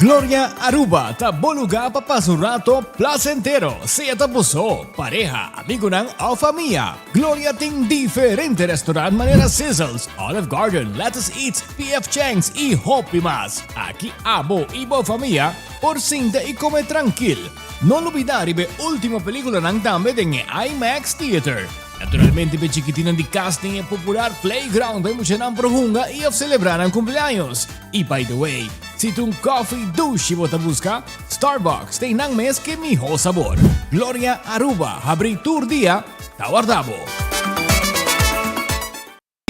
Gloria Aruba ta bo lugar pa pasa un rato placentero, sea ta bo so, pareha, amigonan of famia. Gloria tin diferente restaurant manera Sizzles, Olive Garden, Lettuce Eats, PF Chang's y hopi mas. Aki abo y bo famia por sinta y come trankil. No lubida riba e ultimo peliculanan tambe den e IMAX Theater. Naturalmente p'e chikitinnan di cas tin e popular playground pa e muchanan por hunga y of celebra nan cumpleaños. Y by the way, si ta un coffee dushi bo ta busca, Starbucks ta einan mes ke miho sabor. Gloria Aruba habri tur dia ta warda bo.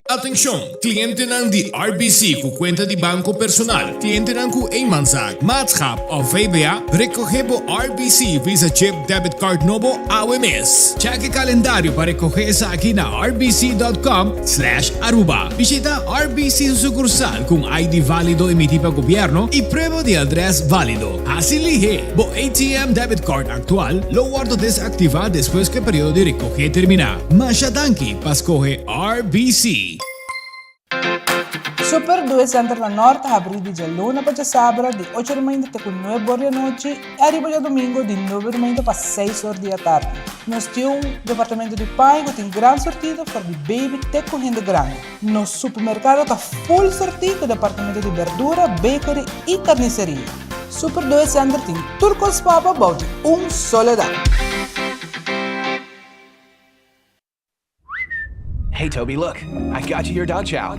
Atencion! Clientenan di RBC cu cuenta di banco personal, clientenan cu eenmanszaak, maatschap of VBA, recoge bo RBC Visa Chip Debit Card nobo awe mes. Check e calendario pa recoge esaki na rbc.com slash aruba. Bishita RBC su sucursal cu un ID valido emiti pa gobierno y prueba di adres valido. Haci lihe! Bo ATM debit card actual lo wordo desactiva despues cu e periodo di recoge termina. Masha danki pa scoge RBC. Super Due Center na Nort ta habrí di djaluna pa djasabra di ocho di mainta te ku nuebe or di anochi i ariba djadumingu di nuebe di mainta pa seis or di atardi. Nos tin un departamento di paña ku tin gran sortido for di baby te ku hende grandi. Nos supermerkado ta full sortí ku departamento di berdura, bakery i karniseria. Super Due Center tin tur kos pa bo bou di un solo dak. Hey Toby, look, I got you your dog chow.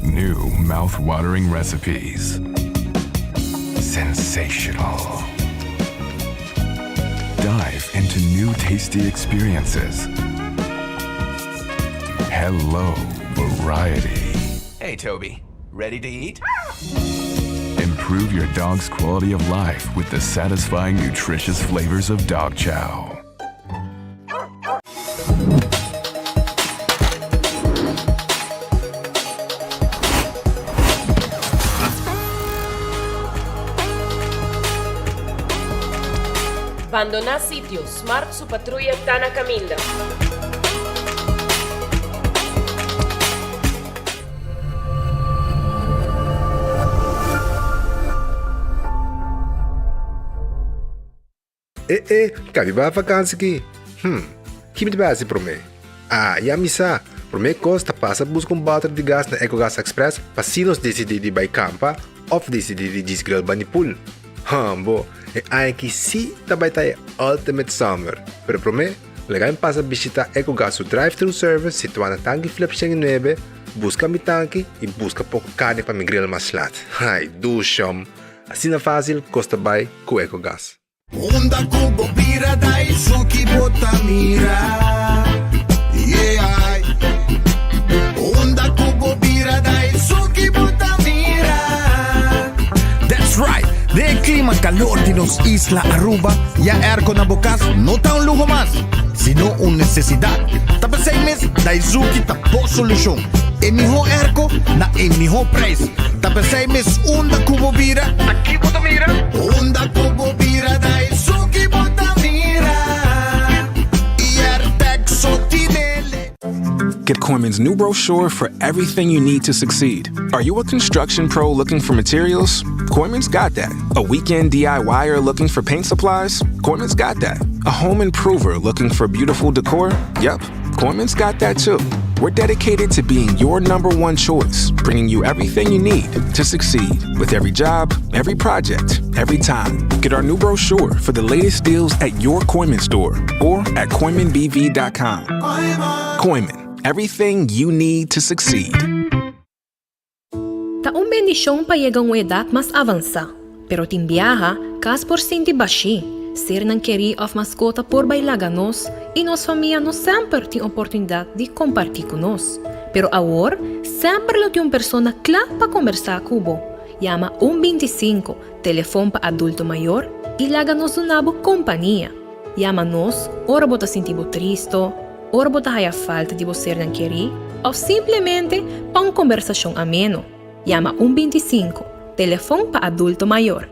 New mouth-watering recipes. Sensational. Dive into new tasty experiences. Hello, variety. Hey Toby, ready to eat? Improve your dog's quality of life with the satisfying, nutritious flavors of dog chow. Bandoná sitio, Smart su patruya ta na kaminda. E e, ka mi bai vakansi ki? Hm, ki mi ta bai hasi promé? Ah, ya mi sa! Promé kos ta pasa buska un bòter di gas na Ecogas Express pa si nos disidí di bai kampa òf disidí di djis grill bani pool. Hambo, e aña aki sí ta bai ta e ultimate summer! Pero promé, laga mi pasa bishitá Ecogas su drive-thru service situá na Tanki Flip 109, buska mi tanki i buska poko karni pa mi grill mas lat. Ai, dushom! Asina fásil kos ta bai ku Ecogas. Unda ku bo bira ta esun ki bo ta mira Yeah Unda ku bo bira ta esun ki bo ta mira That's right! Den e klima kalor di nos isla Aruba, ya airco na bo kas no ta un luho mas, sino un nesesidat. Ta p'esei mes Daizuki ta bo solushon. E mihó airco na e mihó prijs. Ta p'esei mes unda ku bo bira, ta ki bo ta mira? Unda ku bo bira ta esun ki bo ta mira I so tinele. Get Kooyman's new brochure for everything you need to succeed. Are you a construction pro looking for materials? Kooyman's got that. A weekend DIYer looking for paint supplies? Kooyman's got that. A home improver looking for beautiful decor? Yep, Kooyman's got that too. We're dedicated to being your number one choice, bringing you everything you need to succeed with every job, every project, every time. Get our new brochure for the latest deals at your Kooyman store or at KooymanBV.com. Kooyman, everything you need to succeed. Ta un bendishon pa yega un edat mas avansá, pero tin biaha, kas por sinti bashí, sernan kerí òf maskota por bai laga nos i nos famia no semper tin oportunidat di kompartí ku nos. Pero awor, semper lo tin un persona kla pa kombersá ku bo. Yama un 25, telefon pa adulto mayor, i laga nos duna bo kompania. Yama nos ora bo ta sinti bo tristo, ora bo ta haya falta di bo sernan kerí òf simplemente pa un kombersashon ameno. Yama un 25, telefon pa adulto mayor.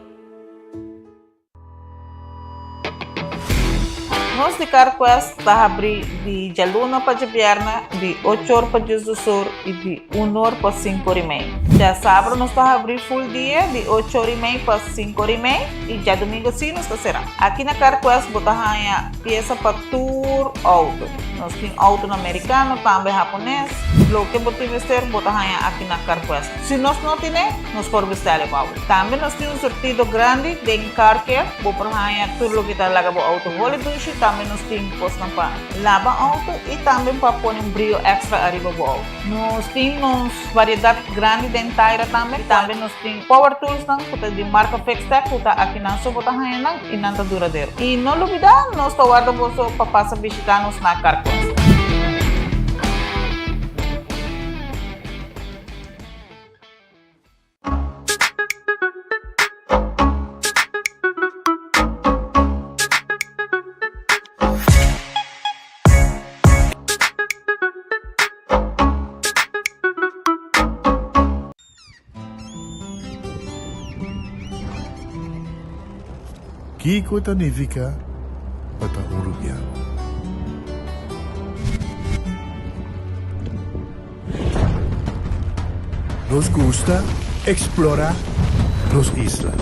Nos di CarQuest ta habrí di djaluna pa djabièrnè di ocho or pa diesdos or i di un or pa sinku or i mei. Djasabra nos ta habri full dia di ocho ora y mei pa cinco ora y mei y djadomingo si nos ta sera. Aki na Carquest bo ta haña pieza pa tur auto. Nos tin autonan mericano, tambe hapones. Loke bo tin mester bo ta haña aki na Carquest. Si nos no tine, nos por bestele pa bo. Tambe nos tin un surtido grandi den car care. Bo por haña tur loke ta laga bo auto holi dushi. Tambe nos tin kosnan pa laba auto y tambe pa pone un brio extra ariba bo auto. Nos tin nos variedad grandi den taira tambe. Tambe nos tin power toolsnan ku ta di marka Fixtech ku ta akinan so bo ta haña nan y nan ta duradero. Y no lubida nos ta warda boso pa pasa bishita nos na Carquest. Kiko ta nifiká pa ta un rubiano? Nos gusta eksplorá nos isla.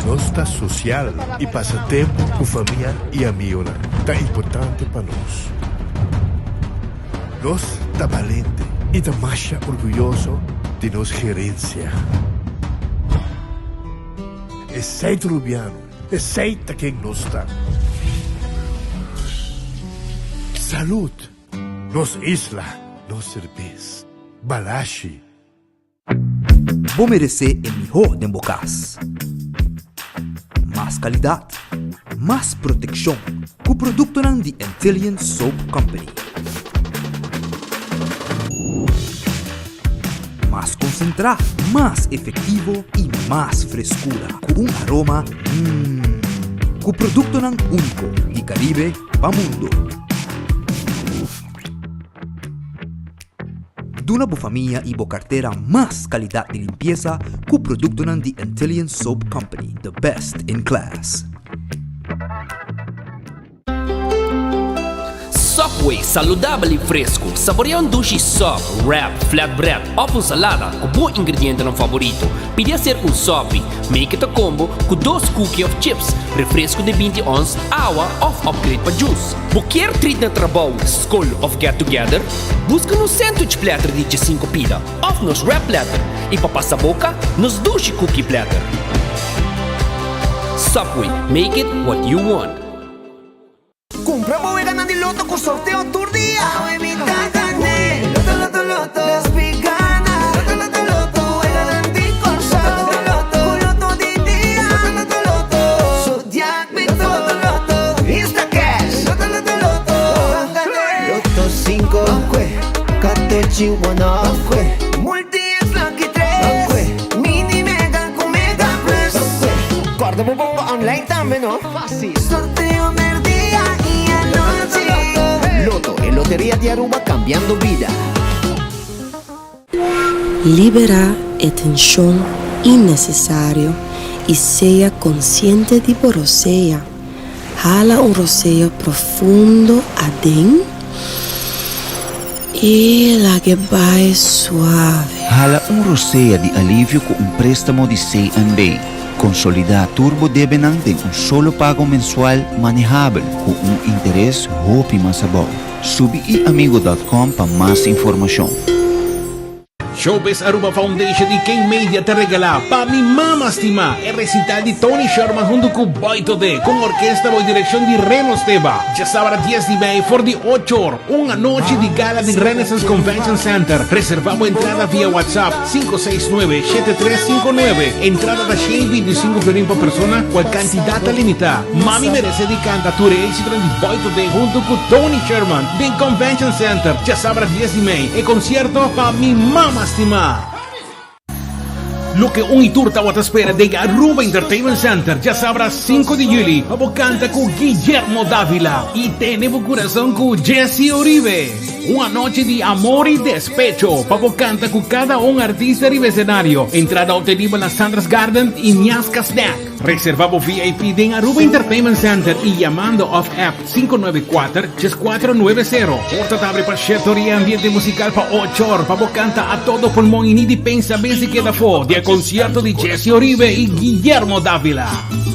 Nos ta sosial i pasa tempu ku famia i amigonan ta importante pa nos. Nos ta balente i ta masha orguyoso di nos gerensia. Esei ta Rubiano. Esey ta ken nos ta. Salud! Nos isla, nos serbes. Balashi. Bo meresé e mihó den bo kas. Mas kalidat, mas protekshon ku produktonan di Antillian Soap Company. Mas konsentrá, mas efektivo i mas freskura ku un aroma mmm. Ku produktonan úniko di Karibe pa mundu. Duna bo famia i bo kartera mas kalidat di limpiesa ku produktonan di Antillian Soap Company, the best in class. Subway, saludabel y fresco. Saborea un dushi sub, wrap, flatbread of un salada cu bo ingredientenan favorito. Pidi acerca un sopi, make it a combo cu dos cookie of chips, refresco di binti ons, awa of upgrade pa juice. Bo kier treat na trabou, scol of get together? Busca nos sandwich platter di diesinco pida of nos wrap platter y pa pasa boca, nos dushi cookie platter. Subway, make it what you want. Kumpra bo weganan di loto ku sorteo tur dia. Awe mi ta gané. Loto loto loto. Nos pi gana. Loto loto loto. Weganan di Kòrsou. Loto loto loto. Ku loto di dia. Loto loto loto. Zodiac mi loto loto loto. Instacash. Loto loto loto. Ban gané. Loto sinku. Ban kue. Katochi one off. Ban kue. Multi es lucky tres. Ban kue. Mini mega ku mega plus. Ban kue. Kòrda bo bongo online tambe no. Fácil. Sorteo merdia y anochi. Lotto, e loteria di Aruba cambiando bida. Liberá e tenshon innesesario i sea konsiente di bo rosea. Hala un rosea profundo aden i lag'e bai suave. Hala un rosea di alivio ku un préstamo di CNB. Konsolidá tur bo debenan den un solo pago mensual manehabel ku un interes hopi mas abou. Subi iamigo dòt kòm pa mas informashon. Showbiz Aruba Foundation y King Media ta regala Pa Mi Mama Stima e recital di Tony Sherman hunto cu Boy Todé cu un orkesta bou direccion di Reno Steba. Djasabra dies di mei for di ocho or, un anochi di gala den Renaissance Convention Center. Reserva bo entrada via WhatsApp 569 7359. Entrada ta 125 florin pa persona, cual cantidad ta limita. Mami merece di canta tur e éxitonan di Boy Today hunto cu Tony Sherman den Convention Center djasabra 10 di mei. E concierto pa mi mama stima. Loke un y tur tawata spera den Aruba Entertainment Center djasabra 5 di juli pa bo canta cu Guillermo Davila y tene bo curason cu Jessy Uribe. Un anochi di amor y despecho pa bo canta cu cada un artista riba escenario. Entrada obtenibel na Sandra's Garden y Miasca Snack. Reserva bo VIP den Aruba Entertainment Center y yamando of app 594 3490. Porta ta abri pa shete or y ambiente musical pa ocho or pa bo canta a todo pulmon y ni di pensa bes di keda afo di e concierto di Jessy Oribe y Guillermo Davila.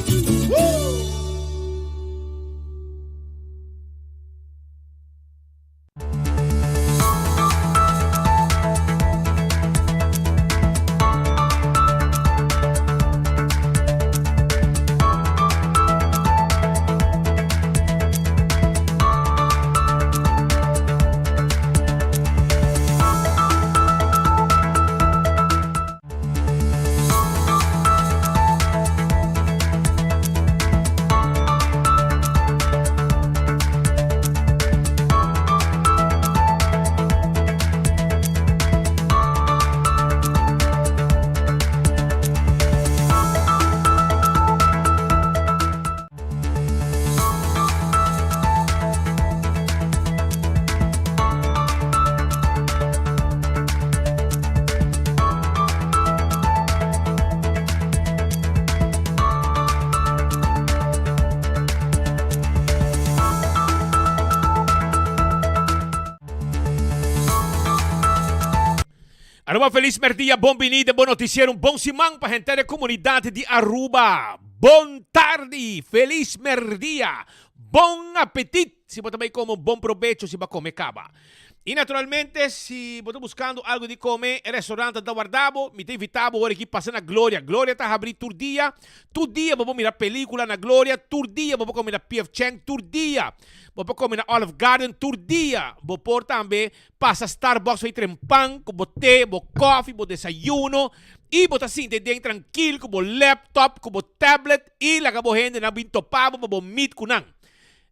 Aruba felis merdia, bon bini den bo noticiero, un bon siman pa henter e comunidad di Aruba. Bon tardi, felis merdia, bon apetit si bo ta bay come, un bon probecho si bo a come caba. Y naturalmente si bo ta buscando algo di come, e restaurant ta warda bo, mi ta invita bo ora aki pasa na Gloria. Gloria ta habri tur dia, tur dia bo por mira pelicula na Gloria, tur dia bo por come na PF Chang, tur dia bo por come na Olive Garden, tur dia bo por tambe Pasa Starbucks pa e tren pan ku bo te, bo kòfi, bo desayuno i bo ta sinti den trankil ku bo laptop, ku bo tablet i laga bo hendenan bin topa bo pa bo meet ku nan.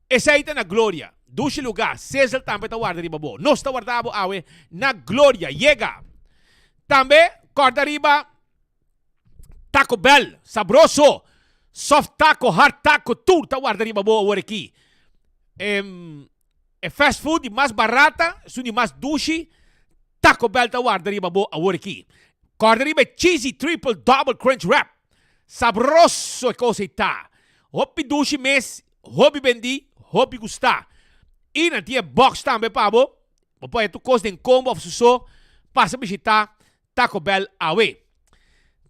Esei ta na Gloria. Dushi lugá. Sizzle tambe ta warda riba bo. Nos ta warda bo awe na Gloria. Yega! Tambe kòrda riba Taco Bell, sabroso! Soft taco, hard taco, tur ta warda riba bo awor aki. E fast food di mas barata, esun di mas dushi, Taco Bell ta warda riba bo awor aki. Kòrda riba e Cheesy Triple Double Crunch Wrap. Sabroso e kos ei ta. Hopi dushi mes, hopi bendí, hopi gustá. I nan tin e box tambe pa bo. Bo por haña tur kos den combo òf su so. Pasa bishitá Taco Bell awe.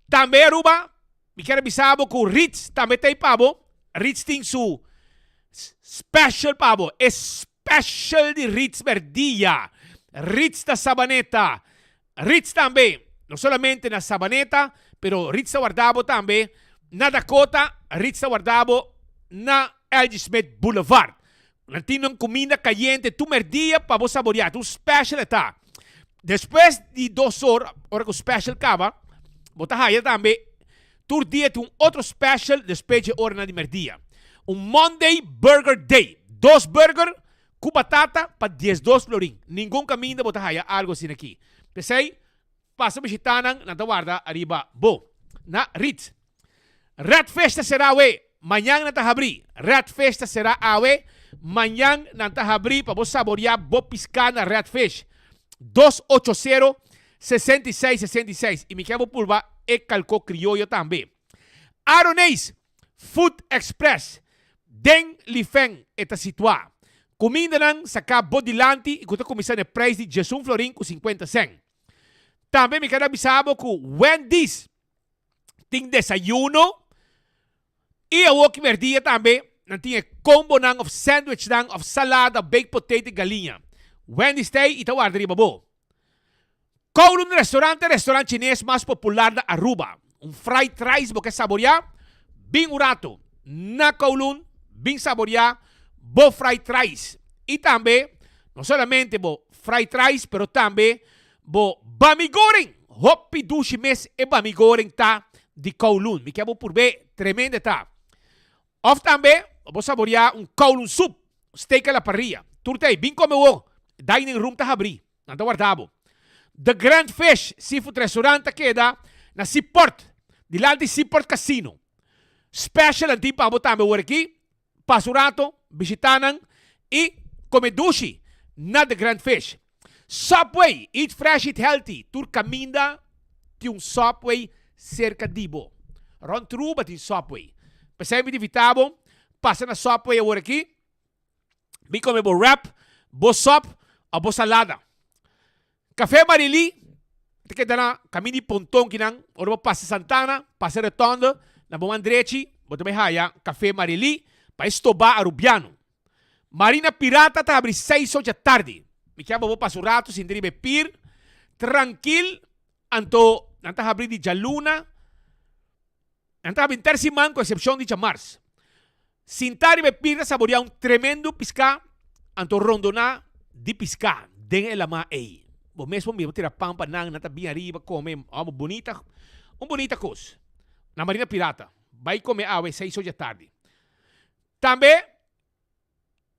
Tambe Aruba, mi kier a bisa bo ku Ritz tambe ta ei pa bo. Ritz tin su special pa bo. E special di Ritz Merdia. Ritz ta Sabaneta. Ritz tambe, no solamente na Sabaneta, pero Ritz ta warda bo tambe na Dakota, Ritz ta warda bo na LG. Smith Boulevard. Nan tin un cuminda cayente tur merdia pa bo saborea. Ta un special e ta. Despues di dos or, ora cu special caba, bo ta haya tambe tur dia tin un otro special despues dje oranan di merdia. Un Monday Burger Day. Dos burger cu batata pa diesdos florin. Ningun caminda bo ta haya algo asina aki. P'esey, pasa bishita nan, nan ta warda ariba bo. Na Ritz. Red Fish ta será awe, mañan nan ta habrí. Red Fish ta será awe, mañan nan ta habrí pa bo saboriá bo piská na Red Fish. Dos ocho sero, 66 66 i mi ke bo purba e kalkó krioyo tambe. Aroneis Food Express den Lifen e ta situá. Kumindanan saká bo dilanti i ku ta kuminsá na e preis di djesun florin ku sinkuenta sèn. Tambe mi keda bisa bo ku Wendy's tin desayuno y awor ki merdia tambe nan tin e combonan of sandwichnan of salada, baked potato y galiña. Wendy's ta ey y ta warda riba bo. Kowloon Restaurant ta e restaurant chines mas popular na Aruba. Un fried rice bo ke saboria? Bin un rato na Kowloon bin saboria bo fried rice y tambe no solamente bo fried rice pero tambe Bo bami goren! Hopi dushi mes e bami goren ta di Kowloon. Mi ke bo purb'é, tremendo e ta. Of tambe bo saboreá un Kowloon soup, steak a la parrilla. Tur ta ei. Bin kome wou. Dining room ta habrí. Nan ta warda bo. The Grand Fish Seafood Restaurant ta keda. Na Seaport, dilanti Seaport Casino. Special nan tin pa bo tambe awor aki. Pasa un rato, bishita nan y come dushi na The Grand Fish. Subway, eat fresh, eat healthy. Tur caminda tin un Subway cerca di bo. Rond Truba tin Subway. P'esei mi ta invita bo pasa na Subway awor aki. Bin come bo wrap, bo sop of bo salada. Café Marily ta keda na caminda di Ponton kinan. Ora bo pasa Santana, pasa Rotonde, na bo man drechi bo ta bay haya Café Marily pa e stoba Arubiano. Marina Pirata ta habri seis ocha tardi. Mi kier pa bo pasa un rato sinti riba e pier trankil anto nan ta habri di djaluna. Nan ta habri henter siman ku eksepshon di djamars. Sintá riba e pir ta saboreá un tremendo piská anto rondoná di piská den e lamá ei. Bo mes por mira bo tira pan pa nan, nan ta bin ariba kome, ò bunita, un bunita kos. Na Marina Pirata, bai kome awe seis or dja tardi. Tambe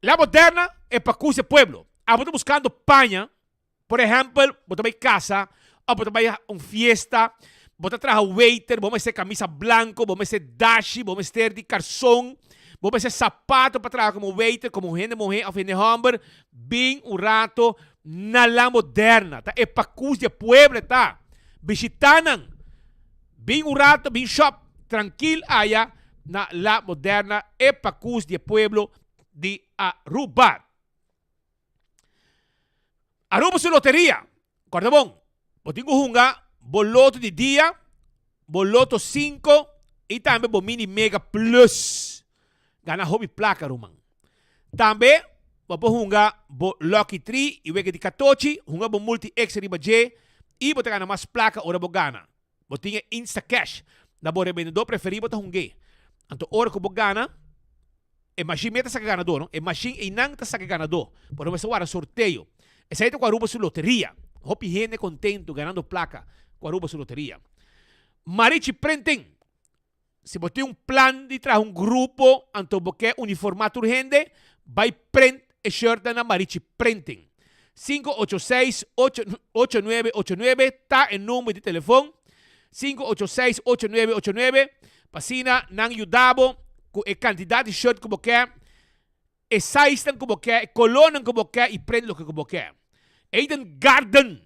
La Moderna e pakus e pueblo. Abo ta buskando paña, por ehèmpel, bo ta bai kasa òf bo ta bai un fiesta, bo ta traha waiter, bo mester kamisa blanko, bo mester dashi, bo mester di karson, bo mester sapato pa traha komo waiter, komo hende muhé òf hende hòmber, bin un rato na La Moderna. Ta e pakus di e pueblo e ta. Bishitá nan. Bin un rato, bin shòp trankil aya na La Moderna e pakus di e pueblo di Aruba. Aruba su loteria. Corda bon, bo tin cu hunga bo loto di dia, bo loto 5 y tambe bo mini mega plus. Gana hopi placa ruman. Tambe bo por hunga bo lucky 3 y wega di catochi, hunga bo multi extra riba dje y bo ta gana mas placa ora bo gana. Bo tin e Instacash na bo rebendedor preferí bo ta hung'é. Anto ora ku bo gana, e mashin mester saka ganadó, no? E mashin einan ta saka ganadó. Bo no mester warda sorteo. Esei ta ku Aruba su loteria. Hopi hende kontentu ganando plaka ku Aruba su loteria. Marichi Printing, Si bo tin un plan di traha un grupo anto bo ke uniformá tur hende, bai print e shirtnan na Marichi Printing. 586 8989 ta e number di telefon, 586 8989, pa asina nan yuda bo ku e kantidat di shirt ku bo ke, e sizenan ku bo ke, e kolónan ku bo ke i print loke ku bo ke. Eden Garden.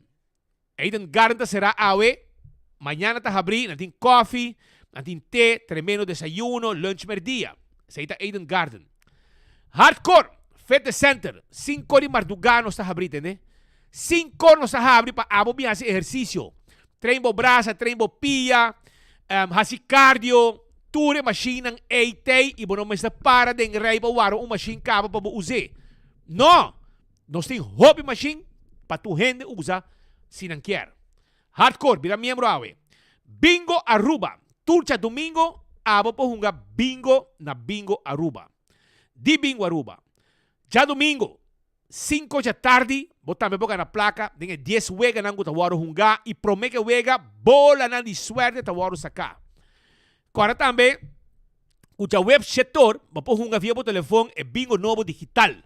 Eden Garden ta será awe, mañana ta habrí, nan tin kòfi, nan tin te, tremendo desayuno, lunch merdia. Esei ta Eden Garden. Hardcore Fitness Center, sinkor di mardugá nos ta habrí, tende? Sinkor nos ta habri pa abo bin hasi ehersisio. Train bo brasa, train bo pia, hasi cardio, tur e mashinnan ei t'ei i bo no mester para den rei pa wara un mashin kaba pa bo us'é. No! Nos tin hopi mashin pa tur hende usa si nan kier. Hardcore, bira miembro awe. Bingo Aruba, Tur djadumingo abo por hunga bingo na Bingo Aruba. Di Bingo Aruba, Djadumingo, sinko djatardi, bo tambe por gana plaka den e dies weganan ku ta wòrdu hungá i promé ke wega bolanan di suerte ta wòrdu saká. Kòrda tambe ku djaweb shetor bo por hunga via bo telefon e bingo nobo digital.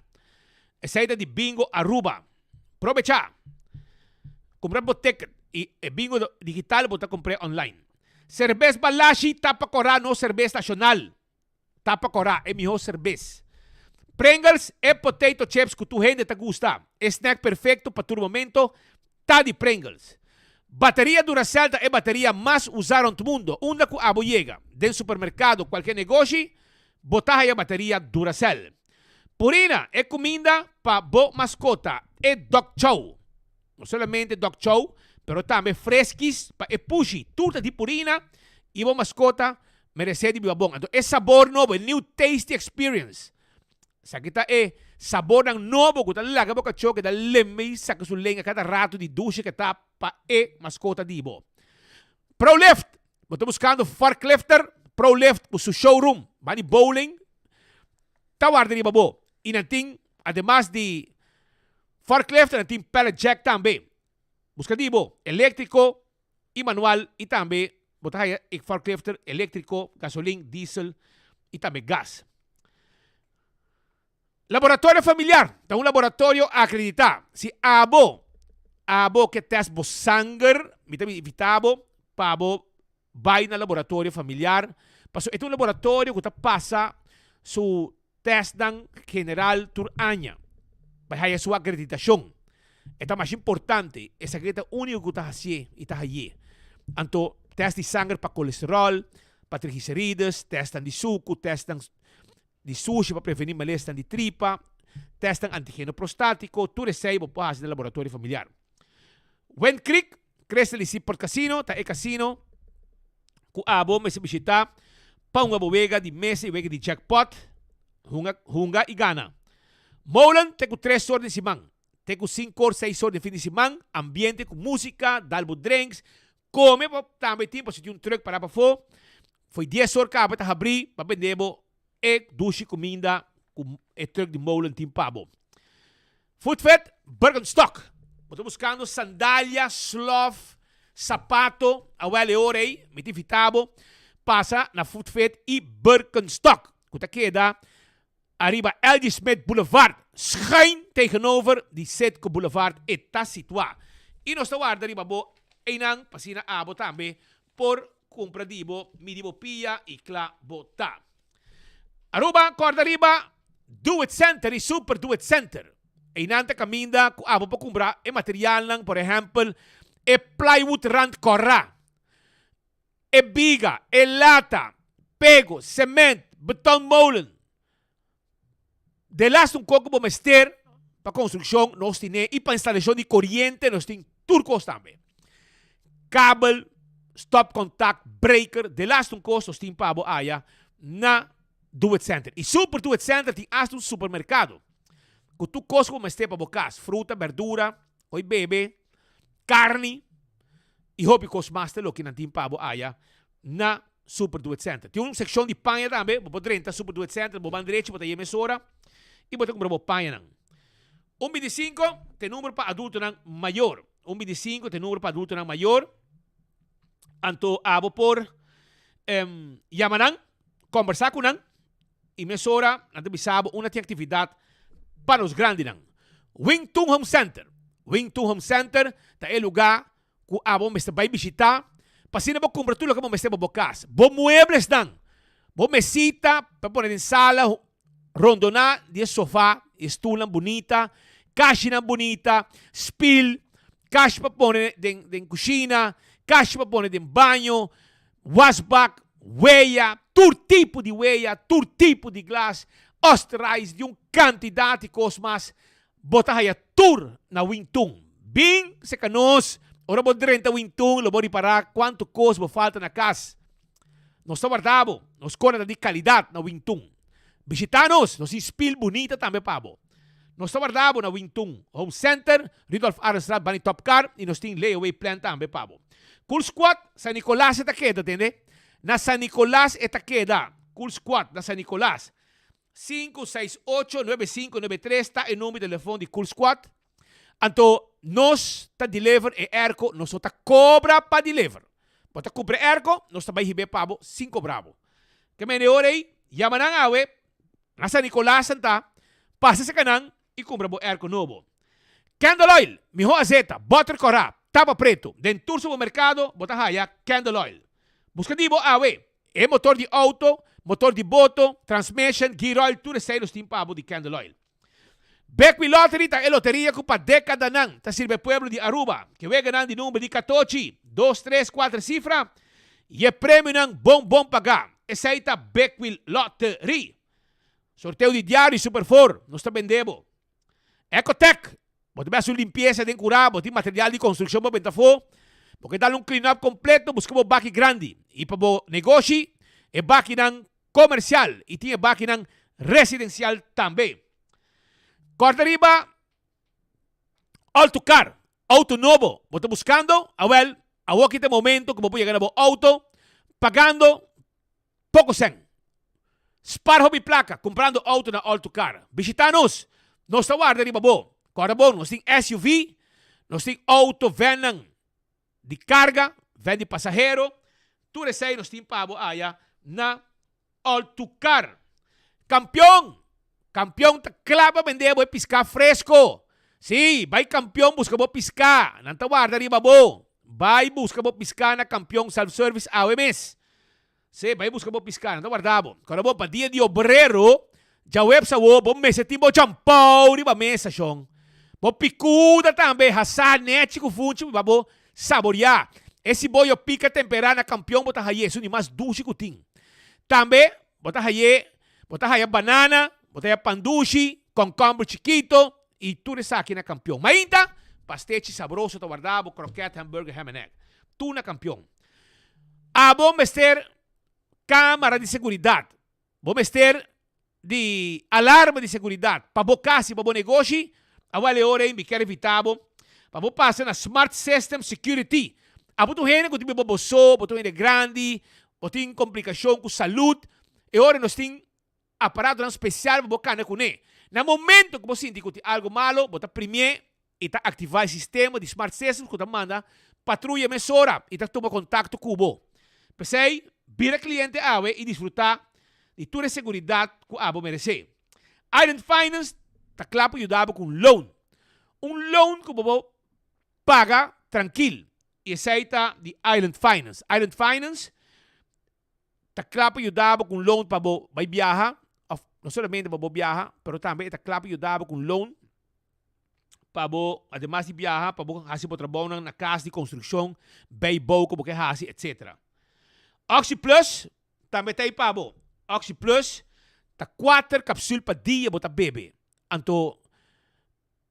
Esei ta di Bingo Aruba. Probechá! Kumpra bo ticket i e bingo digital bo ta kumpr'é online. Serbes Balashi ta pa korá nos serbes nashonal. Ta pa korá e mihó serbes. Pringles, e potato chips ku tur hende ta gusta. E snack perfekto pa tur momento ta di Pringles. Bateria Duracell ta e bateria mas usá rònt mundo. Unda ku abo yega, den supermerkado, kualke negoshi, bo ta haya bateria Duracell. Purina, e kuminda pa bo maskota, e dog chow. No solamente dog chow, pero tambe freskis pa e pushi. Tur ta di Purina i bo maskota meresé di biba bon. Anto e sabor nobo, e new tasty experience. Esaki ta e sabornan nobo ku ta laga bo kachó keda lembe i saka su lenga kada ratu di dushi ke ta pa e maskota di bo. Prolift! Bo ta buskando forklifter? Prolift ku su showroom ba di bowling ta warda riba bo i nan tin ademas di forklifter nan tin pallet jack tambe. Buska di bo eléktriko i manual i tambe bo ta haya e forklifter eléktriko, gasolin, diesel i tambe gas. Laboratorio Familiar ta un laboratorio akreditá. Si abo abo ke tèst bo sanger, mi ta invitá bo pa bo. bai na laboratorio familiar, pasobra e ta un laboratorio ku ta pasa su tèstnan general tur aña pa e haya su akreditashon. E ta masha importante, esaki ta úniko ku ta hasié i ta hayé. Anto tèst di sanger pa kolesteròl, pa triglicerides, tèstnan di suku, tèstnan di sushi pa prevení malesnan di tripa, tèstnan antigeno prostátiko, tur esei bo por hasi na laboratorio familiar. Wind Creek, Crystal di Seaport Casino ta e casino ku abo mester bishitá pa hunga bo wega di mesa i wega di jackpot, hunga, hunga i gana. Molen te ku tres or di siman, te ku sinku or, seis or di fin di siman, ambiente ku músika, dal bo drinks, kome bo tambe tin pasobra tin un truck pará pafó, fo'i dies or kaba ta habrí pa bende bo E dushi kuminda ku e truck di molen tin pa bo. Footfit, Birkenstock. Bo ta buskando sandalia, slof, sapato, awel e ora ei mi ta invita bo pasa na Footfit i Birkenstock ku ta keda ariba LG Smith Boulevard, schuin tegenover di Citgo Boulevard e ta situa. I nos ta warda riba bo einan pa asina abo tambe por Cumpra di bo, midi bo pia y cla bo ta. Aruba, corda riba Do It Center y Super Do It Center. Eynan ta caminda cu abo por cumpra e materialnan, por ehempel, e plywood rand cora, e biga, e lata, pego, cement, betonmolen. Delas un kos ku bo mester pa konstrukshon nos tine i pa instalashon di koriente nos tin tur kos tambe. Kabel, stopcontact, breaker, delas un kos nos tin pa bo aya na Do It Center. I Super Do It Center tin asta un supermerkado ku tur kos ku bo mester pa bo kas, fruta, berdura, koi bebe, karni i hopi kos mas ta loke nan tin pa bo aya na Super Do It Center. Tin un sekshon di paña tambe, bo por drenta Super Do It Center, bo ban drechi, bo ta yema mesora i bo ta kumpra bo pañanan. Un bintisinko ta e number pa adultonan mayor. Un bintisinko ta e number pa adultonan mayor. Anto abo por yama nan, kombersá ku nan i mesora nan ta bisa bo unda tin aktividat pa nos grandinan. Wing Tun Home Center. Wing Tun Home Center ta e lugá ku abo mester bai bishitá pa asina bo kumpra tur loke bo mester pa bo kas. Bo mueblesnan, bo mesita pa pone den sala rondoná di e sofá i e stulnan bunita, kashinan bunita, spil, kashi pa pone den den kushina, kashi pa pone den baño, wasbak, weya, tur tipo di weya, tur tipo di glas, osterreis, di un kantidat di kos mas. Bo ta haya tur na Wingtun. Bin seka nos. Ora bo drenta Wingtun lo bo ripará kuantu kos bo falta na kas. Nos ta warda bo. Nos kona ta di kalidat na Wingtun. Bishitá nos. Nos tin spil bunita tambe pa bo. Nos ta warda bo na Wingtun Home Center, Rudolf Arendstraat, bani Top Car i nos tin layaway plan tambe pa bo. Cool Squad, San Nicolas e ta keda, tende? Na San Nicolas e ta keda. Cool Squad na San Nicolas. Sinku, seis, ocho, nuebe, sinku, nuebe, tres ta e number di telefon di Cool Squad. Anto nos ta deliver e airco, nos no ta cobra pa deliver. Bo ta cumpra e airco, nos ta bay hib'é pa bo sin cobra bo. Ke mende ora ey, yama nan awe, na San Nicolas nan ta, pasa cerca nan y cumpra bo airco nobo. Candle Oil, miho azeta, boter cora, tapa preto, den tur supermercado bo ta haya Candle Oil. Busca di bo awe, E motor di auto, motor di boto, transmission, gear oil, tur esei nos tin pa bo di Candle Oil. Bekwin Lottery ta e loteria ku pa dekadanan ta sirbi e pueblo di Aruba. Ke weganan di number di katochi, dos, tres, kuater sifra i e premionan bon bon pagá. Esei ta Bekwin Lottery. Sorteo di diario Super Four nos ta bende bo. Ecotec, Bo ta bai hasi un limpiesa den kurá, bo tin material di konstrukshon bo benta afó, bo ke dal un clean up kompleto, buska bo baki grandi i pa bo negoshi e bakinan komersial i tin e bakinan residensial tambe. Kòrta riba Autocar, outo nobo bo ta buskando? Awèl, awoki ta e momento ku bo por yega na bo outo pagando Poko sèn. Spar hopi plaka kumprando outo na All To Car. Bishitá nos! Nos ta warda riba bo. Kòrda bon, nos tin SUV, nos tin outo vènnan di karga, vèn di pasahero, tur esei nos tin pa bo aya na All To Car. Kampion! Kampion ta kla pa bende bo e piská fresko. Sí, bai Kampion buska bo piská. Nan ta warda riba bo. Bai buska bo piská na Kampion Self Service awe mes. Sí, bai buska bo piská, nan ta warda bo. Kòrda bo, pa dia di obrero, djaweps awo, bo mester tin bo champou riba mesa, shon. Bo pikuda tambe, hasá nèchi ku funchi pa bo saboriá. E siboyo pika temperá na Kampion bo ta hay'é, esun di mas dushi ku tin. Tambe, bo ta hay'é, bo ta haya banana, bo ta haya pandushi, kònkòmber chikito, i tur esaki na Kampion. Mainta, pastechi sabroso ta warda bo, krokèt, hamburger, ham and egg. Tur na Kampion. Abo mester camara di seguridad, bo mester di alarma di seguridad pa bo cas y pa bo negoshi, awel e ora ey mi kier invita bo pa bo pasa na Smart System Security. Abo ta un hende cu tin biba bo so, bo ta un hende grandi, bo tin complicacion cu salud, e ora nos tin Aparatonan spesial pa bo kanda kuné. Na momento ku bo sinti ku tin algu malo, bo ta primié i ta aktivá e sistema di Smart Systems ku ta manda patruya mesora i ta tuma kontakto ku bo. P'esei, bira kliente awe i disfrutá di tur e seguridat ku abo meresé. Island Finance ta kla pa yuda bo ku un loan. Un loan ku bo por paga trankil. I esei ta di Island Finance. Island Finance ta kla pa yuda bo ku un loan pa bo bai biaha, òf no solamente pa bo biaha, pero tambe e ta kla pa yuda bo ku un loan pa bo, ademas di biaha, pa bo hasi bo trabounan na kas di konstrukshon, bijbouw ku bo ke hasi, etsetera. Oxi Plus tambe ta ei pa bo. Oxi Plus ta kuater kapsul pa dia bo ta bebe. Anto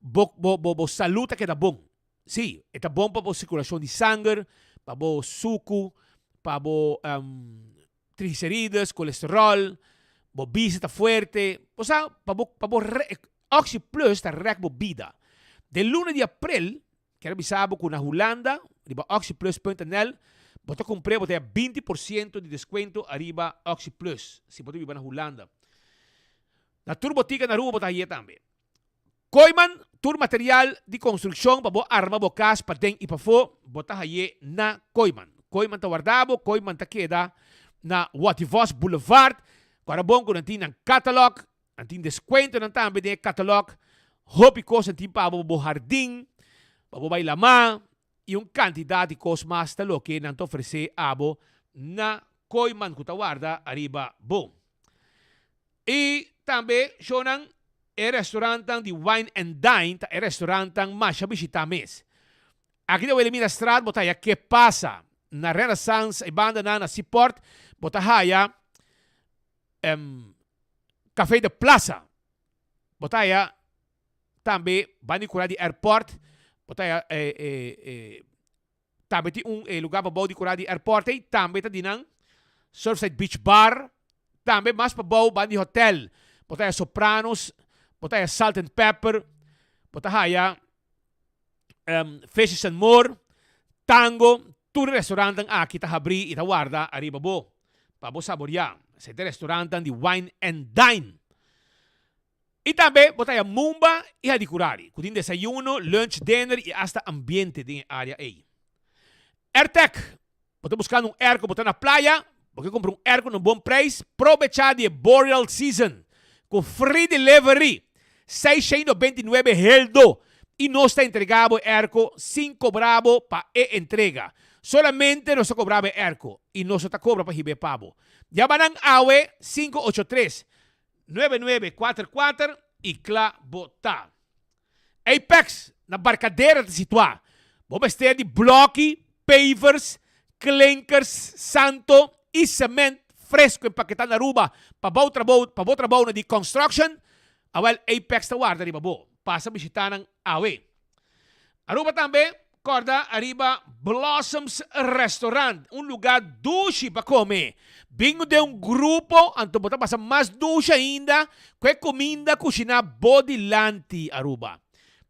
bo bo bo bo salud ta keda bon. Sí, e ta bon pa bo sirkulashon di sanger, pa bo suku, pa bo triglicerides, kolesterol, bo bista ta fuerte. Bo sa, pa bo pa bo Oxi Plus ta rèk bo bida. Den luna di aprel, kier a bisa bo ku na Hulanda, riba oxiplus.nl, bo ta kumpr'é bo ta haya 20% di deskuento ariba Oxi Plus, si bo ta biba na Hulanda. Na tur botika na Aruba bo ta hay'é tambe. Kooiman, tur material di konstrukshon pa bo arma bo kas paden i pafó, bo ta hay'é na Kooiman. Kooiman ta warda bo, Kooiman ta keda na Watty Vos Boulevard. Kòrda bon ku nan tin nan katalòg, nan tin deskuentonan tambe den e katalòg. Hopi kos nan tin pa bo pa bo hardin, pa bo bai lamá i un kantidat di kos mas ta loke nan ta ofresé abo na Kooiman ku ta warda ariba bo. I tambe shownan e restaurantnan di Wine and Dine ta e restaurantnan masha bishitá mes. Aki na Wilhelminastraat bo ta haya Ke Pasa, na Renaissance e bandanan na Seaport bo ta haya Café de Plaza, bo ta haya tambe banda di kura di airport bo ta haya Tambe tin un e lugar pabou di kura di airport ei tambe ta di nan Surfside Beach Bar. Tambe mas pabou ban di hotel bo ta haya Sopranos, bo ta haya Salt and Pepper, bo ta haya Fishes and More, Tango, tur e restaurantnan aki ta habri i ta warda ariba bo pa bo saboria. Esei ta e restaurantnan di Wine and Dine. I tambe bo ta haya Mumba i Hadicurari, ku tin desayuno, lunch, dinner i asta ambiente den e área ei. Airtec, Bo ta buskando un airco, bo ta na playa, bo ke kumpra un airco na un bon preis? Probechá di e Boreal Season ku free delivery, 629 heldo, i nos ta entregá bo e airco sin kobra bo pa e entrega. Solamente nos ta kobra bo e airco i nos no ta kobra pa hib'é pa bo. Yama nan awe 583. Nuebe nuebe kuater kuater i kla bo ta. Apex na Barcadera ta situá. Bo mester di blòki, pavers, klinkers, santo i sement fresco empaketá na Aruba pa bo trabou pa bo trabounan di construction? Awel Apex ta warda riba bo. Pasa bishitá nan awe. Aruba tambe corda ariba Blossoms Restaurant, un lugar dushi pa come. Bin den un grupo, anto bo ta pasa mas dushi ainda cu e cuminda cushina bo dilanti, Aruba.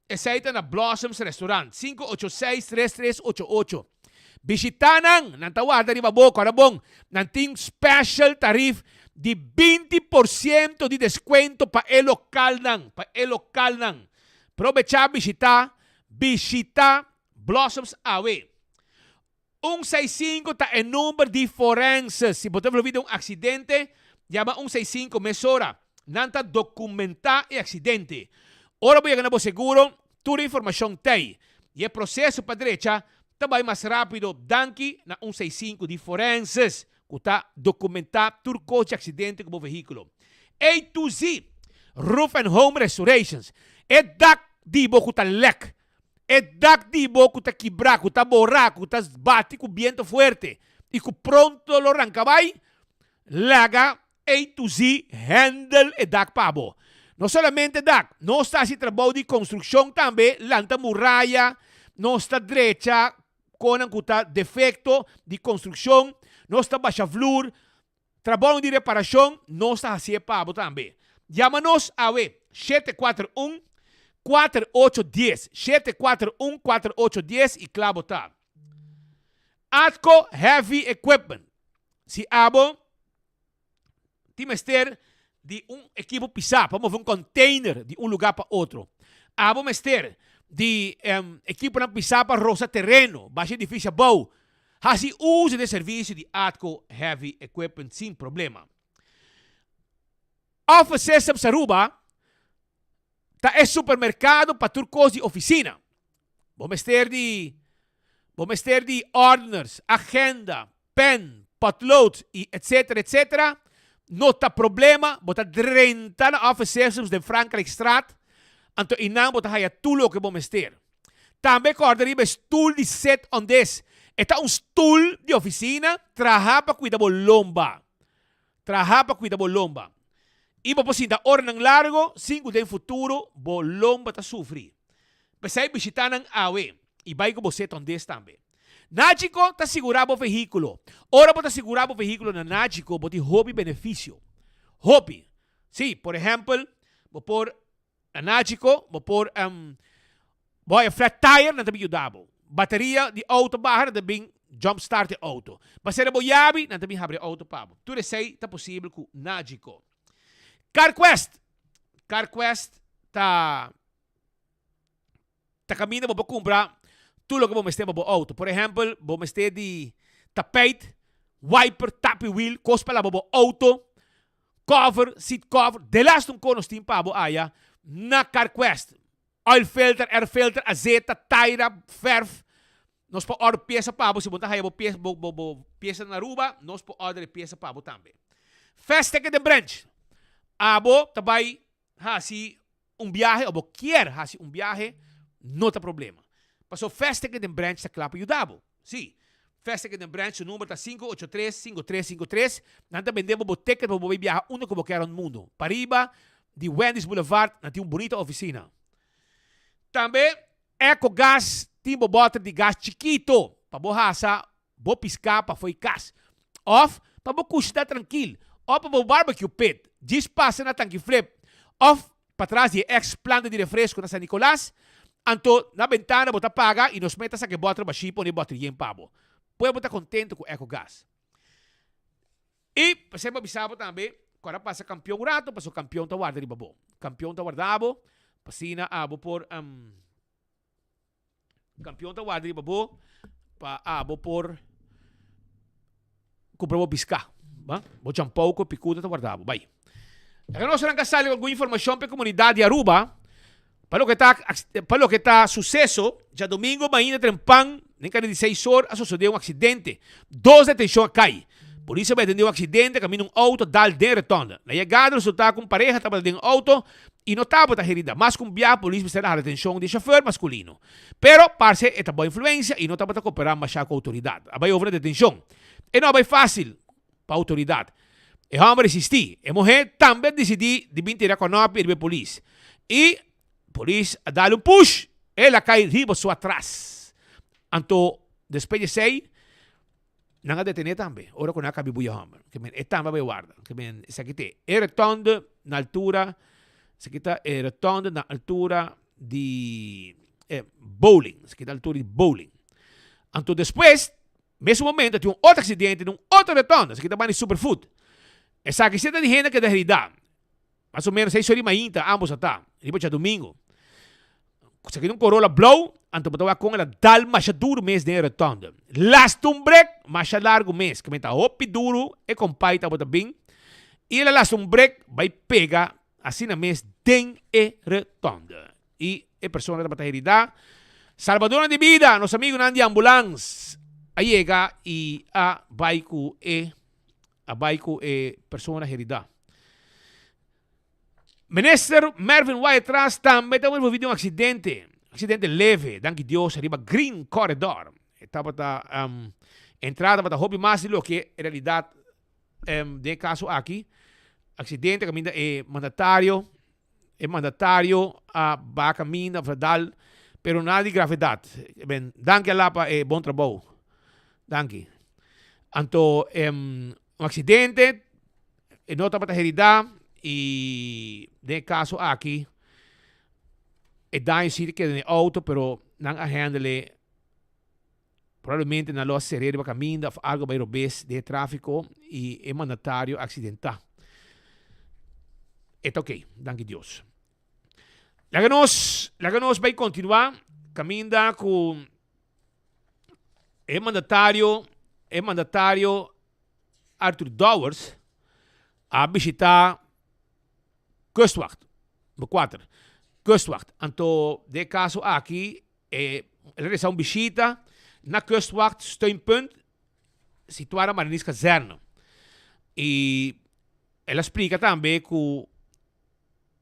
Esey ta na Blossoms Restaurant, 586 3388. Bishita nan, nan ta warda riba bo, corda bon, nan tin special tarif di 20% di descuento pa e localnan, pa e localnan. Probechá bishitá Bishita Blossoms awe. Un seis sinku ta e number di forense. Si bo ta envolví den un aksidente, yama un seis sinku mesora. Nan ta dokumentá e aksidente. Ora bo yega na bo seguro, tur e informashon t'ei. I e proseso pa drecha. ta bai mas rápido danki na un seisinku di forenses ku ta dokumentá tur kos di aksidente ku bo vehíkulo. A to Z Roof and Home Restorations, E dak di bo ku ta lèk, e dak di bo ku ta kibrá, ku ta borá, ku ta bati ku biento fuerte i ku pronto lo ranka bai, laga A to Z handle e dak pa bo. No solamente dak, nos ta hasi trabou di konstrukshon tambe, lanta muraya, nos ta drecha konan ku ta defekto di konstrukshon, nos ta basha vlur, trabounan di reparashon, nos ta hasié pa bo tambe. Yama nos awe, 741 4810, 741 4810 i kla bo ta. Atco Heavy Equipment, Si abo tin mester di un ekipo pisá pa move un container di un lugá pa otro. Abo mester di ekiponan pisá pa rosa tereno, basha edifisio abou. Hasi uso di e servisio di Atco Heavy Equipment sin problema. Office Systems Aruba ta e supermerkado pa tur kos di ofisina. Bo mester di bo mester di ordners, agenda, pen, potlood y etcetera etcetera, no ta problema, bo ta drenta na Office Systems den Frankrijkstraat, anto einan bo ta haya tur loke bo mester. Tambe kòrda riba e stul di sit on this. E ta un stul di ofisina traha pa kuida bo lomba. Traha pa kuida bo lomba. I bo por sinta oranan largo sin ku den futuro bo lomba ta sufri. P'esei bishita nan awe i bai ku bo set on des tambe. Nagico ta sigurá bo vehíkulo. Ora bo ta sigurá bo vehíkulo na Nagico bo tin hopi benefisio. Hopi. Sí, por ehèmpel, bo por Na Nagico bo por bo haya flat tire nan ta bin yuda bo. Bateria di auto baha nan ta bin jump start e auto. Ba sera bo yabi nan ta bin habri e auto pa bo. Tur esey ta posibel cu Nagico. CarQuest CarQuest ta ta caminda bo por cumpra tur loke bo mester pa bo auto. Por ehempel bo mester di tapijt, wiper, tapi wiel, cos pa laba bo auto. Cover, seat cover, delaste un konos tin pa bo aya na CarQuest. Oil filter, air filter, azeta, taira, verf. Nos por order piesa pa bo, si bo no ta haya bo piesa, bo, bo, bo piesa na Aruba, nos por order e piesa pa bo tambe. Fast Ticket den Branch. Abo ta bai hasi un biahe o bo kier hasi un biahe, no ta problema. Paso Fast Ticket den Branch ta kla pa yuda bo. Sí, Festa Garden Branch su number ta 583 5353. Nan ta bende bo bo ticket pa bo bay biaha unda cu bo kier rond mundo. Pariba di Wendy's Boulevard nan tin un bunita oficina. Tambe Eco Gas tin bo boter di gas chikito pa bo hasa bo pisca pafo y cas. Of pa bo cushina trankil of pa bo barbecue pit. Djis pasa na Tanki Flip of Patras di e ex planta di refresco na San Nicolas, anto na bentana bo ta paga y nos meta saca e boter bashi pone e boter yen pa bo. Pueblo ta contento cu Ecogas. Y p'esey bo a bisa bo tambe cu ora pasa campeon un rato pasobra campeon ta warda riba bo. Campeon ta warda bo p'asina abo por. Campeon ta warda riba bo pa abo por cumpra bo pisca. Ba? Bo champou cu picuda ta warda bo. Bai. Laga nos ranca sali cu algun informacion pa e comunidad di Aruba pa loke ta pa loke ta suceso djadomingo mainta trempan den cana di seis or a sosode un accidente. Dos detencion a cay. Polis a bai atende un accidente caminda un auto dal den rotonda. Na yegada resulta cu un pareha tabata den auto y no tabata herida. Mas cu un biaha polis mester a hala atencion di e chofer masculino. Pero parce e ta bao influencia y no tabata coopera masha cu autoridad. A bai over na detencion. E no a bai facil pa autoridad. E homber resisti. E muher tambe a dicidi di bin tira conopi riba e polis. Y polis a dal un push. El a cay riba su atras. Anto despues di esey. Nan a detené tambe, ora ku nan a kabi buya hòmber. Ke men, e tambe a bai warda. Ke men, esaki t'e e retònde na altura, esaki ta e retònde na altura di e bowling, esaki ta altura di bowling. Anto despues, mesun momento tin un otro aksidente den un otro retònde, esaki ta banda di Superfood. Esaki si ta di hende keda heridá. Mas o menos seis ora di mainta ambos a ta riba djadumingu. Sa keda un Corolla blou, anto bo ta wak kon el a dal masha duru mes den e rotonde. Lasta un brek masha largu mes, ke men ta hopi duru e kompay tabata bin i el a lasta un brek bai pega asina mes den e rotonde. I e persona tabata heridá. Salbadornan di bida, nos amigunan di ambulans a yega y a bay cu e a bay cu e persona herida. Minister Mervin Wyatt-Ras tambe ta envolvi den un accidente, accidente leve, danki Dios, riba Green Corridor. E tabata entrada tabata hopi mas di loke en realidad den e caso aki. Accidente caminda e mandatario, e mandatario a baha caminda of a dal, pero nada di gravedad. Ben, danki Ala pa e bon trabou. Danki. Anto un accidente. E no tabata heridá i den e kaso aki e daño si ta keda den e outo pero nan a handle probablemente nan lo a ser'é riba kaminda òf algu a bai robes den e tráfiko i e mandatario a aksidentá. E ta oke, danki Dios. Laga nos laga nos bai kontinuá kaminda ku e mandatario e mandatario Arthur Dowers a bishita Kustwacht, number kuater, Kustwacht. Anto den e kaso aki e el a realisá un bishita na Kustwacht Steunpunt situá na Marinierskazerne. I el a splika tambe ku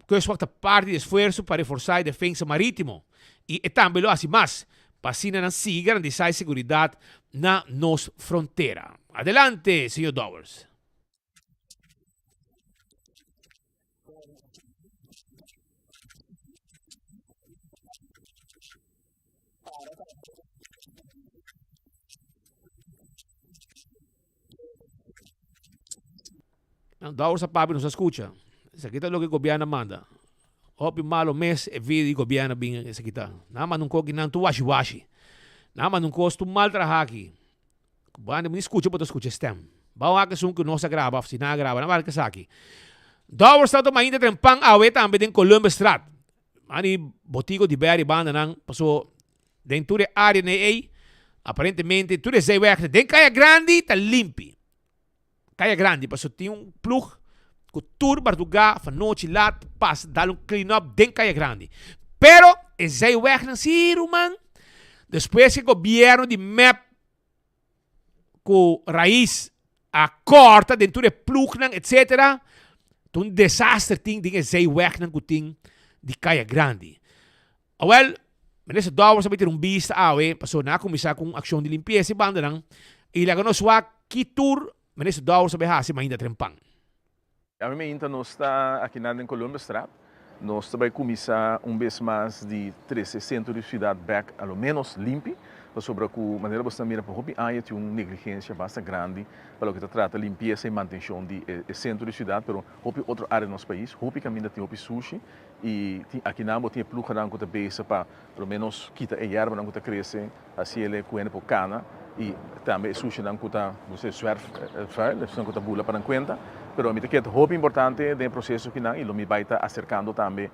Kustwacht ta parti di esfuerso pa reforsá e defensa marítimo i e tambe lo hasi mas pa asina nan sigui garantisa e seguridat na nos frontera. Adelante, señor Dowers. Dowers a papia nos a scucha. Esaki ta loke gobierno a manda. Hopi malo mes e vida di gobierno bin esaki ta. Nan a manda un koki nan tur washi washi. Nan a manda un kos tur mal traha aki. Bo a ni scucha bo ta scucha e stem. Bao wak esun ku nos a graba of si nan a graba nan wak esaki. Dowers ta tuma ainda tren pan awe tambe den Columbusstraat. Mani botico di berry banda nan paso den tur e area nei ey aparentemente tur e zijweg den Kaya Grandi ta limpi. Kaya Grandi paso tin un ploeg ku tur barduga van nochi laat pasa dal un clean up den Kaya Grandi. Pero e zijwegnan si ruman despues ke gobierno di mep ku rais a kòrta den tur e plugnan etcetera, ta un desaster tin den e zijwegnan ku tin di Kaya Grandi. Awèl, Minister Dowers a bai tira un bista awe pasobra nan a kuminsá ku un akshon di limpiesa e bandanan i laga nos wak ki tur Minister Dowers a bai hasi mainda trempan. Ami meinta nos ta akinan den Columbusstraat. Nos ta bai kuminsá un bes mas di trese sentro di siudat bèk a lo ménos limpi, pasobra ku manera bo sta mira pa hopi aña tin un negligensia basta grandi pa loke ta trata limpiesa i mantenshon di e sentro di siudat, pero hopi otro área di nos pais, hopi kaminda tin hopi sushi i tin akinan bo tin e pluganan ku ta besa pa lo ménos kita e yerbanan ku ta krese. Hasiele ku hende por kana i tambe e sushinan ku ta bo se zwerf vuil, esunnan ku ta bula pa nan kuenta. Pero mi ta kere ta hopi importante den e proseso akinan i lo mi bai ta aserkando tambe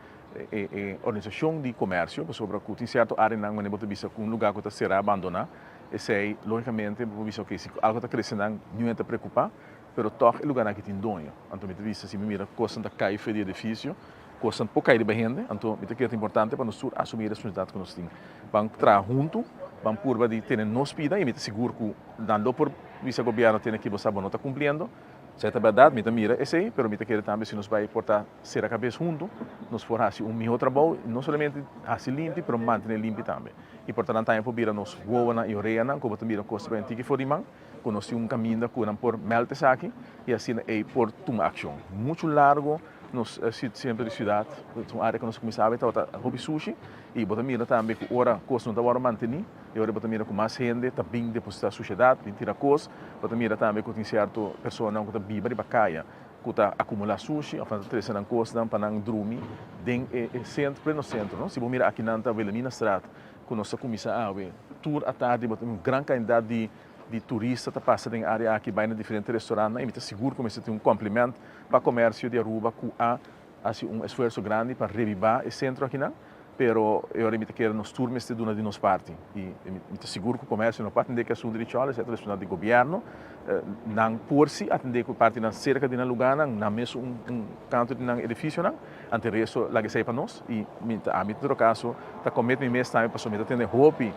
e e organisashon di komersio pasobra ku tin sierto areanan wanneer bo ta bisa ku un luga ku ta será abandoná esei logikamente bo por bisa oke si algu ta krese nan niun hende ta preokupá pero tòg e luganan aki tin doño. Anto mi ta bisa si mi mira kosnan ta kai for di edifisio Kosnan por kai riba hende, anto mi ta kere ta importante pa nos tur asumí e responsabilidat ku nos tin. Ban traha huntu, ban purba di tene nos pida i mi ta sigur ku nan lo por bisa gobièrnu tene ki bo sa bo no ta kumpliendo. Esei ta bèrdat, mi ta mira esei, pero mi ta kere tambe si nos bai por ta sera kabes huntu, nos por hasi un mihó trabou, no solamente hasi limpi, pero mantené limpi tambe. I por ta nan tambe por bira nos wowonan i oreanan ku bo ta mira kos ta bai un tiki for di man, ku nos tin un kaminda ku nan por mèlt esaki i asina ei por tuma akshon. Muchu largu. Nos centro di ciudad ta un area cu nos a cuminsa awe tabata hopi sushi y bo ta mira tambe cu ora cos no ta worde manteni y ora bo ta mira cu mas hende ta bin deposita sushedad, bin tira cos, bo ta mira tambe cu tin cierto personanan cu ta biba riba caya cu ta acumula sushi of nan ta trece nan cosnan pa nan drumi den e centro, pleno centro no. Si bo mira akinan ta Wilhelminastraat cu nos a cuminsa awe tur atardi bo ta mira un gran cantidad di di turista ta pasa den e area aki bai na diferente restaurantnan y mi ta sigur cu mester tin un compliment pa comercio di Aruba cu a haci un esfuerzo grandi pa reviva e centro akinan. Pero e ora mi ta kere nos tur mester duna di nos parti y mi ta sigur cu comercio no por atende cu e asunto di choles, e ta responsabilidad di gobierno. Nan por si atende cu e partinan cerca di nan lugarnan, nan mes un canto di nan edificionan, ante resto laga esey pa nos y mi ta ami en todo caso ta commit mi mes tambe pasobra mi ta tende hopi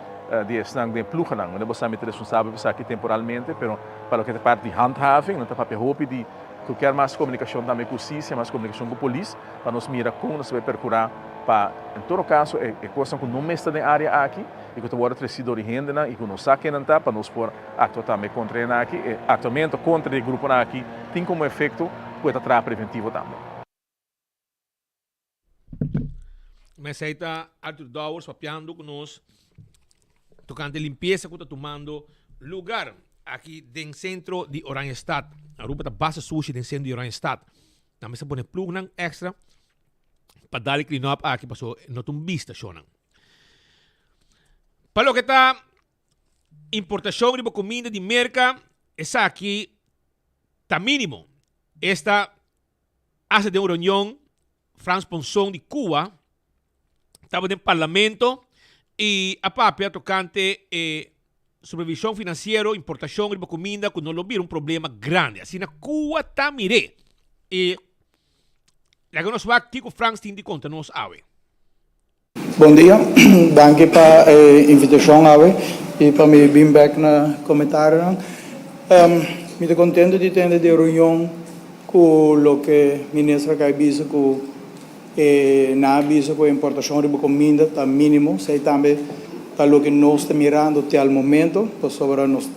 di esnan den pluganan, unda bo sa mi ta responsabel pa esaki temporalmente, pero pa loke ta parti di handhaving nan ta papia hopi di cu kier mas comunicacion tambe cu husticia, mas comunicacion cu polis pa nos mira con nos ta bay percura Pa, en todo caso, e e cosnan cu no mester den area aki y cu ta wordo treci door di hendenan y cu no sa kennan ta, pa nos por actua tambe contra esnan aki. E actuamento contra di e gruponan aki tin como efecto cu e ta traha preventivo tambe. Mesei ta Arthur Dowers papiando cu nos tocante limpieza cu ta tumando lugar aki den centro di Oranjestad. Aruba ta basta sushi den centro di Oranjestad. Nan mester pone plugnan extra pa dal e clean up aki paso no ta un bista shownan. Pa loke ta importacion riba cuminda di Merca, esaki ta minimo. Esta hasta den un reunion Frans Ponson di Cuba tabata den parlamento y a papia tocante e supervision financiero, importacion riba cuminda cu no lo bira un problema grandi. Asina Cuba ta mir'é. Y laga nos wak kico Frans tin di conta nos awe. Bon dia, danki pa e invitashon awe i pa mi bin bek na komentarionan. Mi ta kontento di tende di e reunion ku loke minister a kai bisa ku E nan a bisa ku e importashon riba kuminda ta mínimo, esei tambe ta loke nos ta mirando te al momento, pasobra nos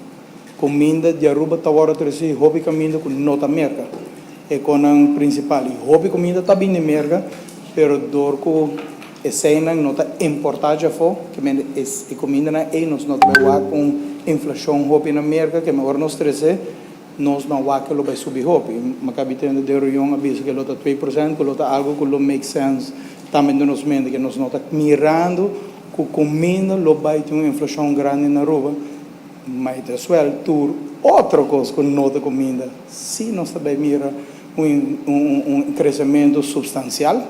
kuminda di Aruba ta wòrdu trese hopi kaminda ku no ta Merka, e konan prinsipal. I hopi kuminda ta bini Merka, pero dor ku eseinan no ta importá djafó, ke mende e kumindanan ei nos no ta bai wak un inflashon hopi na Merka, ke mehor nos trese. Nos no wak ke lo bai subi hopi. Ma kabi tende den reunion a bisa ke lo ta 2% ku lo ta algu ku lo make sense tambe den nos mente ke nos no ta mirando ku kuminda lo bai tin un inflashon grandi na Aruba. Might as well tur otro kos ku no ta kuminda si nos ta bai mira un un kresementu supstansial.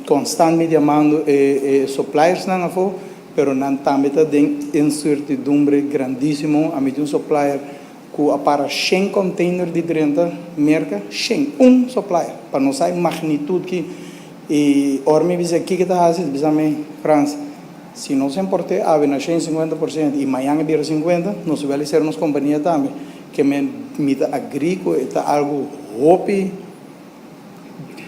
Konstant mi yamando e suppliersnan afó. Pero nan tambe ta den incertidumbre grandísimo. Ami tin un supplier cu a para shen container di drenta Merca, shen, un supplier, pa nos sa e magnitud ki. Y ora mi bisa kico ta haci, el bisa mi, Frans, si nos importe awe na 150% y mañan e bira 50, nos wel ser nos compania tambe. Ke men mi ta agree cu e ta algo hopi.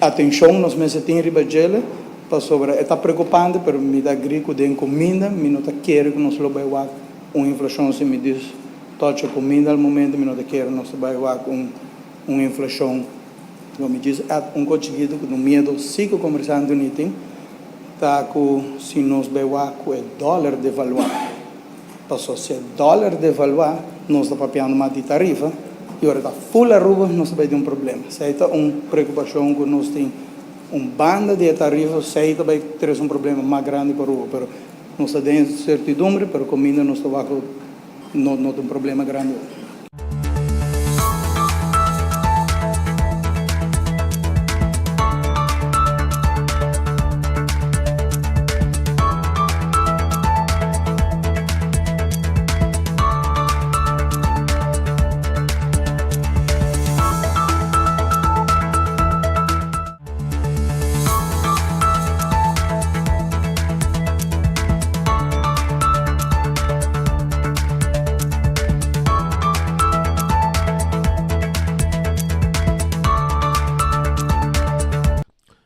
Atencion nos mester tin riba djele pasobra e ta preocupante pero mi ta agree cu den cuminda mi no ta kere cu nos lo bay wak un inflacion si mi dis tocha cuminda al momento mi no ta kere nos ta bay wak un un inflacion lo mi djis add un cos chikito cu ta un miedo si cu comerciante ni tin ta cu si nos bay wak cu e dollar devalua. Paso si e dòler devaluá, nos ta papiando mas di tarifa i ora ta full Aruba nos ta bai tin un problema. Esei ta un preokupashon ku nos tin. Un banda di e tarifa esei ta bai trese un problema mas grandi pa Aruba, pero nos ta den insertidumbre, pero kuminda nos ta wak ku no no ta un problema grandi.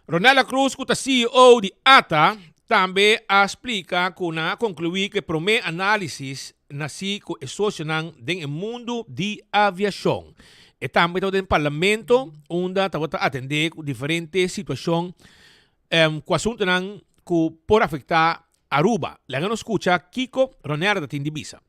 Ronella Cruz ku ta CEO di ata tambe a splika ku nan a konkluí ku e promé análisis nasí ku e sosionan den e mundu di aviashon. E tambe tabata den parlamento unda tabata atendé ku diferente situashon ku asuntunan ku por afektá Aruba. Laga nos skucha kiko Ronella ta tin di bisa.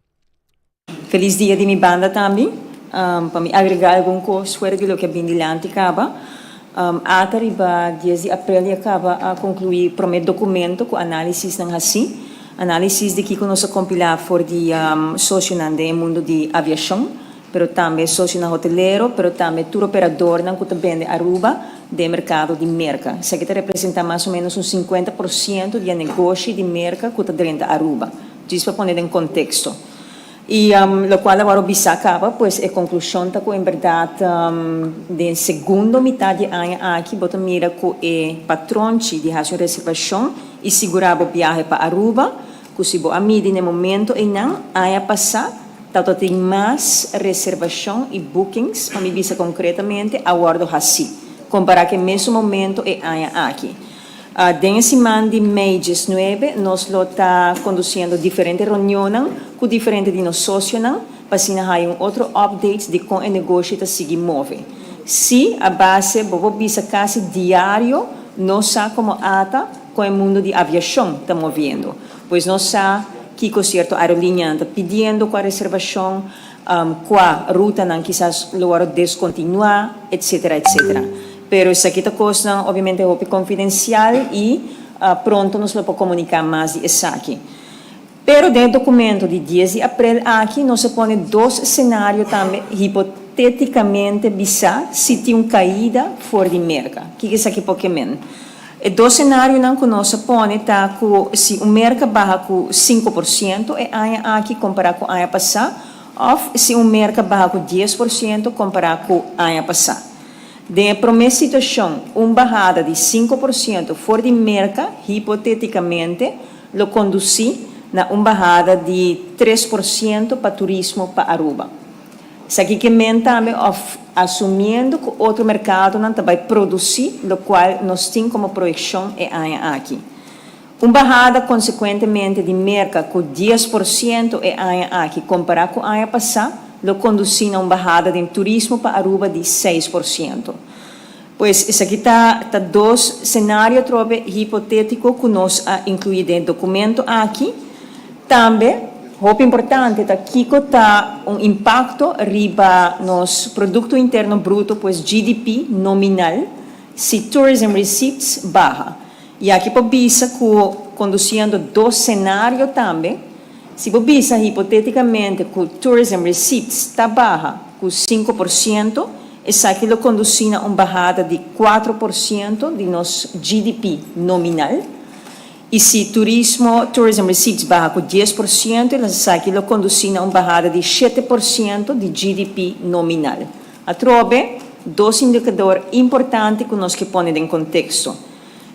Felis dia di mi banda tambe. Pa mi agrega algun kos fuera di loke a bin dilanti kaba. Ata riba dies di aprel ya kaba a konkluí promé dokumento ku análisisnan hasí. Análisis di kiko nos a kompilá for di sosionan den e mundu di aviashon. pero tambe socionan hotelero, pero tambe tur operadornan cu ta bende Aruba den mercado di Merca. Esaki ta representa mas o menos un 50% di e negoshi di Merca cu ta drenta Aruba. Djis pa pone den contexto. Y locual a worde bisa caba, pues e conclusion ta cu en berdad den segundo mitad di aña aki bo ta mira cu e patronchi di haci un reservacion y sigura bo biahe pa Aruba, cu si bo a midi na e momento eynan, aña pasa, tabata tin mas reservacion y bookings, pa mi bisa concretamente, a worde haci, compara cu e mesun momento e aña aki. Den e siman di mei diesnuebe nos lo ta conduciendo diferente reunionnan cu diferente di nos socionan pa asina haya un otro update di con e negoshi ta sigui move. Si, a base bo por bisa casi diario nos sa como ata con e mundo di aviacion ta moviendo. Pues nos sa kico cierto aerolineanan ta pidiendo cua reservacion, cua rutanan kisas lo worde descontinua, etcetera, etcetera. Pero esaki ta cosnan obviamente hopi confidencial y pronto nos lo por comunica mas di esaki. Pero den e documento di dies di april aki nos a pone dos scenario tambe hipoteticamente bisa si tin un caida for di Merca. Kiko esaki por ke men? E dos scenarionan cu nos a pone ta cu si un Merca baha cu 5% e aña aki compara cu aña pasa of si un Merca baha cu 10% compara cu aña pasa. Den e promé situashon, un bahada di 5% for di Merka hipotétikamente lo kondusí na un bahada di 3% pa turismo pa Aruba. Esaki ke men tambe òf asumiendo ku otro merkadonan ta bai produsí lokual nos tin komo proyekshon e aña aki. Un bahada konsekuentemente di Merka ku 10% e aña aki kompará ku aña pasá lo kondusí na un bahada den turismo pa Aruba di 6%. Pues esaki ta ta dos senario atrobe hipotétiko ku nos a inkluí den e dokumento aki. Tambe hopi importante ta kiko ta un impakto riba nos Produkto Interno Bruto, pues GDP nominal, si tourism receipts baha. I aki por bisa ku kondusiendo dos senario tambe, si bo bisa hipotétikamente ku tourism receipts ta baha ku 5%, esaki lo kondusí na un bahada di 4% di nos GDP nominal. I si turismo, tourism receipts, baha ku 10%, esaki lo kondusí na un bahada di 7% di GDP nominal. Atrobe, dos indikador importante ku nos ke pone den konteksto.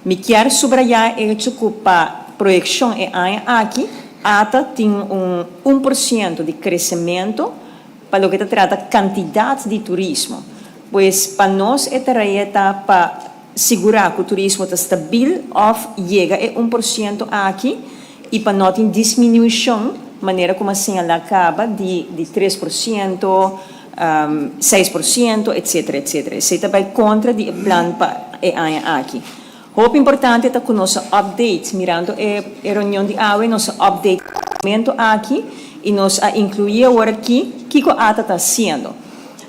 Mi kier subrayá e hecho ku pa proyekshon e aña aki, ata tin un 1% di kresementu pa loke ta trata kantidat di turismo. Pues pa nos e tarea ta pa sigurá ku turismo ta stabil òf yega e 1% aki i pa no tin disminuishon manera ku mi a señalá kaba di di 3%, 6%, etcetera, etcetera. Esei ta bai kontra di e plan pa e aña aki. Hopi importante ta ku nos a update, mirando e e reunion di awe, nos a update e documento aki i nos a inkluí awor aki kiko ata ta hasiendo.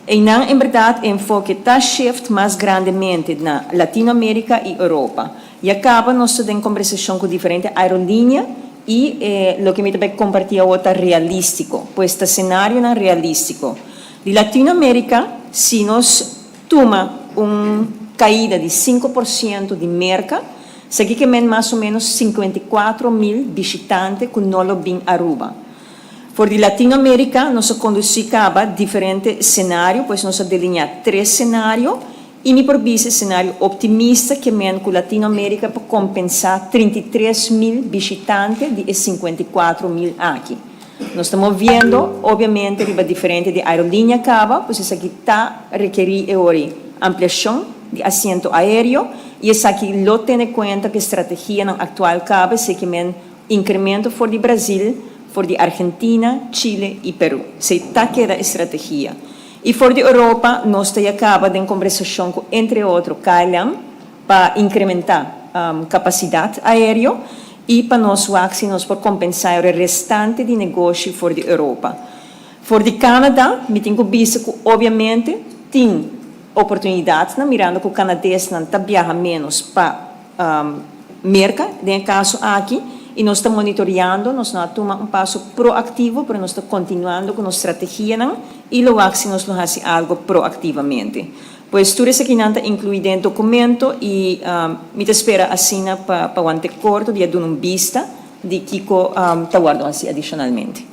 Einan en bèrdat e enfoke ta shift mas grandemente na Latinoamérika i Europa. Ya kaba nos ta den kombersashon ku diferente aerolínea i e loke mi ta bai kompartí awor ta realístiko, pues ta senarionan realístiko. Di Latinoamérika, si nos tuma un kaida di 5% di Merka, esaki ke men mas o ménos 54,000 bishitante ku no lo bin Aruba. For di Latinoamérika nos a kondusí kaba diferente senario, pues nos a delineá tres senario I mi por bisa e senario optimista ke men ku Latinoamérika por kompensá 33,000 bishitante di e 54,000 aki. Nos ta moviendo obviamente riba diferente di aerolínea kaba, pues esaki ta rekerí e ora ei ampliashon di asiento aéreo i esaki lo tene kuenta ku e strategianan aktual kaba, esei ke men inkremento for di Brasil, for di Argentina, Chile i Perú. Esei ta keda e strategia. I for di Europa nos ta ya kaba den kombersashon ku entre otro KLM pa inkrementá kapasidat aéreo i pa nos wak si nos por kompensá e restante di negoshi for di Europa. For di Canada mi tin ku bisa ku obiamente tin oportunidatnan mirando ku kanadesnan ta biaha ménos pa Merka den e kaso aki i nos ta monitoriando, nos no a tuma un paso proaktivo pero nos ta kontinuando ku nos strategianan. i lo wak si nos lo hasi algo proaktivamente. Pues tur esakinan ta inkluí den e dokumento i mi ta spera asina pa pa wante korto di a duna un bista di kiko ta wòrdu hasi adishonalmente.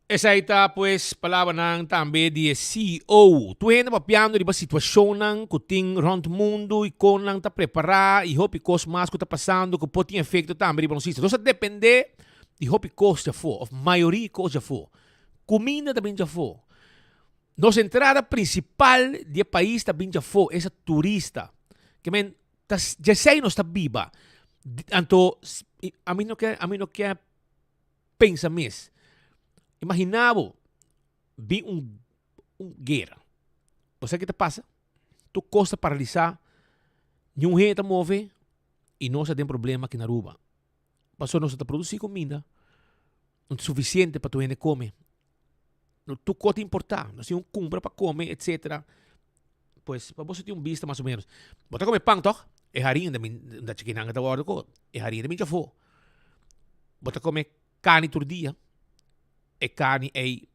Esei ta pues palabranan tambe di e CEO. Tur hende papiando riba situacionnan cu tin rond mundo y con nan ta prepara y hopi cos mas cu ta pasando cu por tin efecto tambe riba nos isla. Nos ta depende di hopi cos djafo of mayoria cos djafo. Cuminda ta bin djafo. Nos entrada principal di e pais ta bin djafo, esa turista. Ke men ta djesei nos ta biba. Anto ami no ke ami no ke Pensa mes. Imagina bo bin un un guera. Bo sa ke ta pasa? Tur kos ta paralisa, niun hende ta move i nos ta den problema aki na Aruba. Pasobra nos no ta produsi kuminda sufisiente pa tur hende kome. No tur kos ta importa. Nos tin un kumpra pa kome etcetera. Pues pa boso tin un bista mas o menos. Bo ta come pan toch? E harina ta bin da chikinan ta wordo ko. E harina ta bin chafó. Bo ta come carni tur dia. E carni ei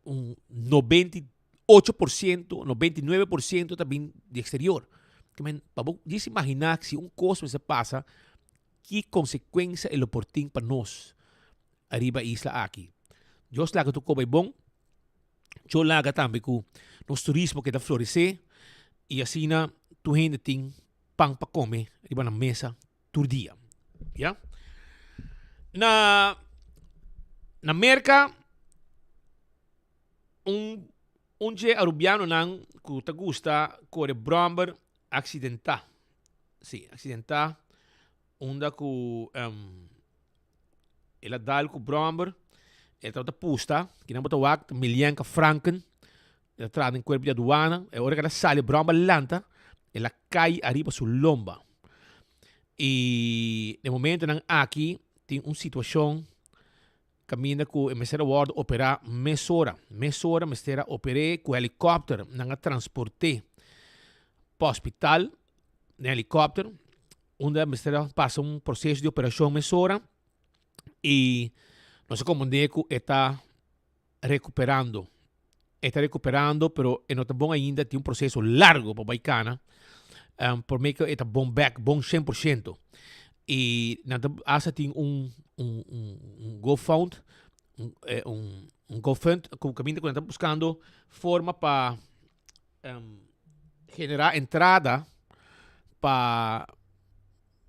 un 98%, 99% ta bin di exterior. Ke men, pa bo djis imagina si un kos mester pasa, ki konsekuensia e lo por tin pa nos ariba e isla aki. Dios laga tur koba e bon. Cho laga tambe ku nos turismo keda floresé i asina tur hende tin pan pa kome riba nan mesa tur dia. Ya. Na na Merka un un dje arubianonan ku ta gusta kore bròmber aksidentá. Sí, aksidentá unda ku el a dal ku bròmber, e tabata pusta, kinan bo ta wak ta Milienka Franken, el a traha den kuerpo di aduana, e ora ku el a sali bròmber lanta, el a kai ariba su lomba. I den momentonan aki tin un situashon kaminda ku e mester a wòrdu operá mesora. Mesora mester a oper'é ku helikòpter, nan a transport'é pa hospital den helikòpter. Unda mester a pasa un proceso di operacion mesora y nos a comprende cu e ta recuperando. E ta recuperando pero e no ta bon ainda, tin un proceso largo pa bay cana prome cu e ta bon bek, bon cien por ciento. Y nan ta hasta tin un un un GoFund, un un GoFund cu caminda cu nan ta buscando forma pa generá entrada pa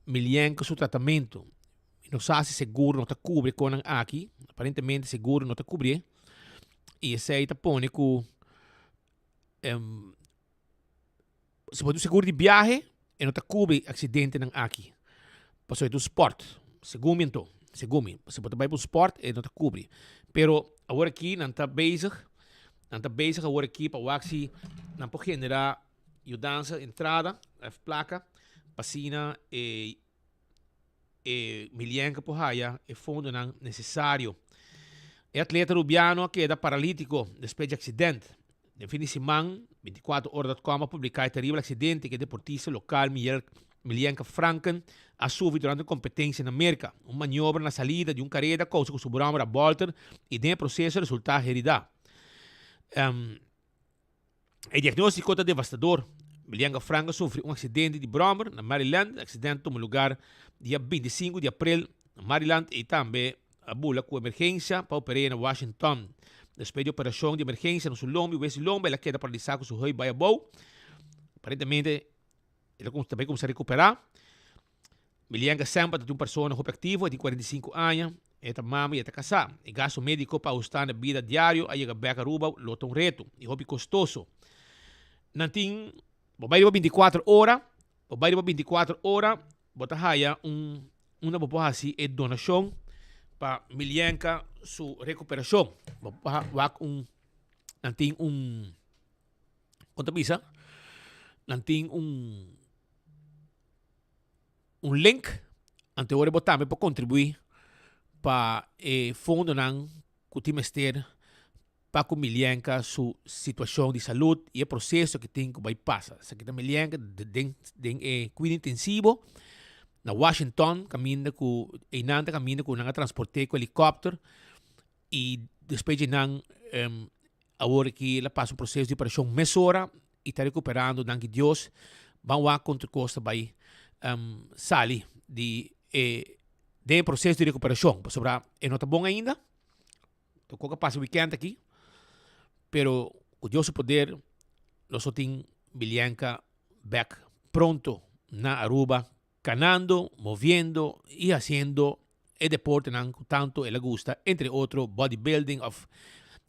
Milienko su tratamentu. Mi no sa si seguro no ta kubri konan aki. Aparentemente seguro no ta kubrié. I esei ta pone ku si bo tin seguro di biahe e no ta kubri aksidentenan aki. Pasobra e ta un spòrt, segun mi anto, segun mi. Si bo ta bai pa un spòrt e no ta kubri. Pero awor aki nan ta bezig Nan ta bezig awor aki pa wak si nan por genera yudansa, entrada of placa pa asina e e Milienka por haya e fondonan necesario. E atleta Rubiano a keda paralitico despues dje accident. Den fin di siman, 24ora.com a publica e terribel accidente cu e deportista local Miel Milienka Franken a sufri durante un competencia na Merca. Un maniobra na salida di un careda causa cu su brommer a bolter y den e proceso a resulta herida. E diagnostico ta devastador. Milienka Frank a sufri un accidente di brommer na Maryland. E accidente tuma lugar dia 25 di april na Maryland y tambe a bula cu emergencia pa oper'e na Washington. Despues di operacion di emergencia na su lombi, wes di lomba, el a keda paralisa cu su heup bay abou. Aparentemente El a tambe kumsa rekuperá. Milianka semper ta tin un persona hopi aktivo, e tin 45 aña, e ta mama i e ta kasá. E gasto médiko pa ahustá na bida diario a yega bèk Aruba lo ta un reto i hopi kostoso. Nan tin, bo bai riba 24 ora, bo bai riba 24 ora, bo ta haya un unda bo por hasi e donashon pa Milianka su rekuperashon. Bo por wak un, nan tin un. Kon ta bisa? Nan tin un un link ante ora bo tambe por kontribuí pa e fondonan ku tin mester pa ku Milienka su situashon di salud i e proseso ku tin ku bai pasa. Esaki ta Milienka den den e kuido intensivo na Washington kaminda ku einan ta kaminda ku nan a transport'é ku helikòpter i despues dje nan. Awor aki el a pasa un proceso di operacion mesora y ta recuperando, danki Dios. Ban wak con tur cos ta bay sali di e den e proceso di recuperacion, pasobra e no ta bon ainda. Tocó a pasa weekend aki, pero cu Dios su poder nos lo tin Bilianca bek pronto na Aruba, canando, moviendo y haciendo e deportenan cu tanto el a gusta, entre otro bodybuilding of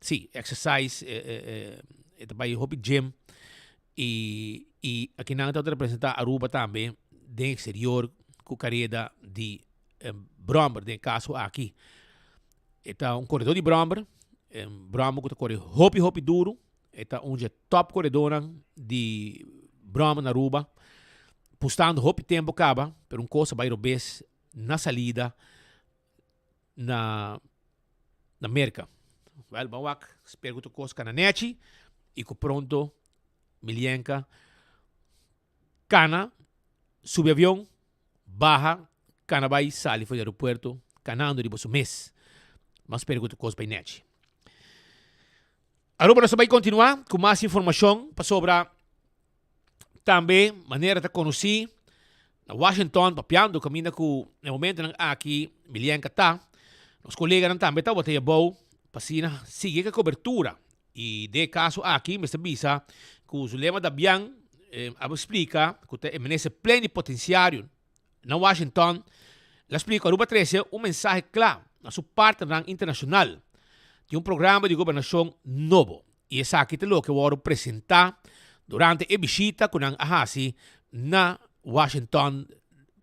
si, exercise, e ta bay hopi gym y y akinan ta representa Aruba tambe den exterior cu careda di brommer den e caso aki. E ta un koredó di bròmber, un bròmber ku ta kore hopi hopi duru. E ta un dje tòp koredónan di bròmber na Aruba. Pustando hopi tempu kaba, pero un kos a bai robes na salida na na Merka. Wèl, ban wak, spera ku tur kos kana nèchi i ku pronto Milienka kana subi avion Baha kana bai sali for di aeropuerto kanando riba su mes. Mas spera ku tur kos bai nèchi. Aruba nos ta bai kontinuá ku mas informashon pasobra tambe manera ta konosí na Washington papiando kaminda ku na e momentonan aki Milienka ta. Nos koleganan tambe tabata yabou pa asina sigui ku e kobertura I den e kaso aki mester bisa ku Zulema Dabian a splika ku ta e minister plenipotensiario na Washington. El a splika ku Aruba trese un mensahe kla na su partnernan internashonal di un programa di gobernashon nobo i esaki ta loke wòrdu presentá durante e bishita ku nan a hasi na Washington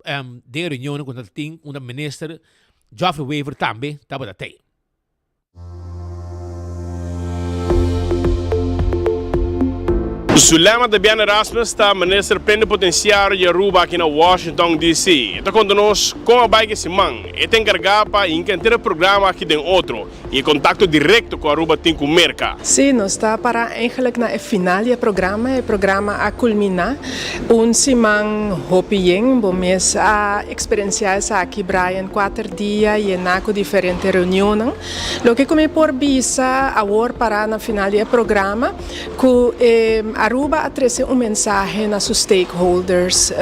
den e reunionnan ku nan ta tin unda minister Geoffrey Wever tambe tabata tei. Zulema Dabian Erasmus ta minister plenipotenciario di Aruba aki na Washington DC. E ta conta nos con a bay cu e siman. E ta encarga pa hinca henter e programa aki den otro y e contacto directo cu Aruba tin cu Merca. Sí, nos ta para eigenlijk na e final di e programa. E programa a culmina un siman hopi yen. Bo mes a experiencia esaki, Brian, cuater dia yená ku diferente reunionnan. Loke ku mi por bisa awor pará na final di e programa ku Aruba a trese un mensahe na su stakeholders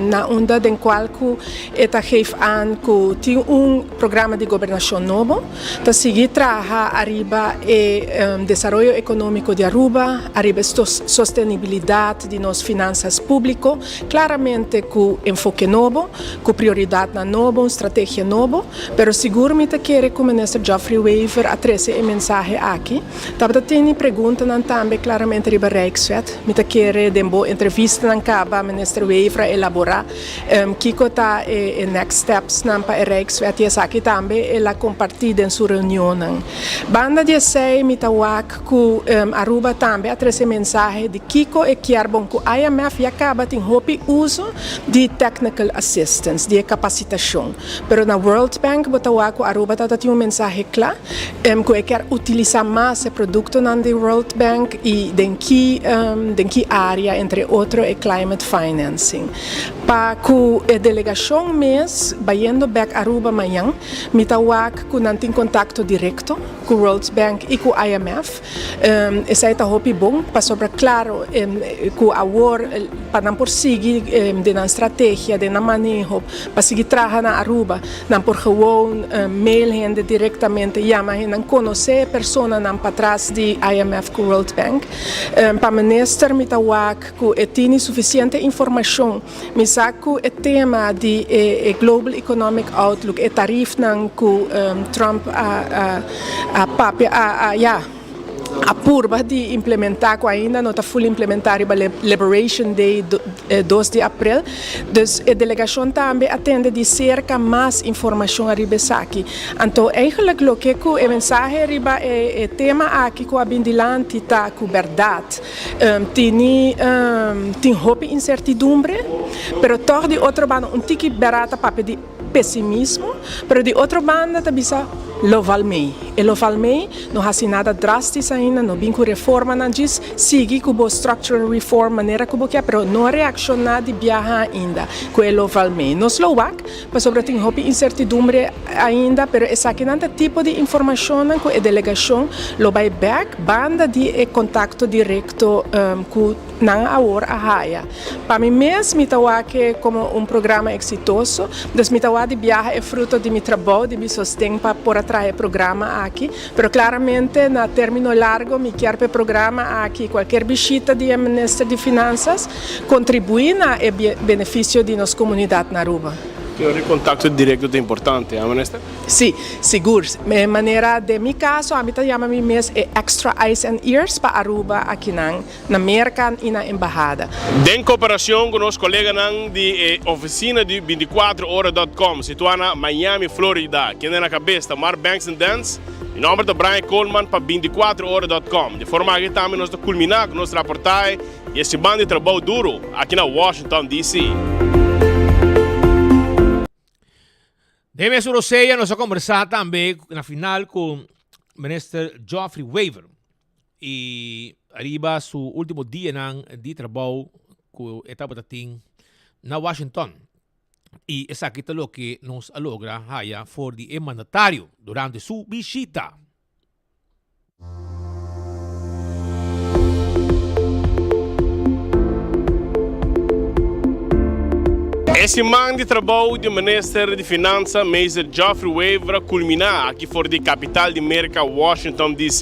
na unda den kual ku e ta geef aan ku tin un programa di gobernashon nobo, ta sigui traha ariba e desaroyo ekonómiko di Aruba, ariba e sostenibilidat di nos finansas públiko, klaramente ku enfoke nobo. Cu prioridadnan nobo, un strategia nobo, pero sigur mi ta kere cu Minister Geoffrey Wever a trece e mensahe aki. Tabata teni preguntanan tambe claramente riba Rijkswet. Mi ta kere den bo entrevistanan caba Minister Wever a elabora kico ta e next stepsnan pa e Rijkswet y esaki tambe el a comparti den su reunionnan. Banda di esey mi ta wak cu Aruba tambe a trece mensahe di kico e kier bon cu IMF ya caba tin hopi uso di technical assistance, di e capacitacion. Pero na World Bank bo ta wak cu Aruba ta tin un mensahe cla cu e kier utilisa mas e productonan di World Bank y den ki den ki area entre otro e climate financing. Pa cu e delegacion mes bayendo bek Aruba mañan mi ta wak cu nan tin contacto directo cu World Bank y cu IMF. Esei ta hopi bon pasobra claro cu awor pa nan por sigui den nan strategia, den nan maneho pa sigui traha na Aruba, nan por gewoon mail hende directamente, yama hende, nan conoce e personanan patras di IMF cu World Bank. Pa minister mi ta wak cu e tini suficiente informacion. Mi sa cu e tema di e Global Economic Outlook, e tarifnan cu Trump a a papia, a a ya, a purba di implementa cu ainda no ta full implementa riba Liberation Day dos di april. Dus e delegacion tambe a tende di cerca mas informacion ariba esaki. Anto eigenlijk loke cu e mensahe riba e tema aki cu a bin dilanti ta cu berdad Tini tin hopi insertidumbre, pero tòg di otro banda un tiki bera ta papia di pesimismo, pero di otro banda ta bisa. Lo val mei. E lo val mei, no hasi nada drastis ainda, no bin ku reformanan djis, sigui ku bo structural reform manera ku bo ke, pero no reakshoná di biaha ainda ku e lo val mei. Nos lo wak, pasobra tin hopi insertidumbre ainda, pero esakinan ta tipo di informashonnan ku e delegashon lo bai bèk banda di e kontakto direkto ku nan awor a haya. Pa mi mes mi ta wak e komo un programa eksitoso, dus mi ta wak di biaha e fruto di mi trabou, di mi sosten pa por a traha e programa aki. Pero klaramente na término largo mi kier pa e programa aki, kualkier bishita di e Minister di Finansas, kontribuí na e benefisio di nos komunidat na Aruba. Pero e kontakto direkto ta importante, ha Minister? Sí, sigur. Manera den mi kaso ami ta yama mi mes e extra eyes and ears pa Aruba akinan. na Merka i na embahada. Den koperashon ku nos koleganan di e ofisina di bintikuater ora dòt kòm situá na Miami, Florida, kende na kabes ta Mark Banks and Dance. Mi nòmber ta Brian Koolman pa bintikuater ora dòt kòm. Di forma aki tambe nos ta kulminá ku nos raportahe di e siman di trabou duru aki na Washington, DC. Den mes rosea nos a kombersá tambe na final ku Minister Geoffrey Wever. Y ariba su ultimo dianan di trabou cu e tabata tin na Washington. Y esaki ta loke nos a logra haya for di e mandatario durante su bishita. E siman di trabou di Minister di Finansa, Meester Geoffrey Wever a culmina aki for di capital di Merca, Washington, DC.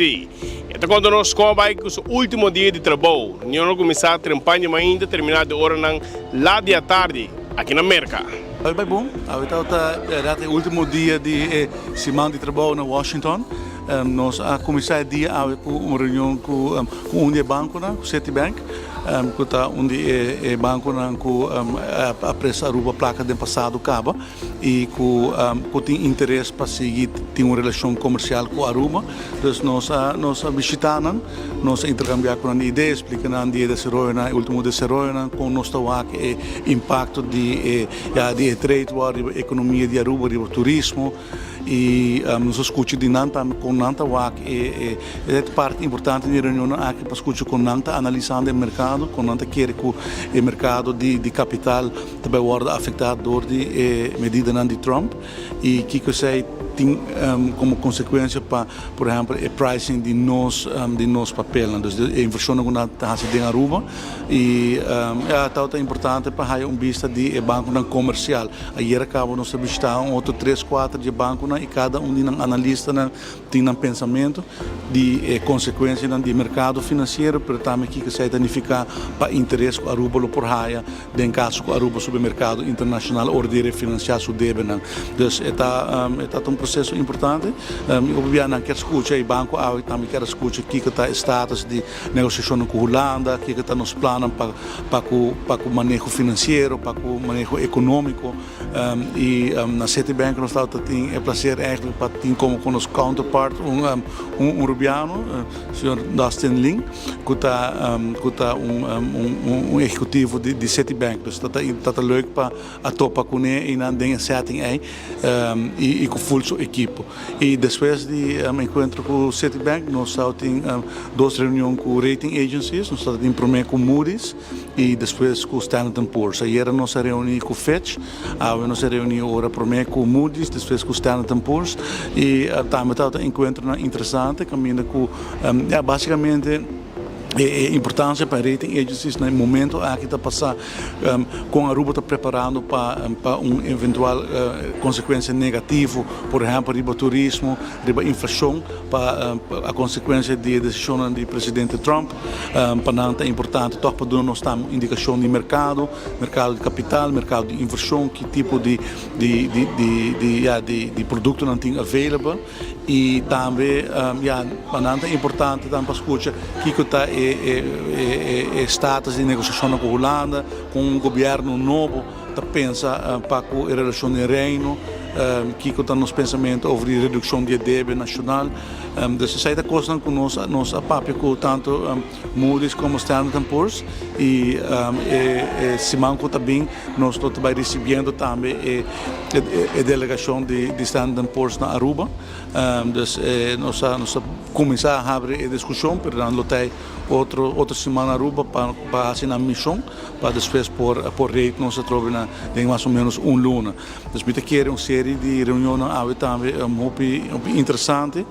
E ta konta nos kon a bai ku su último dia di trabou. Reunion lo kuminsá trempan di mainta terminá di oranan lat di atardi aki na Merka. Awe bai bon. Awe tabata e último dia di e siman di trabou na Washington. Nos a kuminsá e dia awe ku un reunion ku un di e bankonan, ku Citibank, ku ta un di e bankonan ku a presta Aruba plaka den pasado kaba. y cu cu tin interes pa sigui tin un relacion comercial cu Aruba. Dus nos a nos a bishita nan, nos a intercambia cu nan idea, splica nan di e desaroyonan, e ultimo desaroyonan, con nos ta wak e impacto di e ya di e trade war riba economia di Aruba, riba turismo y nos a scucha di nan tambe con nan ta wak e e parti importante di e reunionnan aki pa scucha con nan ta analisando e mercado, con nan ta kere cu e mercado di di capital ta bai wòrdu afektá dor di e medidanan di Trump i kiko esei tin komo konsekuensia pa por ehèmpel e pricing di nos di nos papelnan, dus e invershonnan ku nan ta hasi den Aruba i ya tabata importante pa haya un bista di e bankonan komersial. Ayer a kaba nos a bishitá un otro tres kuater di e bankonan i kada un di nan analistanan Tin nan pensamentu di e konsekuensianan di e merkado finansiero, pero tambe kiko esei ta nifiká pa interes ku Aruba lo por haya den kaso ku Aruba subi merkado internashonal ora di refinansiá su debenan. Dus e ta e ta un proseso importante i hopi bia nan kier skucha i banko awe tambe kier a skucha kiko ta e status di negosiashonnan ku Hulanda, kiko ta nos plannan pa pa ku pa ku maneho finansiero, pa ku maneho ekonómiko. Y na Citibank nos tabata tin e placer eigenlijk pa tin como cu nos counterpart un un Rubiano, señor Dustin Lin, cu ta cu ta un un ejecutivo di di Citibank. Dus ta ta ta leuk pa a topa cune eynan den e setting ey y y cu full su equipo. Y despues di encuentro cu Citibank nos tabatin dos reunion cu rating agencies, nos tabatin prome cu Moody's, i despues ku Standard and Poor's. Ayera nos a reuní ku Fitch, awe nos a reuní ora promé ku Moody's, despues ku Standard and Poor's i tambe tabata enkuentronan interesante kaminda ku ya basikamente e importansia pa e rating agencies na e momento aki ta pasá kon Aruba ta preparando pa pa un eventual konsekuensia negativo, por ehèmpel riba turismo, riba inflashon pa a konsekuensia di e desishonnan di presidente Trump. Pa nan ta importante tòg pa duna nos tambe un indikashon di merkado, merkado di kapital, merkado di invershon, ki tipo di di di di di ya di di produktonan tin available i tambe ya pa nan ta importante tambe pa skucha kiko ta e e e e status di negosiashonnan ku Hulanda, kon un gobièrnu nobo ta pensa pa ku e relashon den Reino. kiko ta nos pensamentu over di redukshon di e debe nashonal. Dus esei ta kosnan ku nos nos a papia ku tantu Moody's komo Standard and Poor's i e siman ku ta bin nos lo ta bai risibiendo tambe e e delegashon di Standard and Poor's na Aruba. Dus nos a nos a kuminsá habri e diskushon pero nan lo ta otro otro siman na Aruba pa pa hasi nan mishon pa despues por por rate nos atrobe na den mas o menos un luna. Dus mi ta kere un serie di reunionnan awe tambe hopi hopi interesante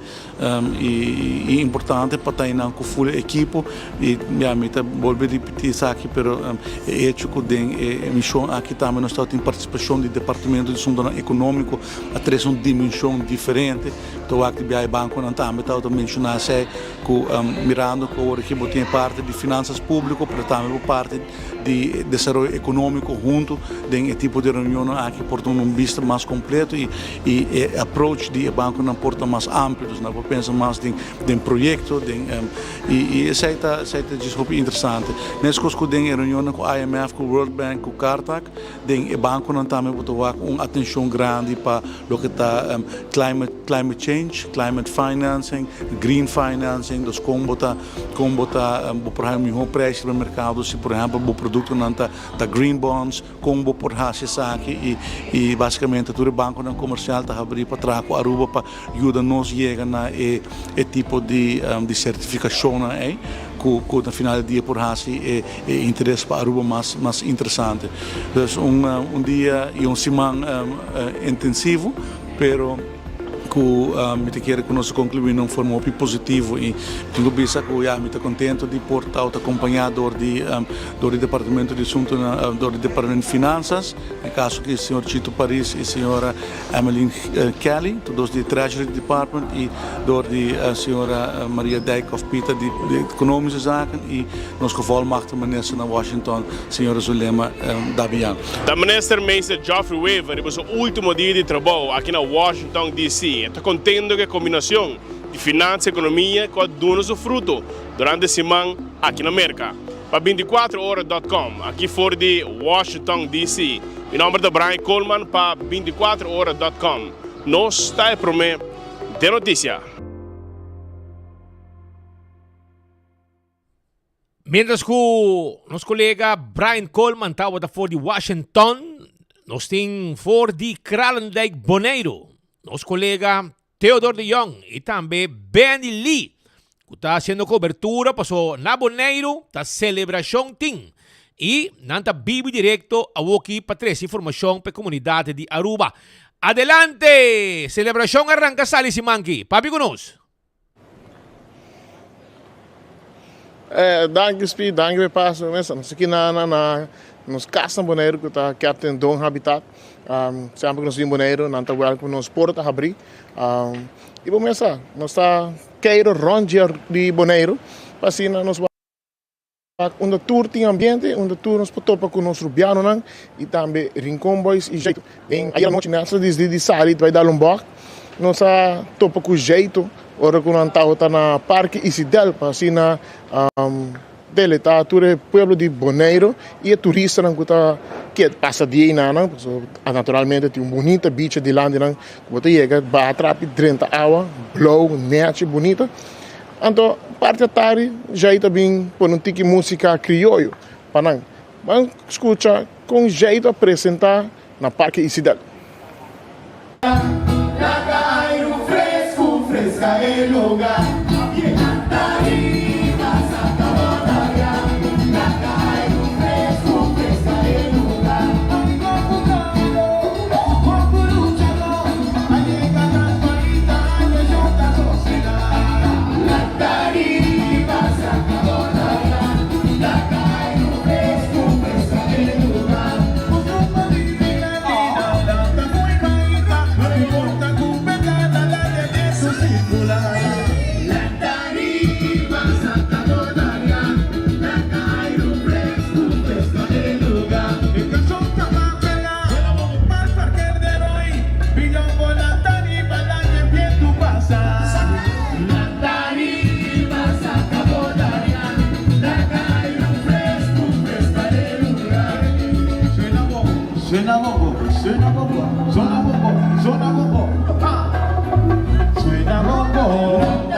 i importante pa ta einan ku ful e ekipo i ya mi ta bolbe ripiti esaki pero e hecho ku den e mishon aki tambe nos tabatin partisipashon di departamento di asuntonan ekonómiko a trese un dimenshon diferente. Ta wak di biaha e bankonan tambe tabata menshoná esei ku mirando ku awor aki bo tin e parti di finansas públiko pero tambe bo parti di desaroyo ekonómiko huntu den e tipo di reunionnan aki por duna un bista mas kompleto i e approach di e bankonan por ta mas amplio. Dus nan por pensa mas den proyekto den i esei ta esei ta djis hopi interesante. Meskos ku den e reunionnan ku IMF, ku World Bank, ku Cartac den e bankonan tambe bo ta wak un atenshon grandi pa loke ta climate climate change, climate financing, green financing, dus kon bo ta kon bo ta bo por haña un mihó preis riba merkado si por ehèmpel bo produktonan ta ta green bonds, kon bo por hasi esaki i i basikamente tur e bankonan komersial ta habrí pa traha ku Aruba pa yuda nos yega na e e tipo di di sertifikashonnan ei ku ku na final di dia por hasi e e interes pa Aruba mas mas interesante. Dus un un dia i un siman intensivo pero ku mi ta kere ku nos a konkluí na un forma hopi positivo i tin ku bisa ku ya mi ta kontento di por ta akompañá dor di dor di departamento di asuntonan dor di departamento di finansas den kaso aki señor Chito Paris i señora Emmeline Kelly tur dos di Treasury Department i dor di señora Maria Dijkhoff Pita di Economische Zaken i nos gevolmachtigde minister na Washington señora Zulema Dabian. Ta Minister Meester Geoffrey Wever riba su ultimo dia di trabou aki na Washington DC. E ta contento cu e combinacion di finansa y economia cu a duna su fruto durante e siman aki na Merca. Pa 24 ora dot com, aki for di Washington DC. Mi nomber ta Brian Koolman pa 24 ora dot com. Nos ta e prome den noticia. Mientras cu nos colega Brian Koolman tabata for di Washington, nos tin for di Kralendijk, Boneiru, nos colega Theodor de Jong y tambe Benny Lee cu ta haciendo cobertura paso na Boneiru ta celebracion tin y nan ta bibi directo awoki pa trece informacion pa e comunidad di Aruba. Adelante! Celebracion a ranca sali siman ki. Papia cu nos. Eh, danki Speed, danki pa e paso mesa. Nos aki na na na nos kas na Boneiru ku ta Captain Don Habitat. Um, semper ku nos bin Boneiru, nan ta welkom nos porta habrí. Um, i bo mesa, nos ta keiro rond di Boneiru, pa asina nos wak unda tur tin ambiente, unda tur nos por topa ku nos rubianonan i tambe Rincon Boys i Jeito. Den ayera nochi mes a disidi di sali bai dal un bògt, nos a topa ku Jeito ora ku nan tabata na Parke Isidel pa asina deleitá tur e pueblo di Boneiru i e turistanan ku ta ke pasa dia einanan, pasobra naturalmente tin un bunita bichi dilanti nan ku bo ta yega baha trapi drenta awa blou nèchi bunita. Anto parti atari Jay ta bin pone un tiki musica crioyo pa nan. Ban scucha con Jay ta presenta na Parke Isidel. Laga airu fresku freska e luga. Tariba saka bo laga. Laga airu fresku freska e luga. Suena bongo, suena bongo, suena bongo, suena bongo, ah. Suena bongo.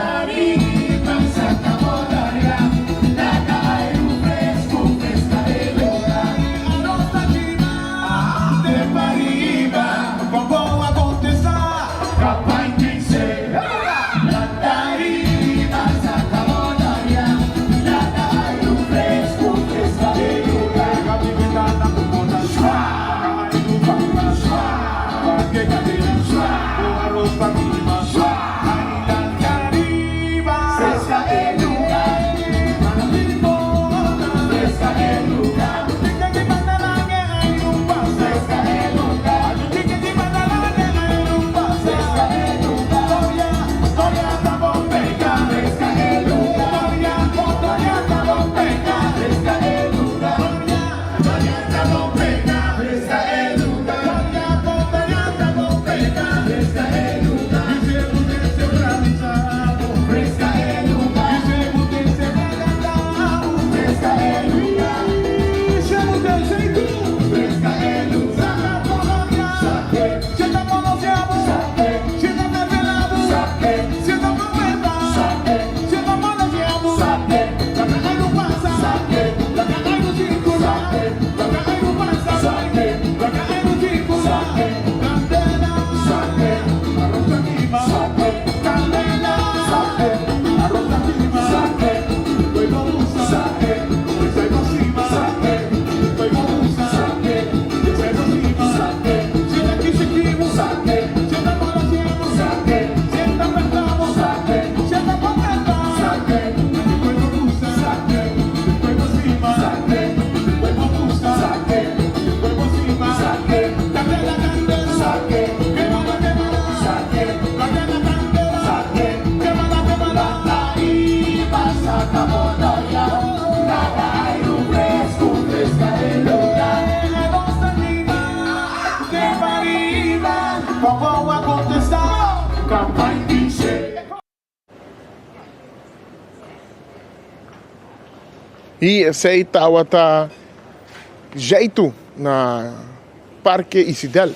I esei tabata Jaitu na Parke Isidel.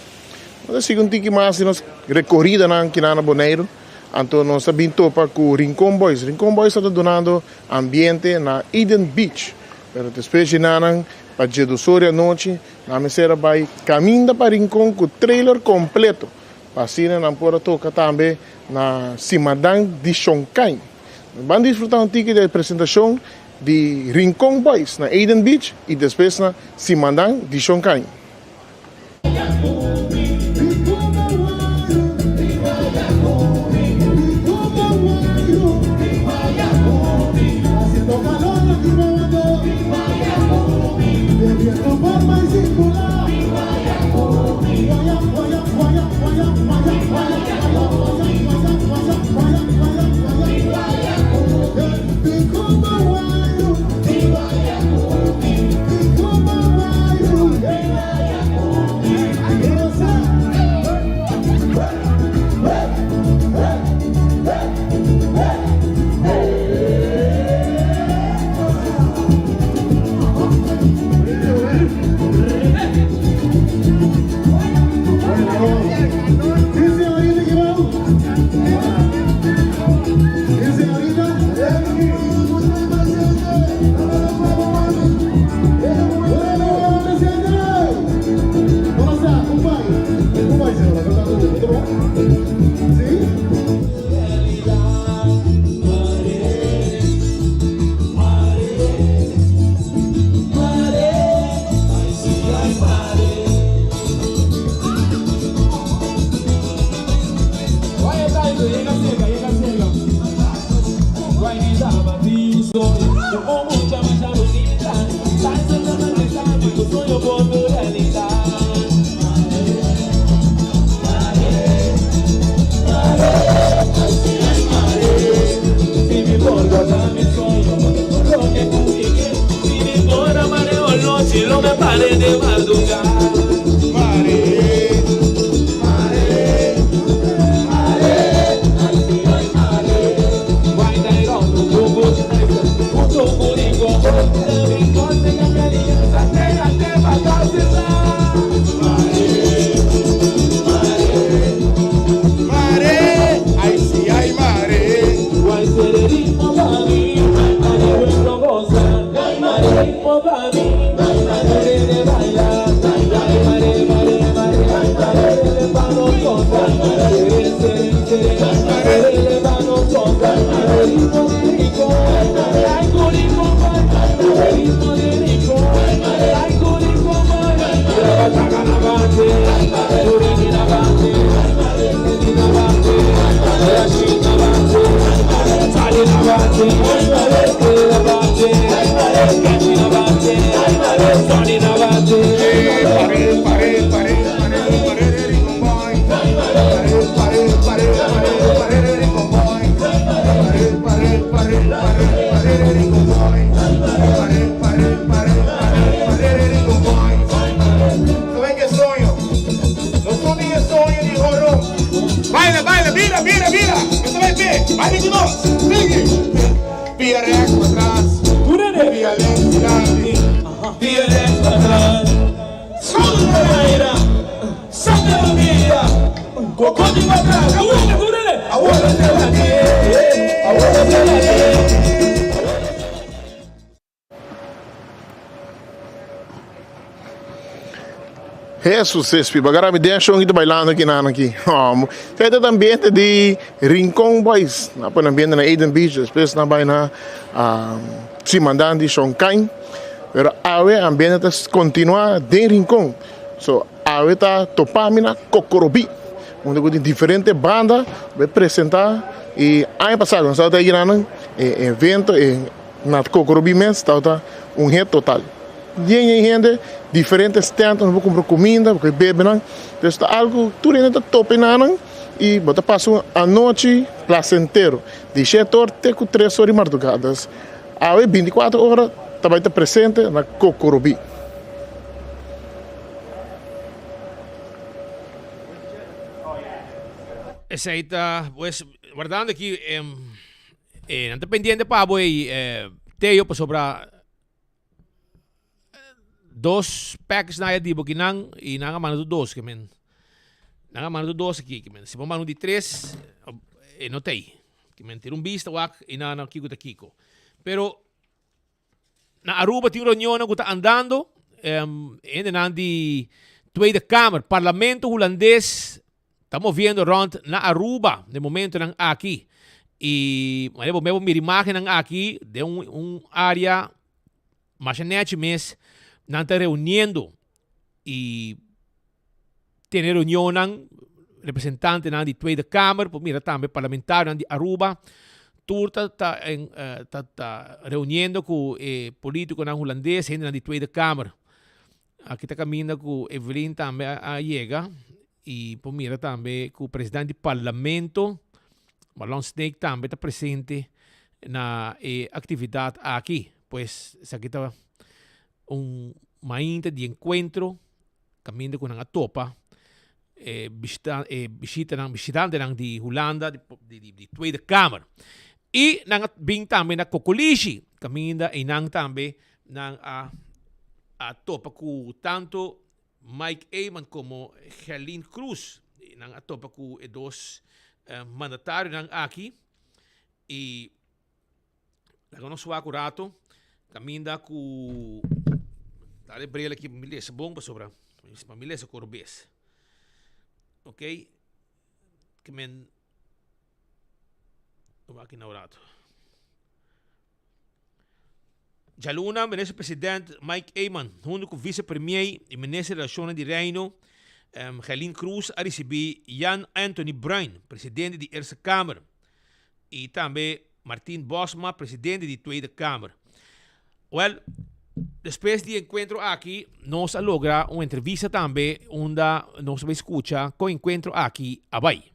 Nos a sigui un tiki mas di nos rekoridanan kinan na Boneiru. Anto nos a bin topa ku Rincon Boys. Rincon Boys tabata dunando ambiente na Eden Beach. Pero despues di nanan pa djedusor di anochi nan mester a bai kaminda pa Rincon ku trailer kompleto pa asina nan por a toka tambe na Simadan di Shonkain. Nos ban disfruta un tiki di e presentashon di Rincon Boys na Eden Beach i despues na Simadan di Shonkain. Baila, baila, bira, bira, bira. Esta bai pe. Bai di nos. Sigui. Pia rechts patras. Pia links dilanti. Pia rechts patras. Scudo na aira. Santa Maria. Coco di patras. Awor nos ta bati. Awor nos ta bati. Hesus Sespi, bagara mi den shon ki ta bailando aki nan aki. Homo. Te ta ambiente di Rincon Boys. Na pone ambiente na Eden Beach, despues na bai na um, Simandan di Shon Kain. Pero awe ambiente ta continua den Rincon. So awe ta topami na Kokorobi. Unda ku tin diferente banda bai presenta y aña pasado nos tabata nan e evento e Na Kokorobí mes tabata un hit total. Yen yen hende, diferente stand unda bo kumpra kuminda, bo por bebe nan. Entonces ta algu tur hende ta topa enanan i bo ta pasa un anochi plasentero. Di shete or te ku tres or di mardugada. Entonces awe bintikuater ora ta bai ta presente na Kokorobí. Esei ta pues wardando aki. E nan ta pendiente pa bo ei Teo pasobra dos packs na di bo kinan y nan a manda tu dos ke men. Nan a manda tu dos aki ke men. Si bo manda un di tres e no ta ei. Ke men tira un bista wak y nan a kiko ta kiko. Pero Na Aruba tin reunionnan ku ta andando. Hendenan di Tweede Kamer, Parlamento Hulandes, ta moviendo rond na Aruba den momentonan aki. I manera bo mira imagennan aki den un un area masha nechi mes nan ta reuniendo i tene reunionnan, representantenan di Tweede Kamer, por mira tambe parlamentarionan di Aruba, tur ta ta en ta ta reuniendo ku e politikonan hulandes, hendenan di Tweede Kamer. Aki ta kaminda ku Evelyn tambe a a yega i por mira tambe ku presidente di parlamento Marlon Sneek tambe ta presente na e aktividat aki. Pues esaki ta un mainta di enkuentro Kaminda ku nan a topa e bishita e bishitanan bishitantenan di Hulanda di di di Tweede Kamer. I nan a bin tambe na Kokolishi kaminda einan tambe nan a a topa ku tantu Mike Eman komo Gerlin Cruz. Nan a topa ku e dos mandatarionan aki i Laga nos wak un rato kaminda ku dal e bril aki pa mi lesa bon pasobra pa mi lesa kor bes. Ok ke men wak aki na un rato. Djaluna Minister President Mike Eman hunto ku Vice Premier i Minister di Relashonnan di Reino Gerlin Croes a risibí Jan Anthony Bruin, Presidente di Eerste Kamer. y tambe Martin Bosma, presidente di Tweede Kamer. Wel, despues di encuentro aki, nos a logra un entrevista tambe unda nos a bay scucha con encuentro aki a bay.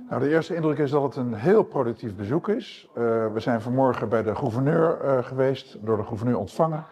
Nou, de eerste indruk is dat het een heel productief bezoek is. Uh, we zijn vanmorgen bij de gouverneur uh, geweest, door de gouverneur ontvangen.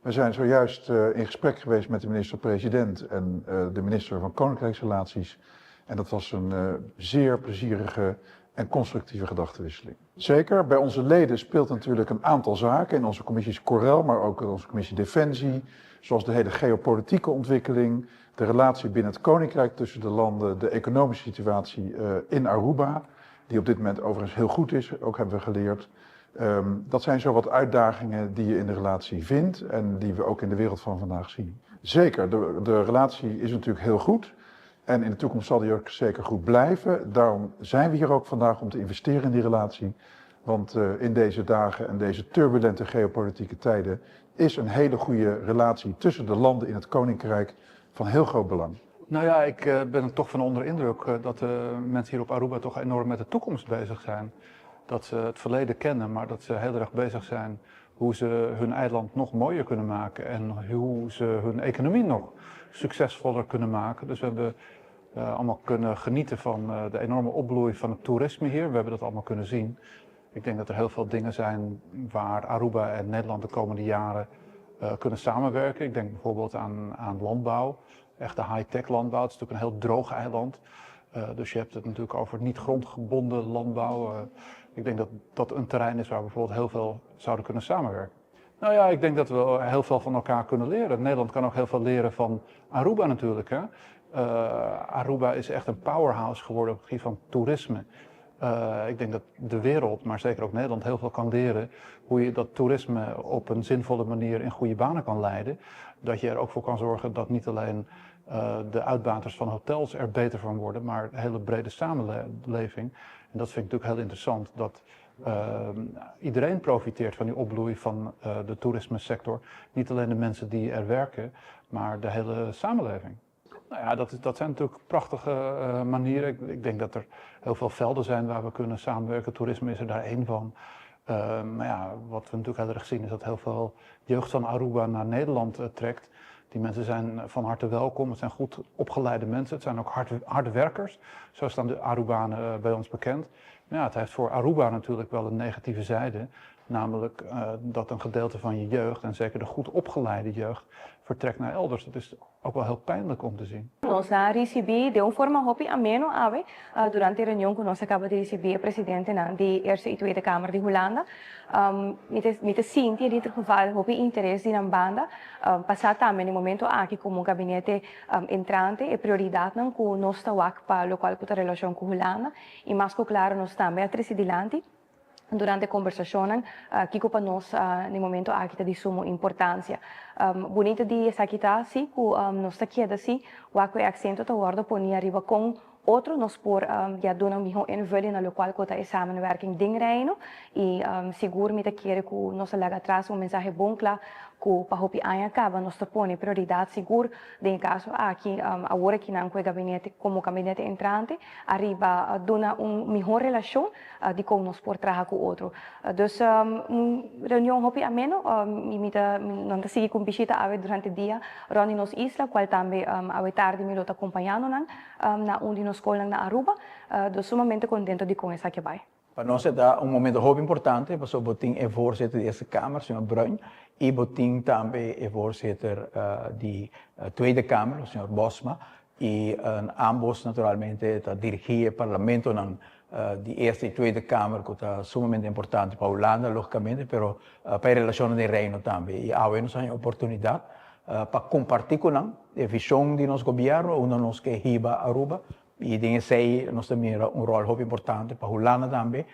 We zijn zojuist uh, in gesprek geweest met de minister-president en de minister van Koninkrijksrelaties. En dat was een uh, zeer plezierige en constructieve gedachtenwisseling. Zeker, bij onze leden speelt natuurlijk een aantal zaken in onze commissies Corel, maar ook in onze commissie Defensie, zoals de hele geopolitieke ontwikkeling, de relatie binnen het Koninkrijk tussen de landen, de economische situatie uh, in Aruba, die op dit moment overigens heel goed is, ook hebben we geleerd. Um, dat zijn zo wat uitdagingen die je in de relatie vindt en die we ook in de wereld van vandaag zien. Zeker, de, de relatie is natuurlijk heel goed. En in de toekomst zal die ook zeker goed blijven. Daarom zijn we hier ook vandaag om te investeren in die relatie. Want uh, in deze dagen en deze turbulente geopolitieke tijden is een hele goede relatie tussen de landen in het Koninkrijk van heel groot belang. Nou ja, ik eh, ben er toch van onder indruk eh, dat de mensen hier op Aruba toch enorm met de toekomst bezig zijn. Dat ze het verleden kennen, maar dat ze heel erg bezig zijn hoe ze hun eiland nog mooier kunnen maken en hoe ze hun economie nog succesvoller kunnen maken. Dus we hebben uh, allemaal kunnen genieten van uh, de enorme opbloei van het toerisme hier. We hebben dat allemaal kunnen zien. Ik denk dat er heel veel dingen zijn waar Aruba en Nederland de komende jaren uh, kunnen samenwerken. Ik denk bijvoorbeeld aan, aan landbouw, echte high-tech landbouw. Het is natuurlijk een heel droog eiland. Dus je hebt het natuurlijk over niet grondgebonden landbouw. Ik denk dat dat een terrein is waar we bijvoorbeeld heel veel zouden kunnen samenwerken. Nou ja, ik denk dat we heel veel van elkaar kunnen leren. Nederland kan ook heel veel leren van Aruba natuurlijk. Hè? Uh, Aruba is echt een powerhouse geworden op het gebied van toerisme. Uh, ik denk dat de wereld, maar zeker ook Nederland, heel veel kan leren hoe je dat toerisme op een zinvolle manier in goede banen kan leiden. Dat je er ook voor kan zorgen dat niet alleen uh, de uitbaters van hotels er beter van worden, maar de hele brede samenleving. En dat vind ik natuurlijk heel interessant, dat uh, iedereen profiteert van die opbloei van uh, de toerismesector. Niet alleen de mensen die er werken, maar de hele samenleving. Nou ja, dat, dat zijn natuurlijk prachtige uh, manieren. Ik, ik, denk dat er heel veel velden zijn waar we kunnen samenwerken. Toerisme is er daar één van. Uh, maar ja, wat we natuurlijk heel erg zien is dat heel veel jeugd van Aruba naar Nederland uh, trekt. Die mensen zijn van harte welkom. Het zijn goed opgeleide mensen. Het zijn ook hard, harde werkers. Zo staan de Arubanen bij ons bekend. Maar ja, het heeft voor Aruba natuurlijk wel een negatieve zijde. Namelijk uh, dat een gedeelte van je jeugd, en zeker de goed opgeleide jeugd, vertrekt naar elders. Dat is ook wel heel pijnlijk om te zien. Nos a ricibi den un forma hopi ameno awe durante e reunion cu nos a caba di ricibi e presidentenan di Eerste y Tweede Kamer di Hulanda. Mi ta mi ta sinti en ieder geval hopi interes di nan banda pa sa tambe na e momento aki como gabinete entrante e prioridadnan cu nos ta wak pa locual cu ta relacion cu Hulanda y mas cu claro nos tambe a trece dilanti Durante kombersashonnan, kiko pa nos na e momento aki ta di sumo importansia? Bunita di esaki ta si ku nos ta keda si wak ku e aksento ta wòrdu poni ariba kon otro nos por ya duna un mihó invulling na lokual ku ta e samenwerking den Reino i sigur mi ta kere ku nos a laga atras un mensahe bon kla ku pa hopi aña kaba nos ta pone prioridat sigur den e kaso aki awor akinan ku e gabinete komo gabinete entrante ariba duna un mihó relashon Dikon nos por traha ku otro. Dus un reunion hopi ameno i mi ta nan ta sigui ku un bishita awe durante dia rònt di nos isla kual tambe awe tardi mi lo ta kompañando nan na un di nos skolnan na Aruba. Dus sumamente kontento dikon esaki a bai. Pa nos e ta un momento hopi importante pasobra bo tin e voorzitter di Eerste Kamer, señor Bruin, i bo tin tambe e voorzitter di Tweede Kamer, señor Bosma, i ambos naturalmente ta dirigí e parlamentonan di Eerste i Tweede Kamer ku ta sumamente importante pa Hulanda logikamente pero pa e relashonnan den Reino tambe. I awe nos a haña oportunidat pa kompartí ku nan e vishon di nos gobièrnu unda nos ke hiba Aruba i den esei nos ta mira un ròl hopi importante pa Hulanda tambe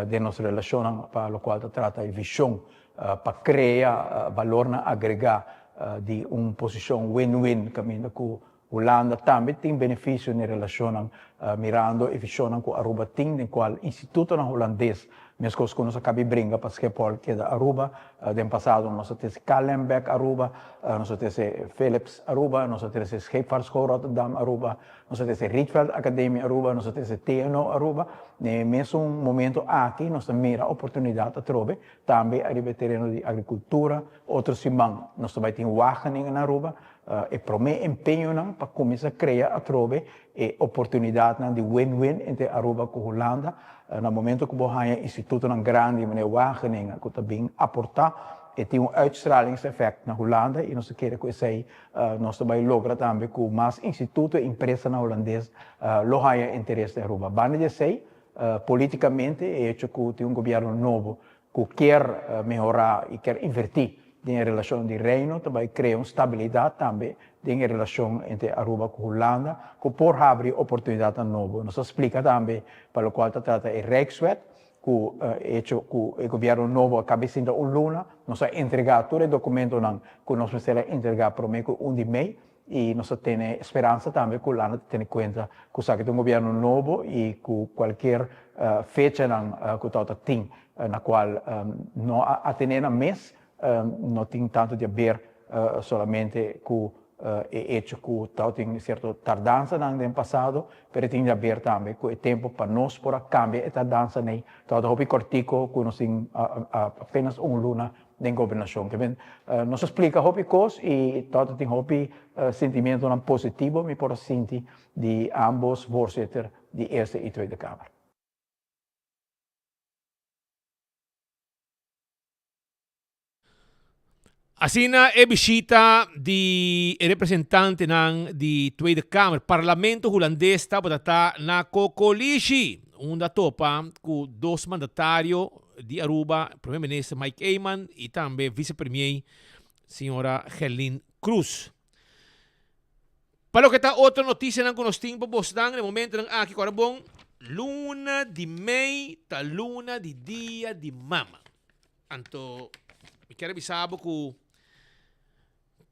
den nos relashonnan pa lokual ta trata e vishon pa krea balornan agregá di un posishon win-win kaminda ku Hulanda tambe tin benefisio den relashonnan mirando e vishonnan ku Aruba tin den kual institutonan hulandes, meskos ku nos a kabi bringa pa Schiphol keda Aruba, den pasado nos a trese KLM bek Aruba, nos a trese Philips Aruba, nos a trese Scheepvaartschool Rotterdam Aruba, nos a trese Rietveld Academie Aruba, nos a trese TNO Aruba. Den e mesun momento aki nos ta mira oportunidat atrobe tambe ariba e tereno di agrikultura. Otro siman nos ta bai tin Wageningen na Aruba, E promé empeñonan pa kuminsá krea atrobe e oportunidatnan di win-win entre Aruba ku Hulanda. Na momento ku bo haña institutonan grandi manera Wageningen ku ta bin aportá, e tin un uitstralingseffect na Hulanda i nos ta kere ku esei nos ta bai logra tambe ku mas instituto i empresanan hulandes lo haña interes den Aruba. Banda di esei, politikamente e hecho ku tin un gobièrnu nobo ku kier mehorá i kier invertí den e relashon di Reino ta bai krea un stabilidat tambe den e relashon entre Aruba ku Hulanda ku por habri oportunidatnan nobo. Nos a splika tambe pa lokual ta trata e Rijkswet ku e hecho ku e gobièrnu nobo a kabe sinta un luna nos a entregá tur e dokumentonan ku nos mester a entregá promé ku un di mei I nos ta tene speransa tambe ku Hulanda ta tene kuenta ku esaki ta un gobièrnu nobo i ku kualkier fechanan ku tabata tin na kual no a atené nan mes. no tin tanto di haber solamente ku e echo ku tabatin sierto tardansanan den pasado, pero e tin di haber tambe ku e tempu pa nos por a kambia e tardansanan ei tabata hopi kòrtiku ku nos tin apenas un luna den gobernashon. Ke men nos a splika hopi kos i tabata tin hopi sentimentonan positivo mi por a sinti di ambos voorzitter di Eerste i Tweede Kamer. Asina e bishita di e representantenan di Tweede Kamer, Parlamento Hulandes tabata ta na Kokolishi, unda topa ku dos mandatario di Aruba, Prome Minister Mike Eman y tambe Vice Premier Señora Gerlin Croes. Pa loke ta otro noticianan cu nos tin pa bosnan na e momentonan aki cu ora bon, luna di mei ta luna di dia di mama. Anto mi kier a bisa bo cu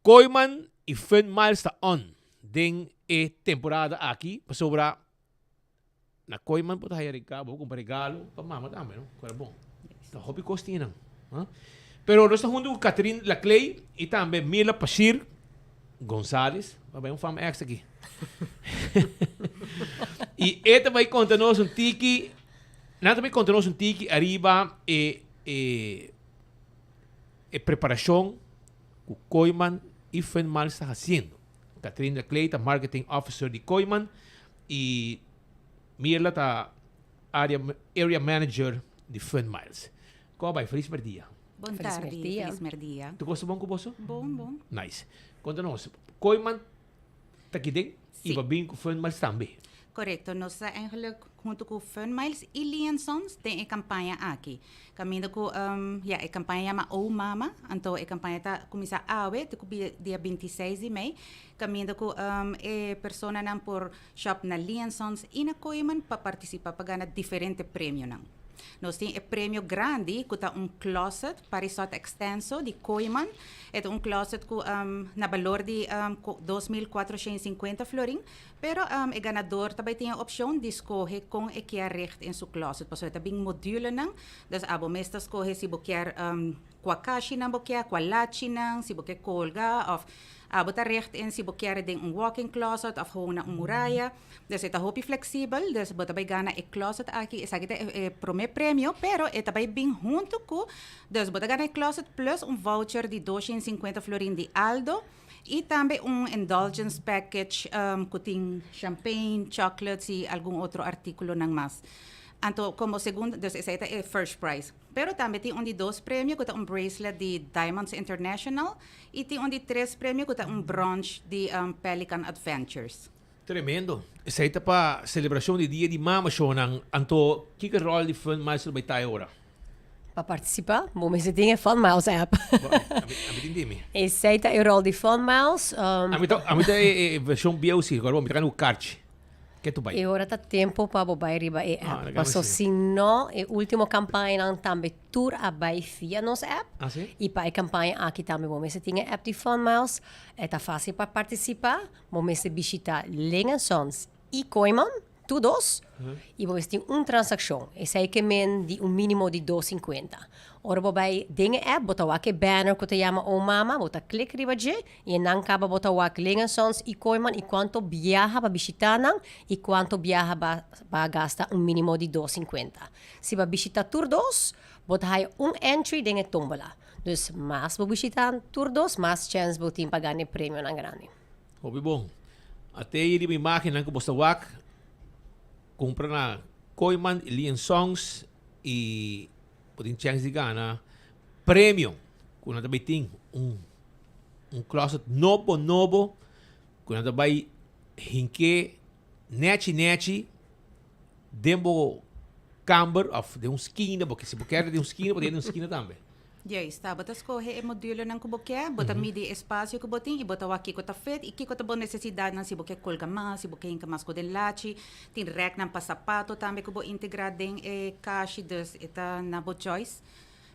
Kooyman y Fun Miles ta on den e temporada aki pasobra Na Kooiman bo ta haya regalo, bo kumpra regalo pa mama tambe, no? Ku era bon. Ta hopi kos tin nan. Ha? Pero nos ta huntu ku Catherine Laclay i tambe Mirla Pashir Gonzales. Va bai un fam extra aki. I e ta bai konta nos un tiki, nan ta bai konta nos un tiki ariba e e e preparashon ku Kooiman i Fun Miles ta hasiendo. Catherine Laclay ta marketing officer di Kooiman Y Mirla ta area area manager di Fun Miles. Con a bay? Feliz merdia. Bon tardi, feliz merdia. Tur cos ta bon cu boso? Bon, bon. Nice. Conta nos, Kooiman ta kiden y ba bin cu Fun Miles tambe? Correcto, nos ta eigenlijk hunto cu Fun Miles y Lee and Sons den e campaña aki. Caminda cu, ya, e campaña yama Oh Mama, anto e campaña ta cuminsa awe te cu dia 26 di mei. Kaminda ku e personanan por shop na Lee and Sons i na Kooyman pa partisipá pa gana diferente premionan. Nos tin e premio grandi ku ta un closet parisot extenso di Kooyman. E ta un closet ku na balor di 2450 florin, pero e ganador ta bai tin e opshon di skohe kon e kier richt in su closet pasobra e ta bin modulenan, dus abo mes ta skohe si bo kier kua kashinan bo kier, kua lachinan, si bo ke kolga òf Abo ta recht in si bo kier den un walk-in closet of gewoon na un muraya. Dus e ta hopi flexibel, dus bo ta bai gana e closet aki. Esaki ta e prome premio, pero e ta bai bin hunto cu, dus bo ta gana e closet plus un voucher di 250 florin di Aldo y tambe un indulgence package cu tin champagne, chocolates y algun otro articulonan mas. Anto como segundo, dus esey ta e first prize. Pero tambe tin un di dos premio cu ta un bracelet di Diamonds International y tin un di tres premio cu ta un brunch di Pelican Adventures. Tremendo. Esey ta pa celebracion di Dia di Mama shownan. Anto kiko e rol di Fun Miles lo bay ta e ora? Pa participa bo mester tin e Fun Miles app. Ami tin dimi. Esey ta e rol di Fun Miles. Ami ta ami ta e version bieu si, mi ta gana cu karchi. Ke tu bai? E ora ta tempo pa bo bai riba e app. Paso si no, e ultimo campañanan tambe tur a bai via nos app. Ah, si? Y pa e campaña aki tambe bo mester tin e app di Fun Miles. E ta facil pa participa. Bo mester bishita Ling and Sons y Kooyman, tur dos. Y bo mester tin un transaccion. Esey ke men di un minimo di dos cincuenta. Ora bo bai den e app, bo ta wak e banner cu ta yama Oh Mama, bo ta click riba dje. I e nan kaba bo ta wak Ling and Sons i Kooyman i kuanto biaha ba bishitá nan i kuanto biaha ba ba gasta un minimo di 250. Si ba bishitá tur dos, bo ta haya un entry den e tómbola. Dus mas bo bishitá tur dos, mas chèns bo tin pa gana e premionan grandi. Hopi bon. Ate ei riba imágennan ku bo sta wak, kumpra na Kooyman i Lee and Sons i bo tin chèns di gana premio ku nan ta bai tin un Un closet nobo nobo ku nan ta bai hink'é nechi nechi den bo kamber of den un skina, bo si bo kier den un skina bo ta den un skina tambe. Juist, ta bo ta skohe e modulonan ku bo ke, bo ta midi e espasio ku bo tin i bo ta wak kiko ta fit i kiko ta bo nesesidatnan, si bo ke kolga mas, si bo ke hinka mas ku den lachi, tin rèknan pa sapato tambe ku bo integrá den e kashi, dus e ta na bo choice.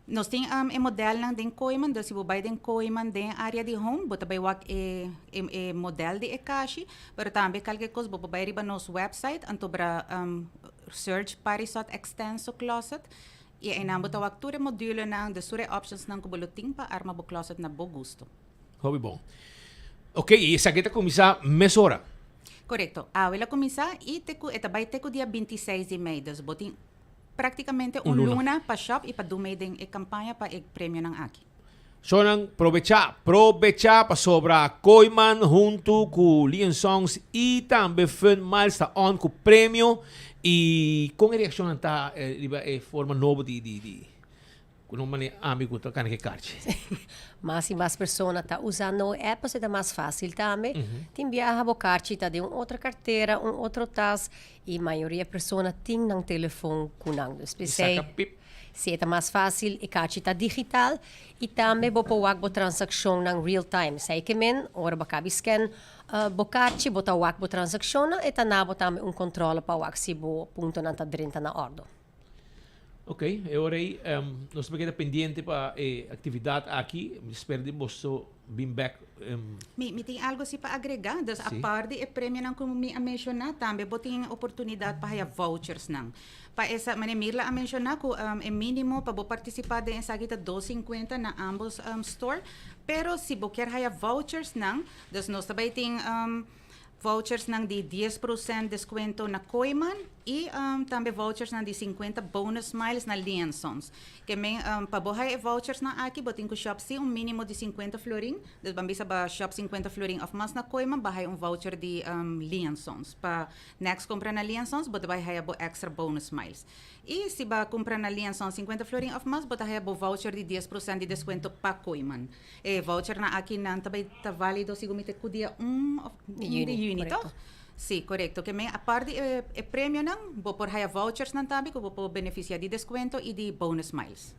Nos tin e modelnan den Kooiman, dus si bo bai den Kooiman den e area di home, bo ta bai wak e e model di e kashi, pero tambe kalke kos bo por bai riba nos website anto bra search Parisot Extenso Closet. Y einan bo ta wak tur e modulenan, dus tur e optionsnan cu bo lo tin pa arma bo closet na bo gusto. Hopi bon. Ok, y esaki ta cuminsa mesora? Corecto. Awe lo cuminsa y te cu e ta bay te cu dia 26 di mei. Dus bo tin practicamente un luna pa shop y pa do mee den e campaña pa e premionan aki. Shownan probecha, probecha pasobra Kooyman huntu cu Leon Songs y tambe Fun Miles ta on cu premio y con e reaccionnan ta riba e forma nobo di di di cu no mane ami cu ta cana ke karchi. Mas y mas persona ta usando e app pasobra ta mas facil tambe. Tin biaha bo karchi ta den un otro cartera, un otro tas y mayoria persona tin nan telefon cu nan. Dus p'esey. Saca pip. Si e ta mas fásil, e kachi ta digital i tambe bo por wak bo transakshonnan real time. Esei ke men, ora bo kabi scan bo karchi, bo ta wak bo transakshonnan, e ta na bo tambe un kòntròle pa wak si bo puntonan ta drenta na òrdu. Ok, e ora ei nos ta keda pendiente pa e aktividat aki. Mi ta spera di boso bin bek. Mi mi tin algo si pa agrega. Dus apart di e premionan ku mi a menshoná, tambe bo tin oportunidat pa haya vouchersnan. Pa esa, manera Mirla a menciona cu e minimo pa bo participa den esaki ta dos cincuenta na ambos store, pero si bo kier haya vouchers nan, dus nos ta bay tin vouchers nan di dies procent descuento na Kooyman y tambe vouchers nan di cincuenta bonus miles na Lee and Sons. Ke men pa bo haya e vouchers nan aki bo tin cu shop si un minimo di cincuenta florin, dus ban bisa ba shop cincuenta florin of mas na Kooyman ba haya un voucher di Lee and Sons pa Next kumpra na Lee and Sons bo ta bai haya bo extra bonus miles. I si ba kumpra na Lee and Sons 50 florin of mas bo ta haya bo voucher di 10% di deskuento pa Kooyman. E vouchernan aki nan ta bai ta valido segun mi ta ku dia un of un di juni toch? Si, korekto. Ke men apart di e e premionan bo por haya vouchersnan tambe ku bo por benefisia di deskuento i di bonus miles.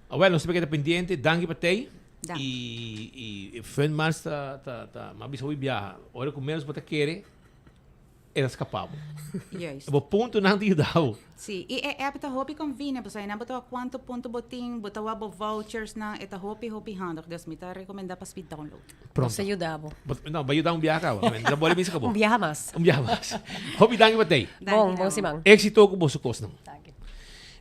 Awel nos ta keda pendiente. Danki pa tei. I i fun mas ta ta ta m'a bisa hopi biaha. Ora ku menos bo ta kere e ta skapa bo. Juist. Bo puntonan ta yuda bo. Si, i e app ta hopi convenient pasobra einan bo ta wak kuantu punto bo tin, bo ta wak bo vouchersnan, e ta hopi hopi handig. Dus mi ta rekomendá pa speed download. Pronto. Nos ta yuda bo. No, bo a yuda un biaha kaba. Mi ta bole bisa ku bo. Un biaha mas. Un biaha mas. Hopi danki pa tei. Bon, bon siman. Éxito ku boso kosnan. Danki.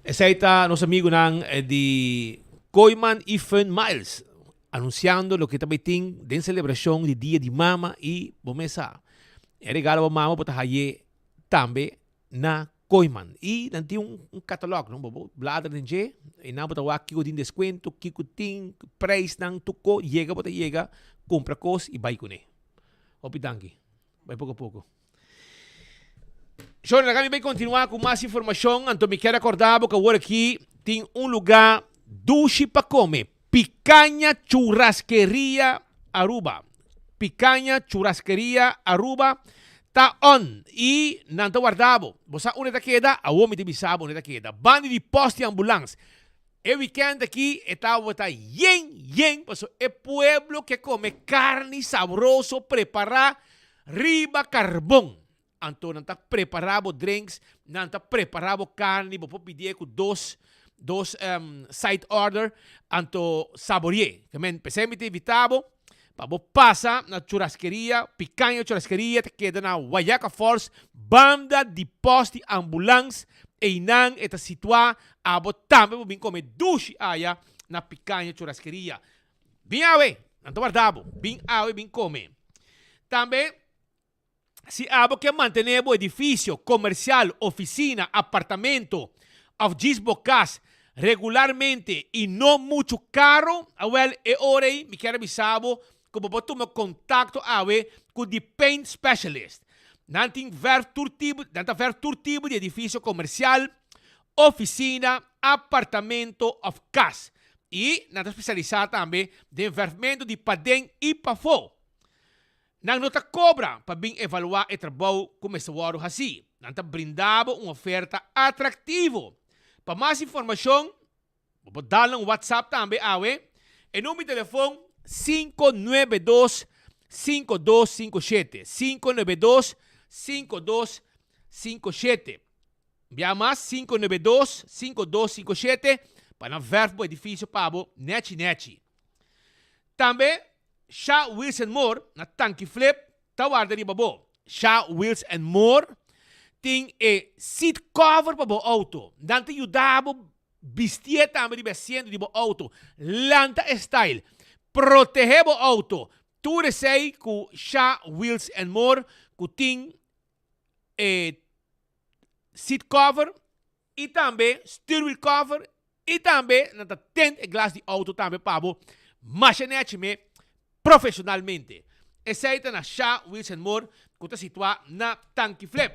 Esei ta nos amigunan di Kooyman y Fun Miles anunciando loke ta bay tin den celebracion di Dia di Mama y bo mes sa e regalo pa mama bo ta haye tambe na Kooyman y nan tin un catalog no bo por bladra den dje y nan bo ta wak kiko tin descuento kiko tin prijsnan tur ko yega bo ta yega cumpra cos y bay cune. Hopi danki. Bai poko poko. Shon, laga mi bai kontinuá ku mas informashon, anto mi kier akordá bo ku awor aki tin un lugá dushi pa kome, Picaña Churrasqueria Aruba. Picaña Churrasqueria Aruba ta on i nan ta warda bo. Bo sa unda e ta keda? Awor mi ta bisa bo unda e ta keda. Banda di pòst di ambulans. E weekend aki e tabata yen yen pasobra e pueblo ke kome karni sabroso prepará riba karbon. Anto nan ta prepará bo drinks, nan ta prepará bo karni, bo por pidié ku dos dos side order, anto saborié. Ke men p'esei mi ta invitá bo pa bo pasa na churraskeria, Picaña Churraskeria ta keda na Wayaca Falls, banda di pòst di ambulans, einan e ta situá, abo tambe bo bin kome dushi aya na Picaña Churraskeria. Bin awe, nan ta warda bo, bin awe bin kome. Tambe. Si abo ke mantené bo edifisio komersial, ofisina, apartamento òf djis bo kas regularmente i no muchu karu, awèl e ora ei mi kier a bisa bo ku bo por tuma kontakto awe ku di Paint Specialist. Nan tin vèrf tur tipo, nan ta vèrf tur tipo di edifisio komersial, ofisina, apartamento òf kas. I nan ta spesialisá tambe den vèrfmentu di paden i pafó. Nan no ta kobra pa bin evaluá e trabou ku mester wòrdu hasí. Nan ta brinda bo un oferta atraktivo. Pa mas informashon, bo por dal nan WhatsApp tambe awe. E number di telefon 592 5257, 592 5257. Bia mas 592 5257 pa nan vèrf bo edifisio pa bo nèchi nèchi. Tambe Sha Wheels and More na Tanki Flip ta warda riba bo. Sha Wheels and More Tin e seat cover pa bo auto. Nan ta yuda bo bistié tambe riba e asiento di bo auto. Lanta e style. Protehé bo auto. Tur esei ku Sha Wheels and More ku tin e seat cover y tambe stuurwiel cover y tambe nan ta tint e glas di auto tambe pa bo masha nechi me profesionalmente. Esey ta na Sha Wheels and More cu ta situa na Tanki Flip.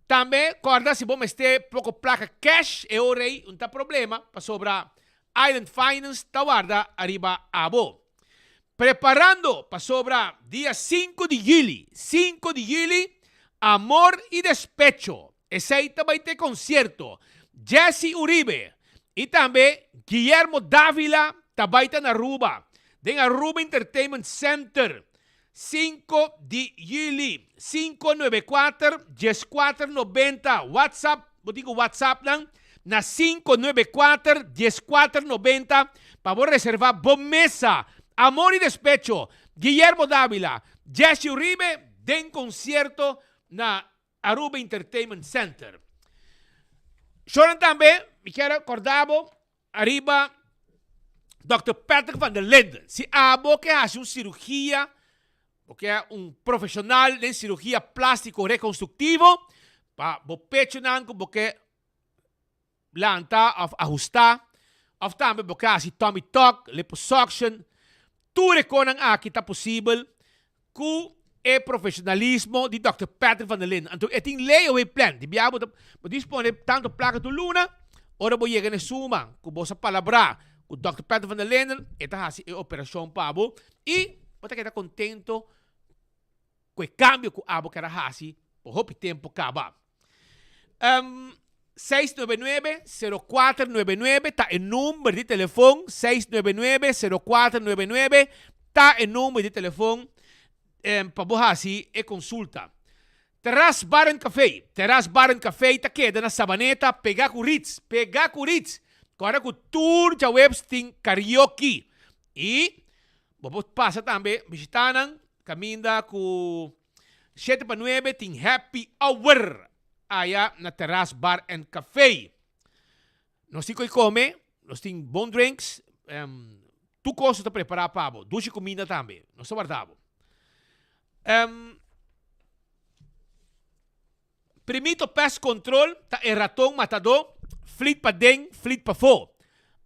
Tambe corda si bo mester poco placa cash e ora ey un ta problema pasobra Island Finance ta warda ariba abo. Preparando pasobra dia sinku di juli, sinku di juli, Amor y Despecho, esey ta bay t'e concierto. Jessy Uribe y tambe Guillermo Davila ta bay ta na Aruba, den Aruba Entertainment Center, sinku di juli, sinku nuebe kuater, dieskuater nobenta, WhatsApp, bo tin ku WhatsApp nan na sinku nuebe kuater, dieskuater nobenta pa bo reserva bo mesa. Amor y Despecho, Guillermo Davila, Jessy Uribe den concierto na Aruba Entertainment Center. Shonan tambe mi kier a corda bo ariba Dòkter Patrick van der Linden. Si abo ke hasi un sirugia, bo ke un profesional den sirugia plástiko rekonstruktivo, pa bo pechonan ku bo ke lanta òf ahustá, òf tambe bo ke hasi tummy tuck, liposuction, tur e konan aki ta posibel Ku e profesionalismo di Dòkter Patrick van der Linden. Anto e tin layaway plan. Di bia bo ta bo dispone tanto plaka tur luna, ora bo yega na e suma ku bo sa palabrá ku Dòkter Patrick van der Linden, e ta hasi e operashon pa bo i bo ta keda kontento ku e kambio ku abo ker a hasi pa hopi tempu kaba. Seis nuebe nuebe, sero kuater nuebe nuebe ta e number di telefon, seis nuebe nuebe, sero kuater nuebe nuebe ta e number di telefon pa bo hasi e konsulta. Terras Bar and Café, Terras Bar and Café ta keda na Sabaneta pega ku Ritz, pega ku Ritz, kòrda ku tur djaweps tin karaoke i bo por pasa tambe bishita nan kaminda ku Shete pa nuebe tin happy hour aya na Terras Bar and Café. Nos tin koe kome, nos tin bon drinks, tur kos ta prepara pa bo, dushi kuminda tambe, nos ta warda bo. Primito Pest Control ta e raton matadó, flit paden, flit pafó.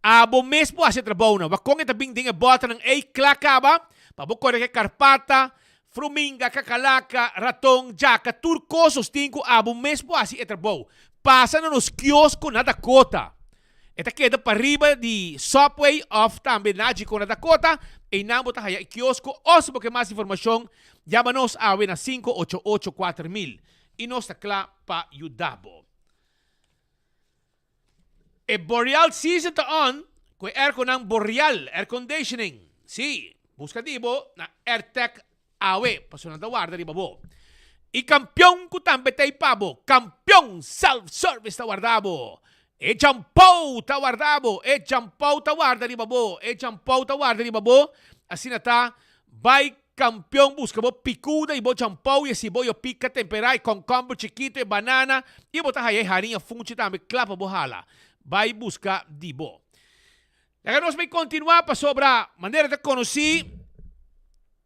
Abo mes bo hasi e trabounan. Wak kon e ta bin den e bòternan ei kla kaba pa bo kore ku e karpata, fruminga, kakalaka, raton, djaka, tur kos nos tin ku abo mes bo hasi e trabou. Pasa na nos kiosko na Dakota. E ta keda pariba di Subway òf tambe Nagico na Dakota. Einan bo ta haya e kiosko òf si bo ke mas informashon yama nos awe na sinku ocho ocho 4000 i nos ta kla pa yuda bo. E Boreal season ta on ku e airconan Boreal Air Conditioning. Sí, buska di bo na Airtech awe pasobra nan ta warda riba bo. I kampion ku tambe ta ei pa bo, Kampion Self Service ta warda bo. E champou ta warda bo, e champou ta warda riba bo, e champou ta warda riba bo. Asina ta, bai Kampion buska bo pikuda i bo champou i e siboyo pika temperá i kònkòmber chikitu e banana i bo ta haya e hariña funchi tambe kla pa bo hala. Bai buska di bo. Laga nos bai kontinuá pasobra manera ta konosí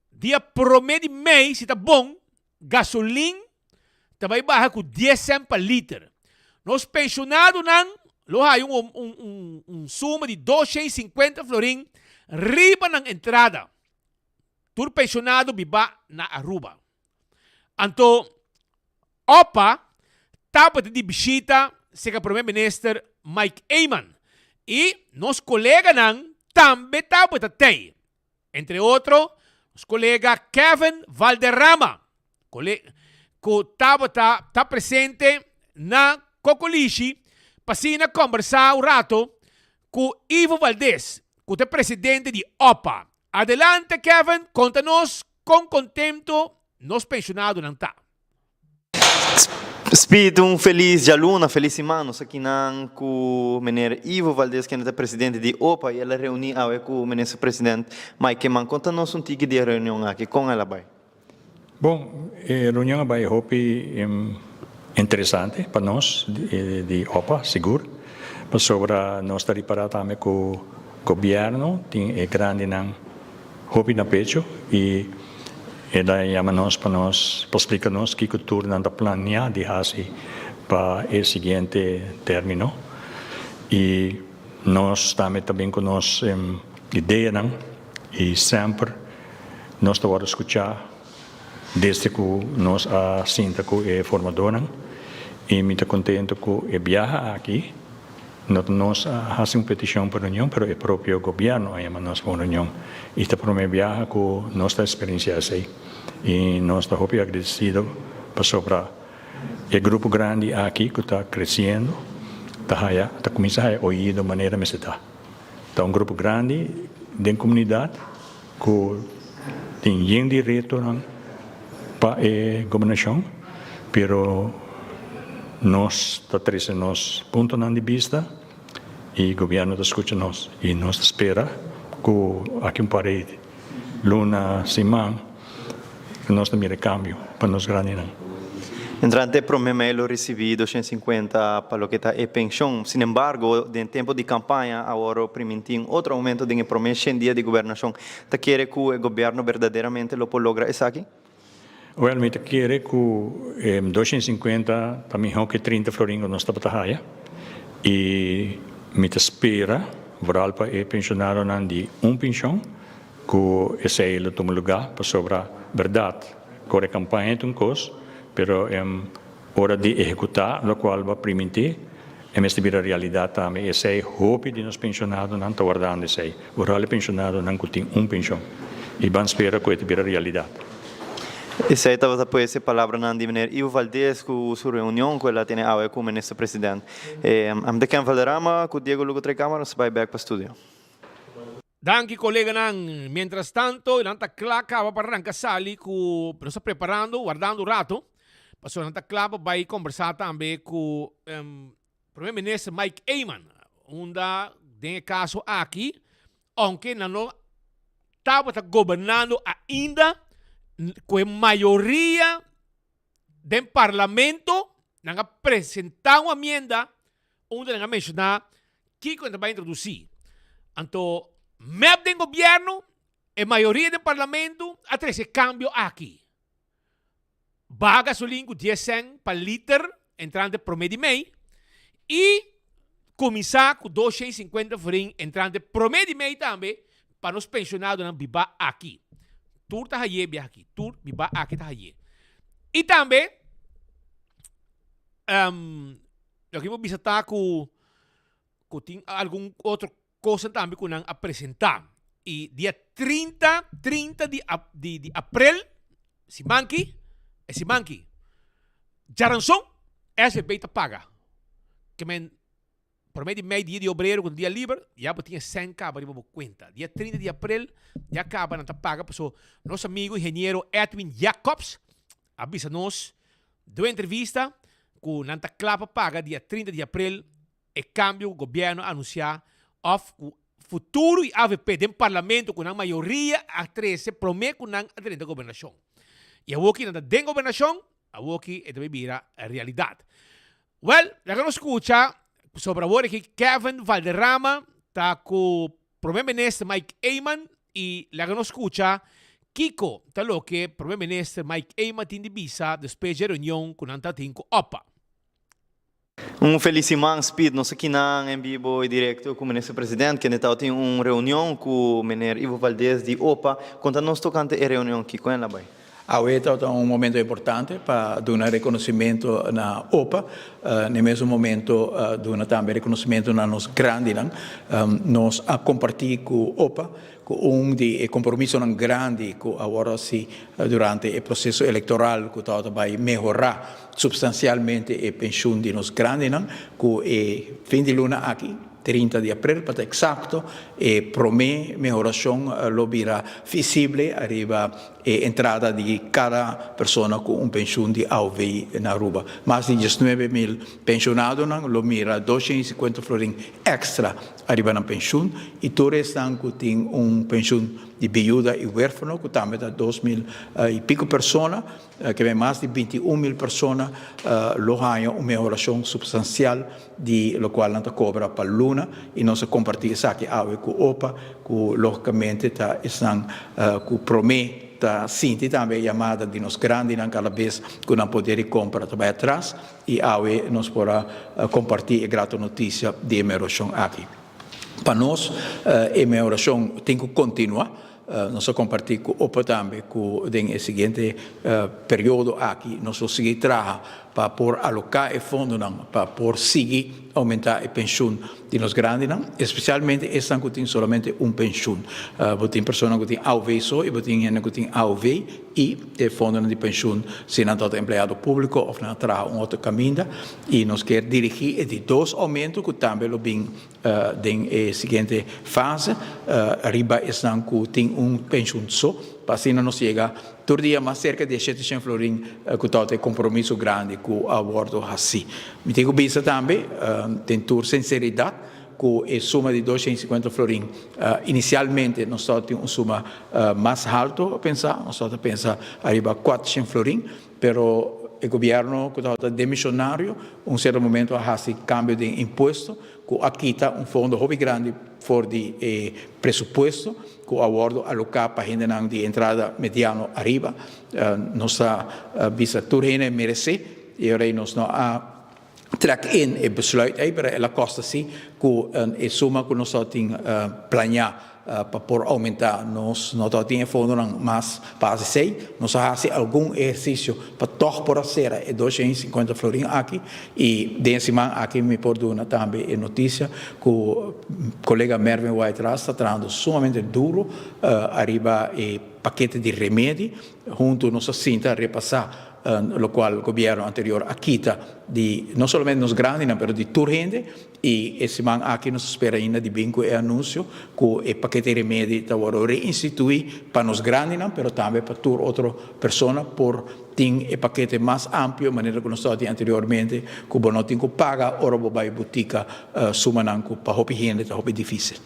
dia promé di mei si ta bon gasolin ta bai baha ku dies sènt pa liter. Nos penshonadonan lo haya un un un suma di 250 florin riba nan entrada. Tur pensionado biba na Aruba. Anto Opa tabata di bishita serka Prome Minister Mike Eman y nos coleganan tambe tabata tey. Entre otro nos colega Kevin Valderrama cu tabata ta presente na Cocolishi pa asina combersa un rato cu Ivo Valdez cu ta presidente di Opa. Adelante Kevin, konta nos kon kontento nos penshonadonan ta. Speed un felis djaluna, felis siman. Nos akinan ku meneer Ivo Valdez kende ta presidente di opa i el a reuni awe ku minister president Mike Eman. Konta nos un tiki di e reunion aki, kon el a bai? Bon, e reunion a bai hopi. interesante pa nos di opa sigur pasobra nos ta ripara tambe ku gobierno tin e grandinan hopi na pecho y e ta yama nos pa nos pa splica nos kico tur nan ta planea di haci pa e siguiente termino y nos tambe ta bin cu nos ideanan y semper nos ta wordo scucha desde cu nos a sinta cu e formadornan y mi ta contento cu e biaha aki. No ta nos a hasi un peticion pa reunion, pero e propio gobierno a yama nos pa un reunion. Y ta prome biaha cu nos ta experiencia esey. Y nos ta hopi agradecido pasobra e grupo grandi aki cu ta creciendo ta haya, ta cuminsa haya oido manera mester ta. Ta un grupo grandi den comunidad cu tin yen di retonan pa e gobernacion, pero nos ta trece nos puntonan di bista y gobierno ta scucha nos y nos ta spera cu aki un par di luna, siman, nos ta mira e cambio pa nos grandinan. Entrante e prome mei lo ricibi 250 pa loke ta e pension. Sin embargo, den tempo di campaña awor priminti un otro aumento den e prome shen dia di gobernacion. Ta kere cu e gobierno berdaderamente lo por logra esaki? Wel, mi ta kere cu e 250 ta miho cu e 30 florin cu nos tabata haya. Y mi ta spera, vooral pa e pensionadonan di un pension, Ku esei lo tuma lugá pasobra bèrdat kore kampaña ta un kos, pero ora di ehekutá lokual bo a primintí e mester bira realidat tambe. Esei hopi di nos penshonadonan ta wardando esei, vooral e penshonadonan ku tin un penshon i ban spera ku e ta bira realidat. Esei tabata pues e palabranan di meneer Ivo Valdez ku su reunion ku el a tene awe ku Minister President. Ami ta Ken Valderrama ku Diego Lugo Trecámara, nos ta bai bek pa studio. Danki koleganan. Mientras tanto nan ta kla kaba pa ranka sali ku nos ta preparando, wardando un rato, pasobra nan ta kla pa bai kombersá tambe ku Primer Minister Mike Eman, unda den e kaso aki, ounke nan no tabata gobernando ainda ku e mayoria den parlamento, nan a presentá un amienda unda nan a menshoná Kiko nan ta bai introdusí? Anto mep den gobièrnu, e mayoria den parlamento a trese e kambio aki. Baha gasolin ku dies sèn pa liter entrante promé di mei i kuminsá ku 250 florin entrante promé di mei tambe pa nos penshonadonan biba aki. Tur ta hayé biaha aki, tur biba aki ta hayé. I tambe Loke mi por bisa ta ku ku tin algun otro kosa tambe ku nan a presentá. I dia 30, 30 di di di aprel, siman ki, e siman ki, djaranson SVB ta paga. Ke men promé di mei dia di obrero ku ta dia liber, ya bo tin e sèn kaba riba bo kuenta. Dia 30 di aprel ya kaba nan ta paga paso nos amigo ingeniero Edwin Jacobs a bisa nos den un entrevista cu nan ta cla pa paga dia 30 di april e cambio cu gobierno a anuncia of cu Futuro y avp den parlamento cu nan mayoria a trece prome cu nan a drenta gobernacion. Y awoki nan ta den gobernacion, awoki e ta bay bira realidad. Wel, laga nos scucha sobre awor aki Kevin Valderrama ta cu Prome Minister Mike Eman y laga nos scucha kico ta loke Prome Minister Mike Eman tin di bisa despues dje reunion cu nan ta tin cu OPA. Un felis siman Speed, nos aki nan en bibo y directo cu Minister President kende tawata tin un reunion cu Meneer Ivo Valdez di OPA. Conta nos tocante e reunion kico en la bay. Awe tabata un momento importante pa duna reconocimento na opa, na e mesun momento duna tambe reconocimento na nos grandinan. Nos a comparti cu opa cu un di e compromisonan grandi cu a worde haci durante e proceso electoral cu tabata bay mehora substancialmente e pensioen di nos grandinan cu e fin di luna aki. 30 di aprel pa ta eksakto, e promé mehorashon lo bira visible ariba e entrada di kada persona ku un penshun di AOV na Aruba. Mas di 19,000 penshonadonan lo mira 250 florin èkstra ariba nan penshun i tur esnan ku tin un penshun. di biuda i huérfano ku tambe ta 2000 i piko persona, ke men mas di 21.000 persona lo haña un mehorashon supstansial di lokual nan ta kobra pa luna i nos a kompartí esaki awe ku opa ku lógikamente ta esnan ku promé ta sinti tambe e yamada di nos grandinan kada bes ku nan poder di kompra ta bai atras i awe nos por a kompartí e grato notisia di e mehorashon aki. Pa nos e mehorashon tin ku kontinuá. Nos a kompartí ku opa tambe ku den e siguiente periodo aki nos lo sigui traha pa por aloká e fondonan pa por sigui oumentá e penshun di nos grandinan, espesialmente esnan ku tin solamente un penshun. Bo tin personanan ku tin AOV so i bo tin hende ku tin AOV i e fondonan di penshun si nan tabata empleado públiko òf nan a traha un otro kaminda. I nos kier dirigí e di dos oumento ku tambe lo bin Den e siguiente fase riba esnan ku tin un penshun so, pa asina nos yega tur dia mas serka di e shete shen florin ku tabata e kompromiso grandi ku a wòrdu hasí. Mi tin ku bisa tambe den tur sinseridat ku e suma di dos shen i sikuenta florin inisialmente nos tabata tin un suma mas haltu pensá, nos tabata pensa ariba kuater shen florin, Pero e gobierno cu tabata demisionario un cierto momento a haci cambio den impuesto cu a kita un fondo hopi grandi for di e presupuesto cu a wordo aloca pa hendenan di entrada mediano ariba. Nos ta bisa tur hende merece y ora nos no a trek in e besluit ey, pero el a costa si cu e suma cu nos tabatin planea pa por aumenta nos no tabatin e fondonan mas pa haci esey. Nos a haci algun ehercicio pa tog por a cera e 250 florin aki y den e siman aki mi por duna tambe e noticia cu colega Mervin Wyatt-Ras ta trahando sumamente duro ariba e pakete di remedi. Hunto nos a sinta repasa locual gobierno anterior a kita di no solamente nos grandinan pero di tur hende y e siman aki nos ta spera ainda di bin cu e anuncio cu e pakete remedi ta wordo reinstitui pa nos grandinan pero tambe pa tur otro persona por tin e pakete mas amplio manera cu nos tabatin anteriormente cu bo no tin cu paga ora bo bay botica sumanan cu pa hopi hende ta hopi dificil.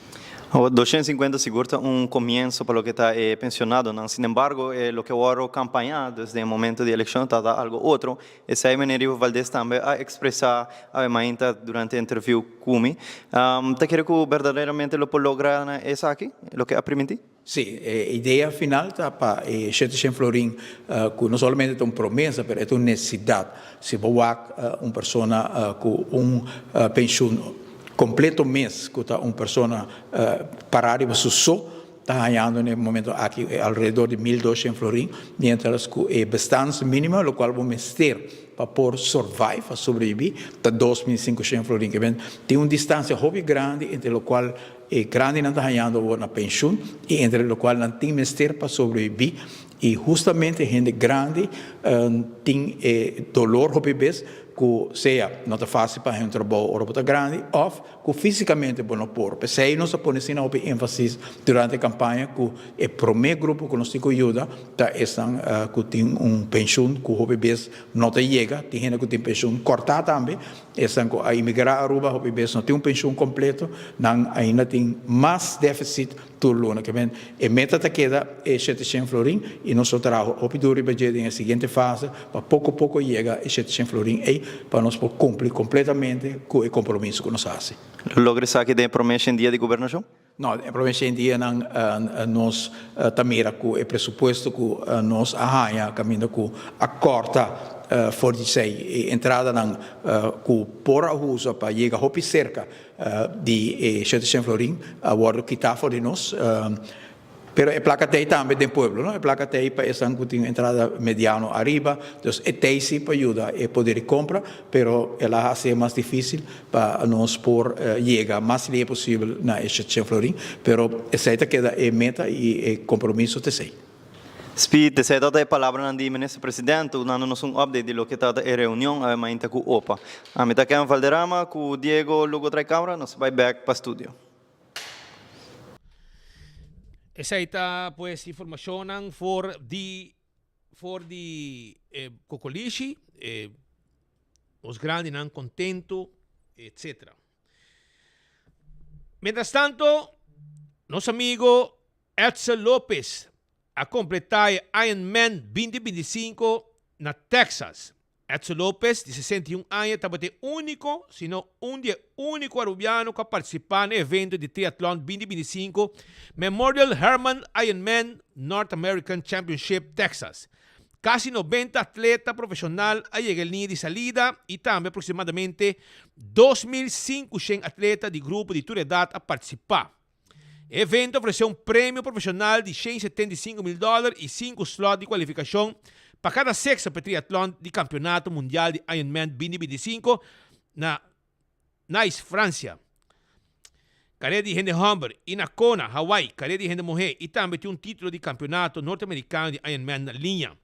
Awor, 250 sigur ta un comienso pa loke ta e pensionadonan. Sin embargo, e loke wòrdu campañá desde e momento di eleccion ta ta algo otro. Esei meneer Ivo Valdez tambe a expresa awe mainta durante e interview cu mi. Ta kere cu berdaderamente lo por logra na esaki, loke a primintí? Sí, e idea final ta pa e 700 florin cu no solamente ta un promesa, pero e ta un necesidad. Si bo wak un persona cu un pensioen completo mes, cu ta un persona para riba su so, ta hañando na e momento aki alrededor di 1200 florin, mientras cu e bestaansminimum, locual bo mester pa por survive, pa sobrevivi, ta 2500 florin. Tin un distancia hopi grandi entre locual E grandinan ta hañando awor na penshun i entre lokual nan tin mester pa sobrebibí. I hustamente hende grandi tin e dolor hopi bes ku sea no ta fásil pa haña un trabou ora bo ta grandi òf ku físikamente bo no por. P'esei nos a pone asina hopi énfasis durante e kampaña ku e promé grupo ku nos tin ku yuda ta esnan ku tin un penshun ku hopi bes no ta yega. Tin hende ku tin penshun kòrtá tambe. Esnan ku a imigrá Aruba hopi bes no tin un penshun kompleto, nan ainda tin mas deficit tur luna. Ke men e meta ta keda e 700 florin i nos lo traha hopi duru riba dje den e siguiente fase pa poko poko yega e 700 florin ei pa nos por kumpli kompletamente ku e kompromiso ku nos hasi. Lo logra esaki den e prome shen dia di gobernashon? No, e prome shen dianan nos ta mira ku e presupuesto ku nos a haña kaminda ku a kòrta for di sei e entradanan ku por a usa pa yega hopi serka di e 700 florin a wòrdu kitá for di nos. Pero e plaka t'ei tambe den pueblo, no? E plaka t'ei pa esnan ku tin entrada mediano ariba. Dus e t'ei si pa yuda e poder di kompra, pero el a hasi e mas difísil pa nos por yega mas lihe posibel na e 700 florin. Pero esei ta keda e meta i e kompromiso ta esei. Speed, esei tabata e palabranan di Minister President dunando nos un update di loke tabata e reunion awe mainta ku opa. Ami ta Kevin Valderrama ku Diego Lugo trae camera, nos ta bai bek pa studio. Esei ta pues informashonnan for di for di e kokolishi, e nos grandinan kontentu, etcetera. Mientras tanto, nos amigo. Edsel Lopez a kompletá e Ironman 2025 na Texas. Edsel Lopez, di 61 aña, tabata e úniko, si no un di e úniko arubiano ku a partisipá na e evento di triatlon 2025 Memorial Hermann Ironman North American Championship Texas. Kasi 90 atleta profeshonal a yega e liña di salida i tambe aproksimadamente 2,500 atleta di grupo di tur edat a partisipá. E evento ofresé un premio profeshonal di 175 mil dòler i sinku slòt di kualifikashon pa kada sekso pa e triatlon di Kampionato Mundial di Ironman 2025 na Nice, Fransia. Karera di hende hòmber, i na Kona, Hawaii, karera di hende muhé i tambe tin un título di Kampionato Norteamerikano di Ironman na liña.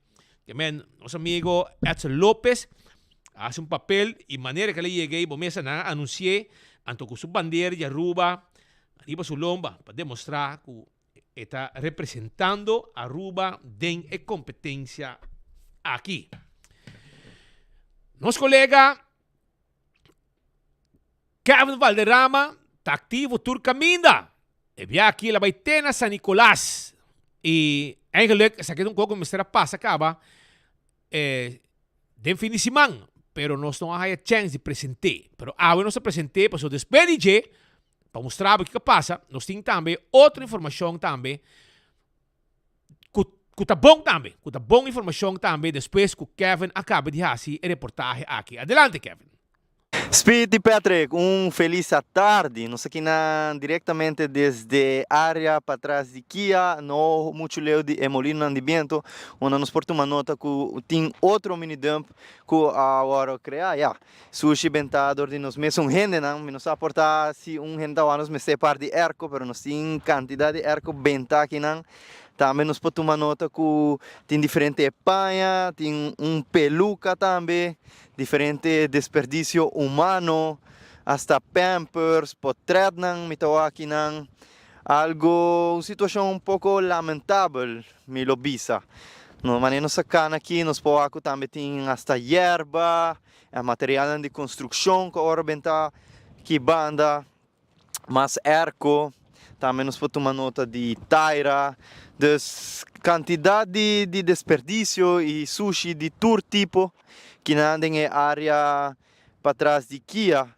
Ke men, nos amigo Edsel Lopez a hasi un papel i manera ke el a yega ei bo mesa nan a anunsi'é anto ku su bandera di Aruba riba su lomba pa demostrá ku e ta representando Aruba den e kompetensia aki. Nos kolega Kevin Valderrama ta aktivo tur kaminda. E bia aki el a bai te na San Nicolas i eigenlijk esaki ta un kos ku mester a pasa kaba den fin di siman, pero nos no a haya chèns di present'é. Pero awe nos a present'é pasobra despues di dje, pa mustra bo kiko a pasa, nos tin tambe otro informashon tambe ku ku ta bon tambe, ku ta bon informashon tambe despues ku Kevin a kaba di hasi e reportahe aki. Adelante Kevin. Speed y Patrick, un feliz atardi. Nos aki nan directamente desde area patras di Kia, no mucho leu di e molinonan di biento, unda nos por tuma nota cu tin otro mini dump cu a worde crea. Ya, sushi benta dor di nos mesun hendenan. Mi no sa por ta si un hende ta wak nos mester par di airco, pero nos tin cantidad di airco benta akinan. Tambe nos por tuma nota cu tin diferente paña, tin un peluca tambe. Diferente desperdicio humano, hasta pampers, potretnan mi ta wak akinan. Algo, un situacion un poco lamentabel mi lo bisa. No manera nos a cana aki nos por wak cu tambe tin hasta yerba, materialnan di construccion cu awor a benta aki banda. Mas airco, tambe nos por tuma nota di taira. Dus cantidad di di desperdicio y sushi di tur tipo kinan den e area patras di Kia.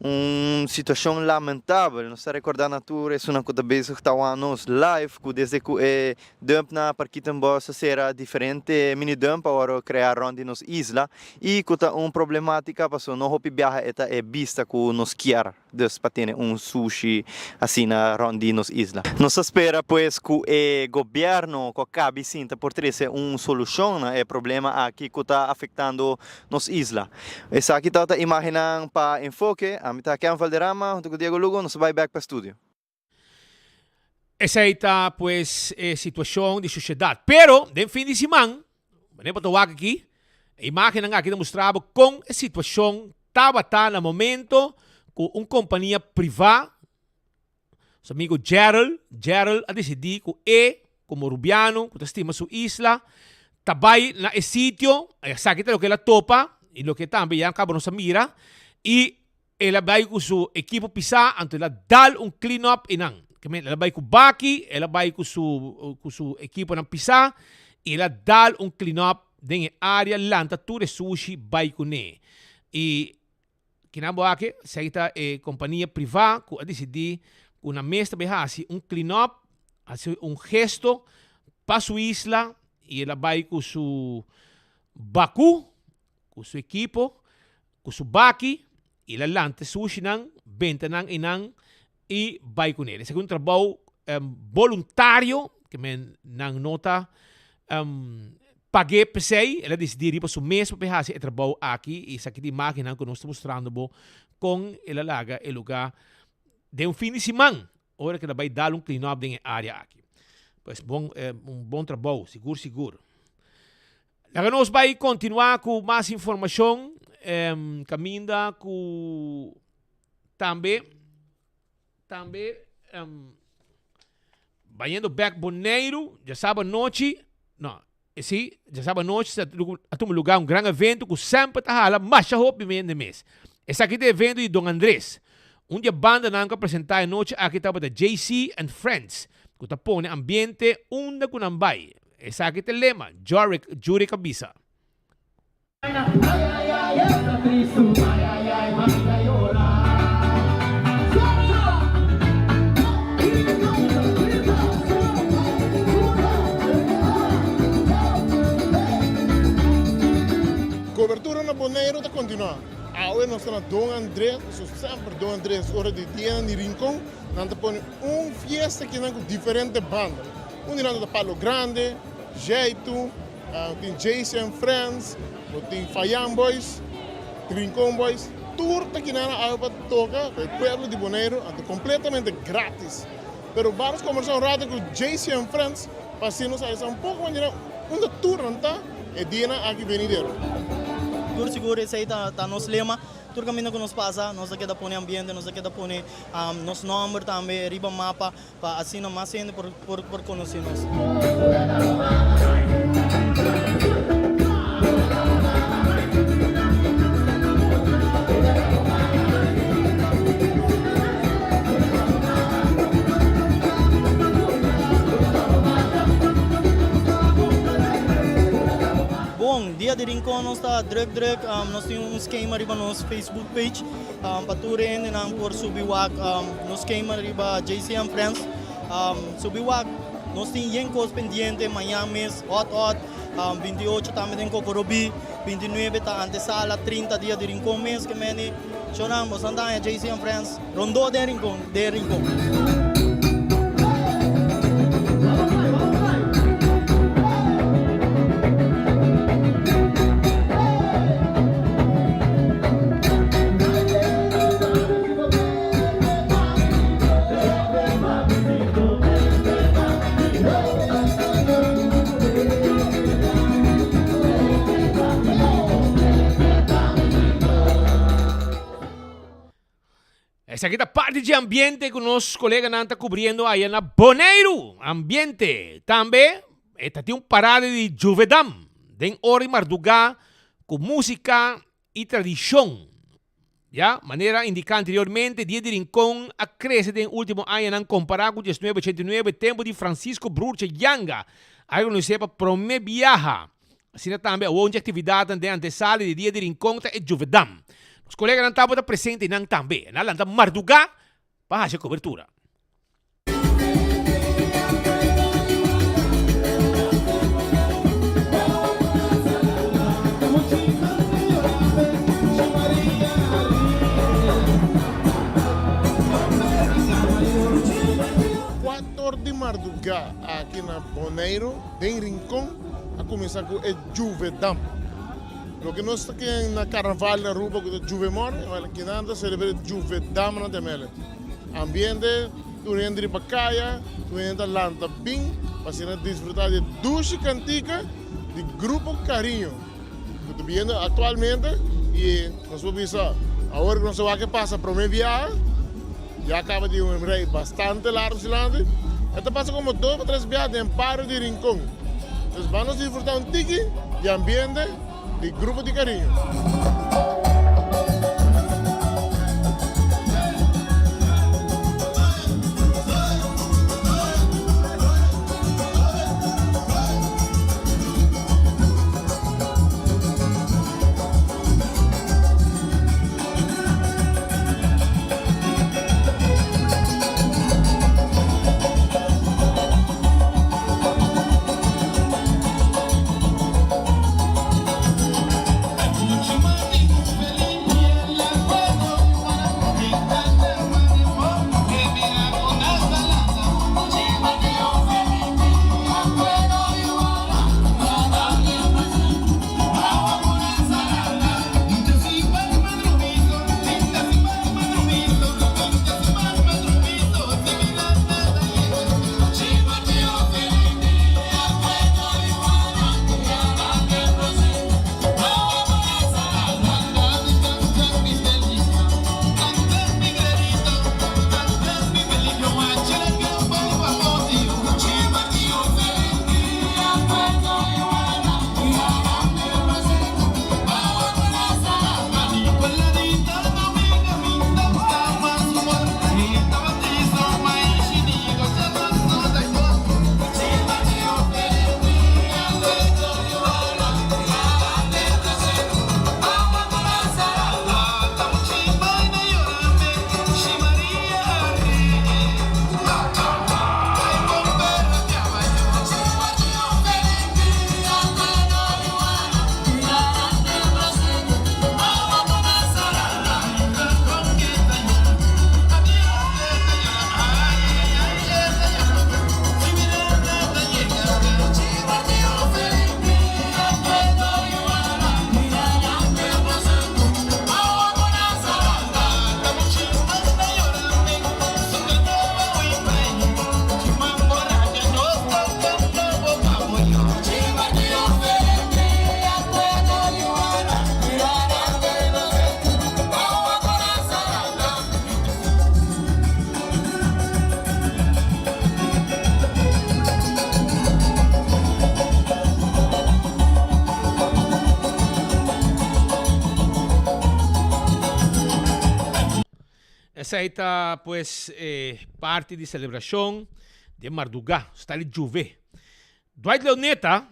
Un situacion lamentabel. Nos ta recorda na tur esunnan cu ta bezig ta wak nos live cu desde cu e dump na Parkietenbos a cera diferente mini dump a worde crea rond di nos isla y cu ta un problematica pasobra no hopi biaha e ta e bista cu nos kier dus pa tene un sushi asina rond di nos isla. Nos ta spera pues cu e gobierno cu a cabi sinta por trece un solucion na e problema aki cu ta afectando nos isla. Esaki tabata imagennan pa Enfoke. Ami ta Ken Valderrama hunto cu Diego Lugo. Nos ta bay bek pa studio. Esei ta pues e situacion di sociedad. Pero den fin di siman, manera bo ta wak aki, e imagennan aki ta mustra bo con e situacion tabata na momento cu un compania priva, su amigo Gerald, Gerald a dicidi cu e como Rubiano cu ta stima su isla, ta bay na e sitio, esaki ta loke el a topa y loke tambe ya caba nos a mira, y El a bai ku su ekipo pisá, anto el a dal un clean up einan. Ke men, el a bai ku baki, el a bai ku su ku su ekiponan pisá, i el a dal un clean up den e área, lanta tur e sushi bai kuné. I kinan bo aki, esei ta e kompania privá ku a disidí ku nan mes ta bai hasi un clean up, hasi un gesto pa su isla, i el a bai ku su baku, ku su ekipo, ku su baki, i el a lanta e sushinan, benta nan einan i bai kuné. Esaki un trabou boluntario, ke men nan no ta pag'é p'esei, el a disidí riba su mes pa por hasi e trabou aki i esaki ta imágennan ku nos ta mustrando bo kon el a laga e lugá den un fin di siman ora ku el a bai dal un clean up den e área aki. Pues bon un bon trabou, sigur sigur. Laga nos bai kontinuá ku mas informashon kaminda ku tambe tambe bayendo bek Boneiru djasaba anochi no si djasaba anochi a tuma lugá un gran evento ku semper ta hala masha hopi hende mes. Esaki ta e evento di Don Andres. Un di e bandanan ku a presentá e nochi aki tabata JC and Friends. ku ta pone ambiente unda ku nan bai. Esaki ta e lema, Jorick Jurick a bisa. Cobertura na Boneiru ta continua. Awe nos ta na Don Andres, so semper Don Andres ora di dianan di Rincon nan ta pone un fiesta kinan cu diferente banda. Un di nan ta Palo Grande, Jaitu, tin JC and Friends, bo tin Fayan Boys, Rincon Boys, tur ta kinan awe pa toca pa e pueblo di Boneiru anto completamente gratis. Pero baros combersa un rato cu JC and Friends pa asina nos a sa un poco manera unda tur nan ta e dianan aki venidero. Tur sigur esey ta nos lema. Tur caminda cu nos pasa nos ta keda pone ambiente, nos ta keda pone nos nomber tambe riba mapa pa asina mas hende por conoce nos. Bon, dia di Rincon nos ta druk druk, nos tin un skema riba nos Facebook page pa tur hendenan por subi wak nos skema riba JCM Friends, subi wak nos tin yen kos pendiente mañan mes hot hot, 28 tambe den Kokorobí, 29 ta antesala, 30 dia di Rincon mes ke meni. Shownan boso ta haña JC and Friends rondó den Rincon, den Rincon. Esaki ta parti dje ambiente ku nos koleganan ta kubriendo aya na Boneiru. Ambiente. Tambe e ta tin un parada di Juvedam den ora di mardugá ku músika i tradishon. Ya, manera indiká anteriormente, Dia di Rincon a krese den último añanan kompará ku diesnuebe ochenta i nuebe, tempu di Francisco Broertje Janga a rekonosé pa promé biaha. Asina tambe awor un di aktividatnan den antesala di Dia di Rincon ta e Juvedam. Nos koleganan tabata presente einan tambe. Nan a lanta mardugá pa hasi e kobertura. Cuator di marduga aki na Boneiru den Rincon a cuminsa cu e Juvedam. Loke nos ta ken na carnaval na Aruba cu ta Juvemorning, wel kinan ta celebra e Juvedam na Temele. Ambiente, tur hende riba kaya, tur hende ta lanta bin pa asina disfruta di e dushi kantika di Grupo Cariño ku ta biendo aktualmente i nos por bisa awor ku nos a wak e pasa prome biaha ya kaba di un rei bastante largu silanti e ta pasa komo dos o tres biaha den bario di Rincon. Entonces ban nos disfruta un tiki di ambiente di Grupo di Cariño. Esei ta pues e parti di selebrashon den mardugá, style Juve. Dwight Leoneta,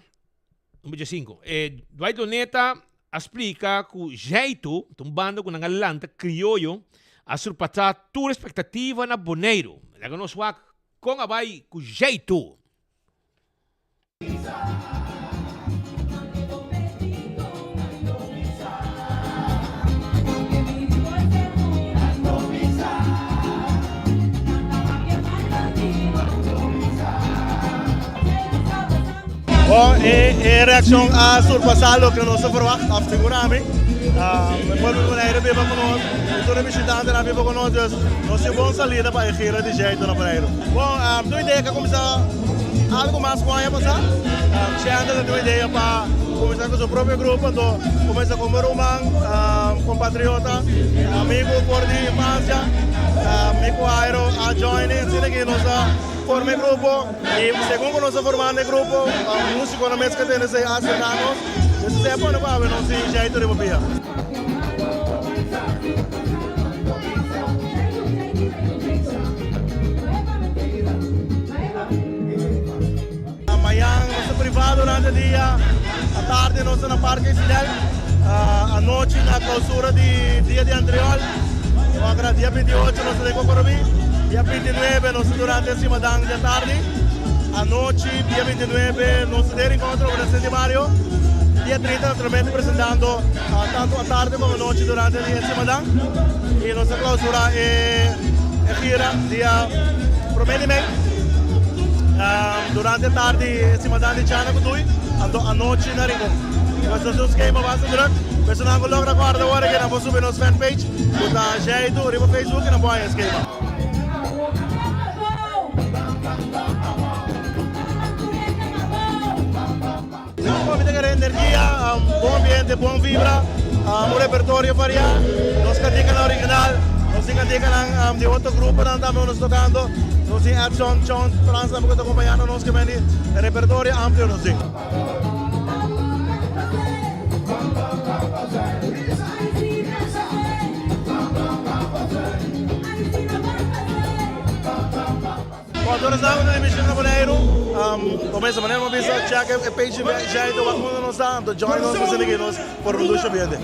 number diesinco, e Dwight Leoneta a splika ku Zjeitu ta un banda ku nan a lanta krioyo a surpasá tur espektativa na Boneiru. Laga nos wak kon a bai ku Zjeitu. Bon, e, e reaccion a surpasa loke nos a verwacht, of segura mi. Uh, e pueblo di Bonaire biba cu nos, y tur e bishitantenan biba cu nos, dus nos tin bon salida pa e gira di Jeito na Bonaire. Bon, um, tur idea cu a cuminsa algo mas cu aña pasa. Um, Shandon a tin un idea pa cuminsa cu su propio grupo, anto cuminsa cu mi ruman, um, compatriota, amigo for di infancia, um, mi cu Jairo a join in, asina ki nos a forma e grupo. Y segun cu nos a formando e grupo, musiconan mes ca tende esey acerca nos, dus esey a pone cu awe nos tin jeito riba pia. Mañan nos ta priva durante dia, atardi nos ta na Parke Isidel, anochi na clausura di Dia di Antriol. Ora dia 28 nos ta den Cocorobi, dia 29 nos ta durante e simadan di atardi, anochi dia 29 nos ta den Rincon atrobe na Senti Mario, dia 30 naturalmente presentando tanto atardi como anochi durante di e simadan y nos ta clausura e gira dia prome di mei durante atardi e simadan di Chana cu Dui, anto anochi na Rincon. Pues nos tin un skema basta druk. Personan ku logra kòrda ora ke nan por subi nos fanpage ku ta Jaitu riba Facebook i nan por haña e skema. Mi ta kere energia, bon ambiente, bon vibra, un repertorio variá, nos kantikanan original, nos tin kantikanan di otro gruponan tambe ku nos tokando, nos tin Edson, Chon, Frans tambe ku ta kompañando nos ke meni repertorio amplio nos tin. Bon, tur esnan ku ta di bishita na Boneiru, komensa manera mi a bisa, check e page di Jeito wak unda nos ta, anto join nos pa asina ki nos por produci ambiente.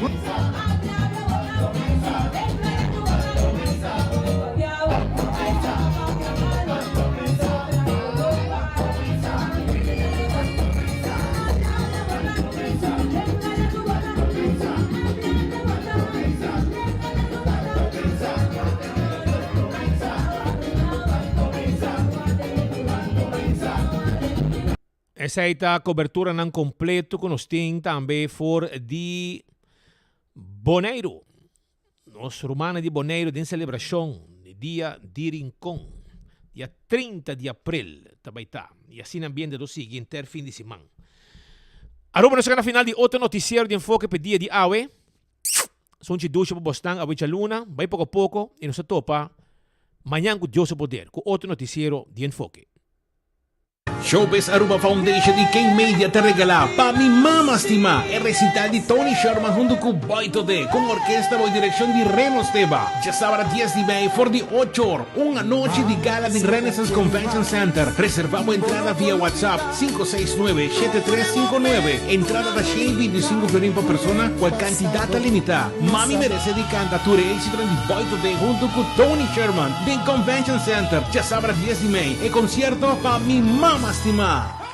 Esei ta koberturanan kompleto ku nos tin tambe for di Boneiru. Nos rumannan di Boneiru den selebrashon di Dia di Rincon, dia 30 di aprel ta bai ta, i asina ambiente lo sigui henter fin di siman. Aruba nos a gana final di otro noticiero di Enfoke p'e dia di awe. Sunchi dushi pa bosnan awe djaluna, bai poko poko i nos ta topa mañan ku Dios su poder ku otro noticiero di Enfoke. Showbiz Aruba Foundation y King Media ta regala Pa Mi Mama Stima e recital di Tony Sherman hunto cu Boy Todé cu un orkesta bao direccion di Reno Steba. Djasabra dies di mei for di ocho or, un anochi di gala den Renaissance Convention Center. Reserva bo entrada via WhatsApp 569 7359. Entrada ta 125 florin pa persona cual cantidad ta limita. Mami merece di canta tur e éxitonan di Boy Todé hunto cu Tony Sherman den Convention Center djasabra dies di mei. E concierto Pa Mi Mama Stima.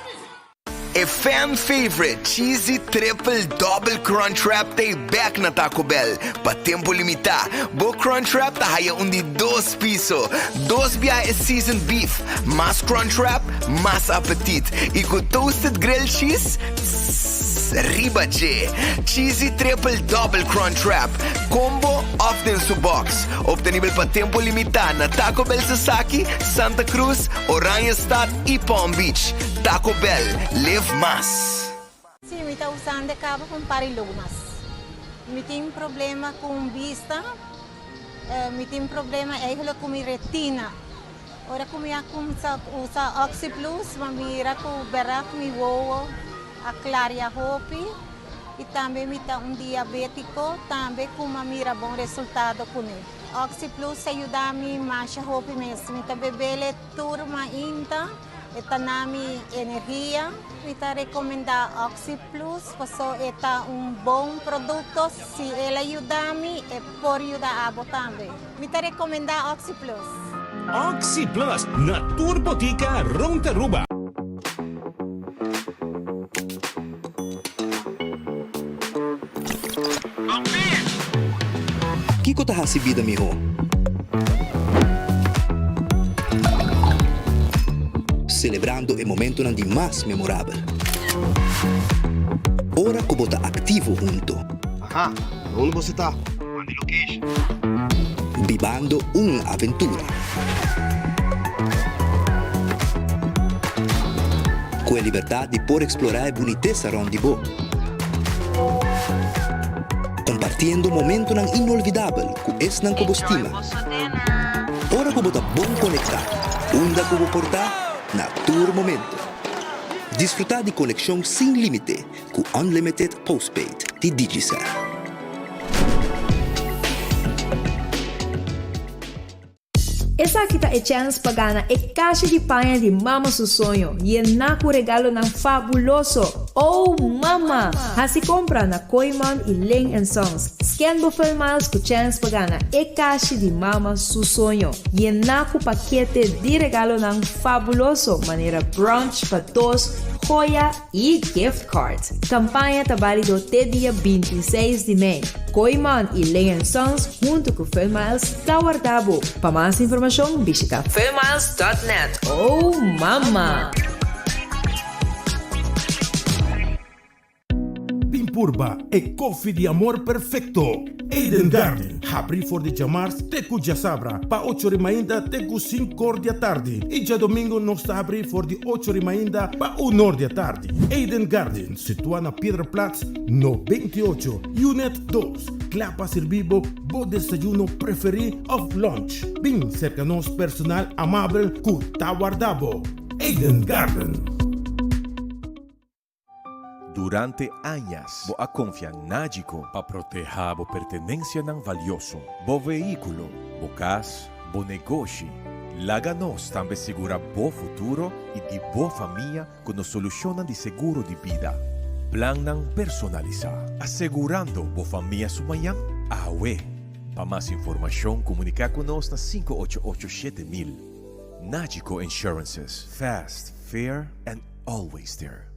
E fan favorite Cheesy Triple Double Crunch Wrap ta e bek na Taco Bell pa tempo limitá. Bo Crunch Wrap ta haya un di dos piso, dos biaha e seasoned beef, mas Crunch Wrap, mas apetit, i ku toasted grilled cheese, tss, riba dje. Cheesy Triple Double Crunch Wrap, combo of den su box. Obtenibel pa tempo limitá na Taco Bell Sasaki, Santa Cruz, Oranjestad y Palm Beach. Taco Bell, live mas! Sí, mi ta usando e caba pa un par di lumas. Mi tin problema cu bista, mi tin problema eigenlijk cu mi retina. Ora cu mi a cuminsa usa Oxyplus, mi a mira cu berdad mi wowo a claria hopi y tambe mi ta un diabetico tambe cu mi a mira bon resultado cune. Oxi Plus a yuda mi masha hopi mes. Mi ta bebele tur mainta, e ta na mi energia. Mi ta recomenda Oxi Plus paso e ta un bon producto. Si el a yuda mi, e por yuda abo tambe. Mi ta recomenda Oxi Plus. Oxi Plus na tur botica rond Aruba. Kiko ta hasi bida mihó? Selebrando e momentonan di mas memorabel. Ora ku bo ta aktivo hunto. Aha, na unda boso ta? Manda e location. Bibando un aventura. Ku e libertat di por eksplorá e bunitesa rònt di bo. Kompartiendo momentonan inolvidabel ku esnan ku bo stima. Ora ku bo ta bon konektá, unda ku bo por ta, na tur momento. Disfrutá di konekshon sin límite ku Unlimited Postpaid di Digicel. Esaki ta e chèns pa gana e kashi di paña di mama su soño, yená ku regalonan fabuloso! Oh mama! Hasi kompra na Kooiman i Ling and Sons. Scan bo Funmiles ku chèns pa gana e kashi di mama su soño, yená ku pakete di regalonan fabuloso manera brunch pa dos, joya i gift cards. Kampaña ta bálido te dia 26 di mei. Kooiman i Ling and Sons huntu ku Funmiles ta warda bo. Pa mas informashon bishita funmiles dot net. Oh mama! Bin purba e kofi di amor perfecto! Eden Garden, habri for di djamars te ku djasabra pa ocho ri mainta te ku sinkor di atardi i djadomingo nos ta habri for di ocho ri mainta pa unor di atardi. Eden Garden, situa na Piedraplaats no 28, Unit dos, kla pa sirbi bo bo desayuno preferi of lunch. Bin serka nos personal amabel ku ta warda bo. Eden Garden. Durante añas bo a konfia Nagico pa protehá bo pertenensianan valioso, bo vehíkulo, bo kas, bo negoshi. Laga nos tambe sigurá bo futuro i di bo famia ku nos solushonnan di seguro di bida. Plannan personalisá, asegurando bo famia su mañan awe. Pa mas informashon komuniká ku nos na 588 7000. Nagico Insurances, fast, fair and always there.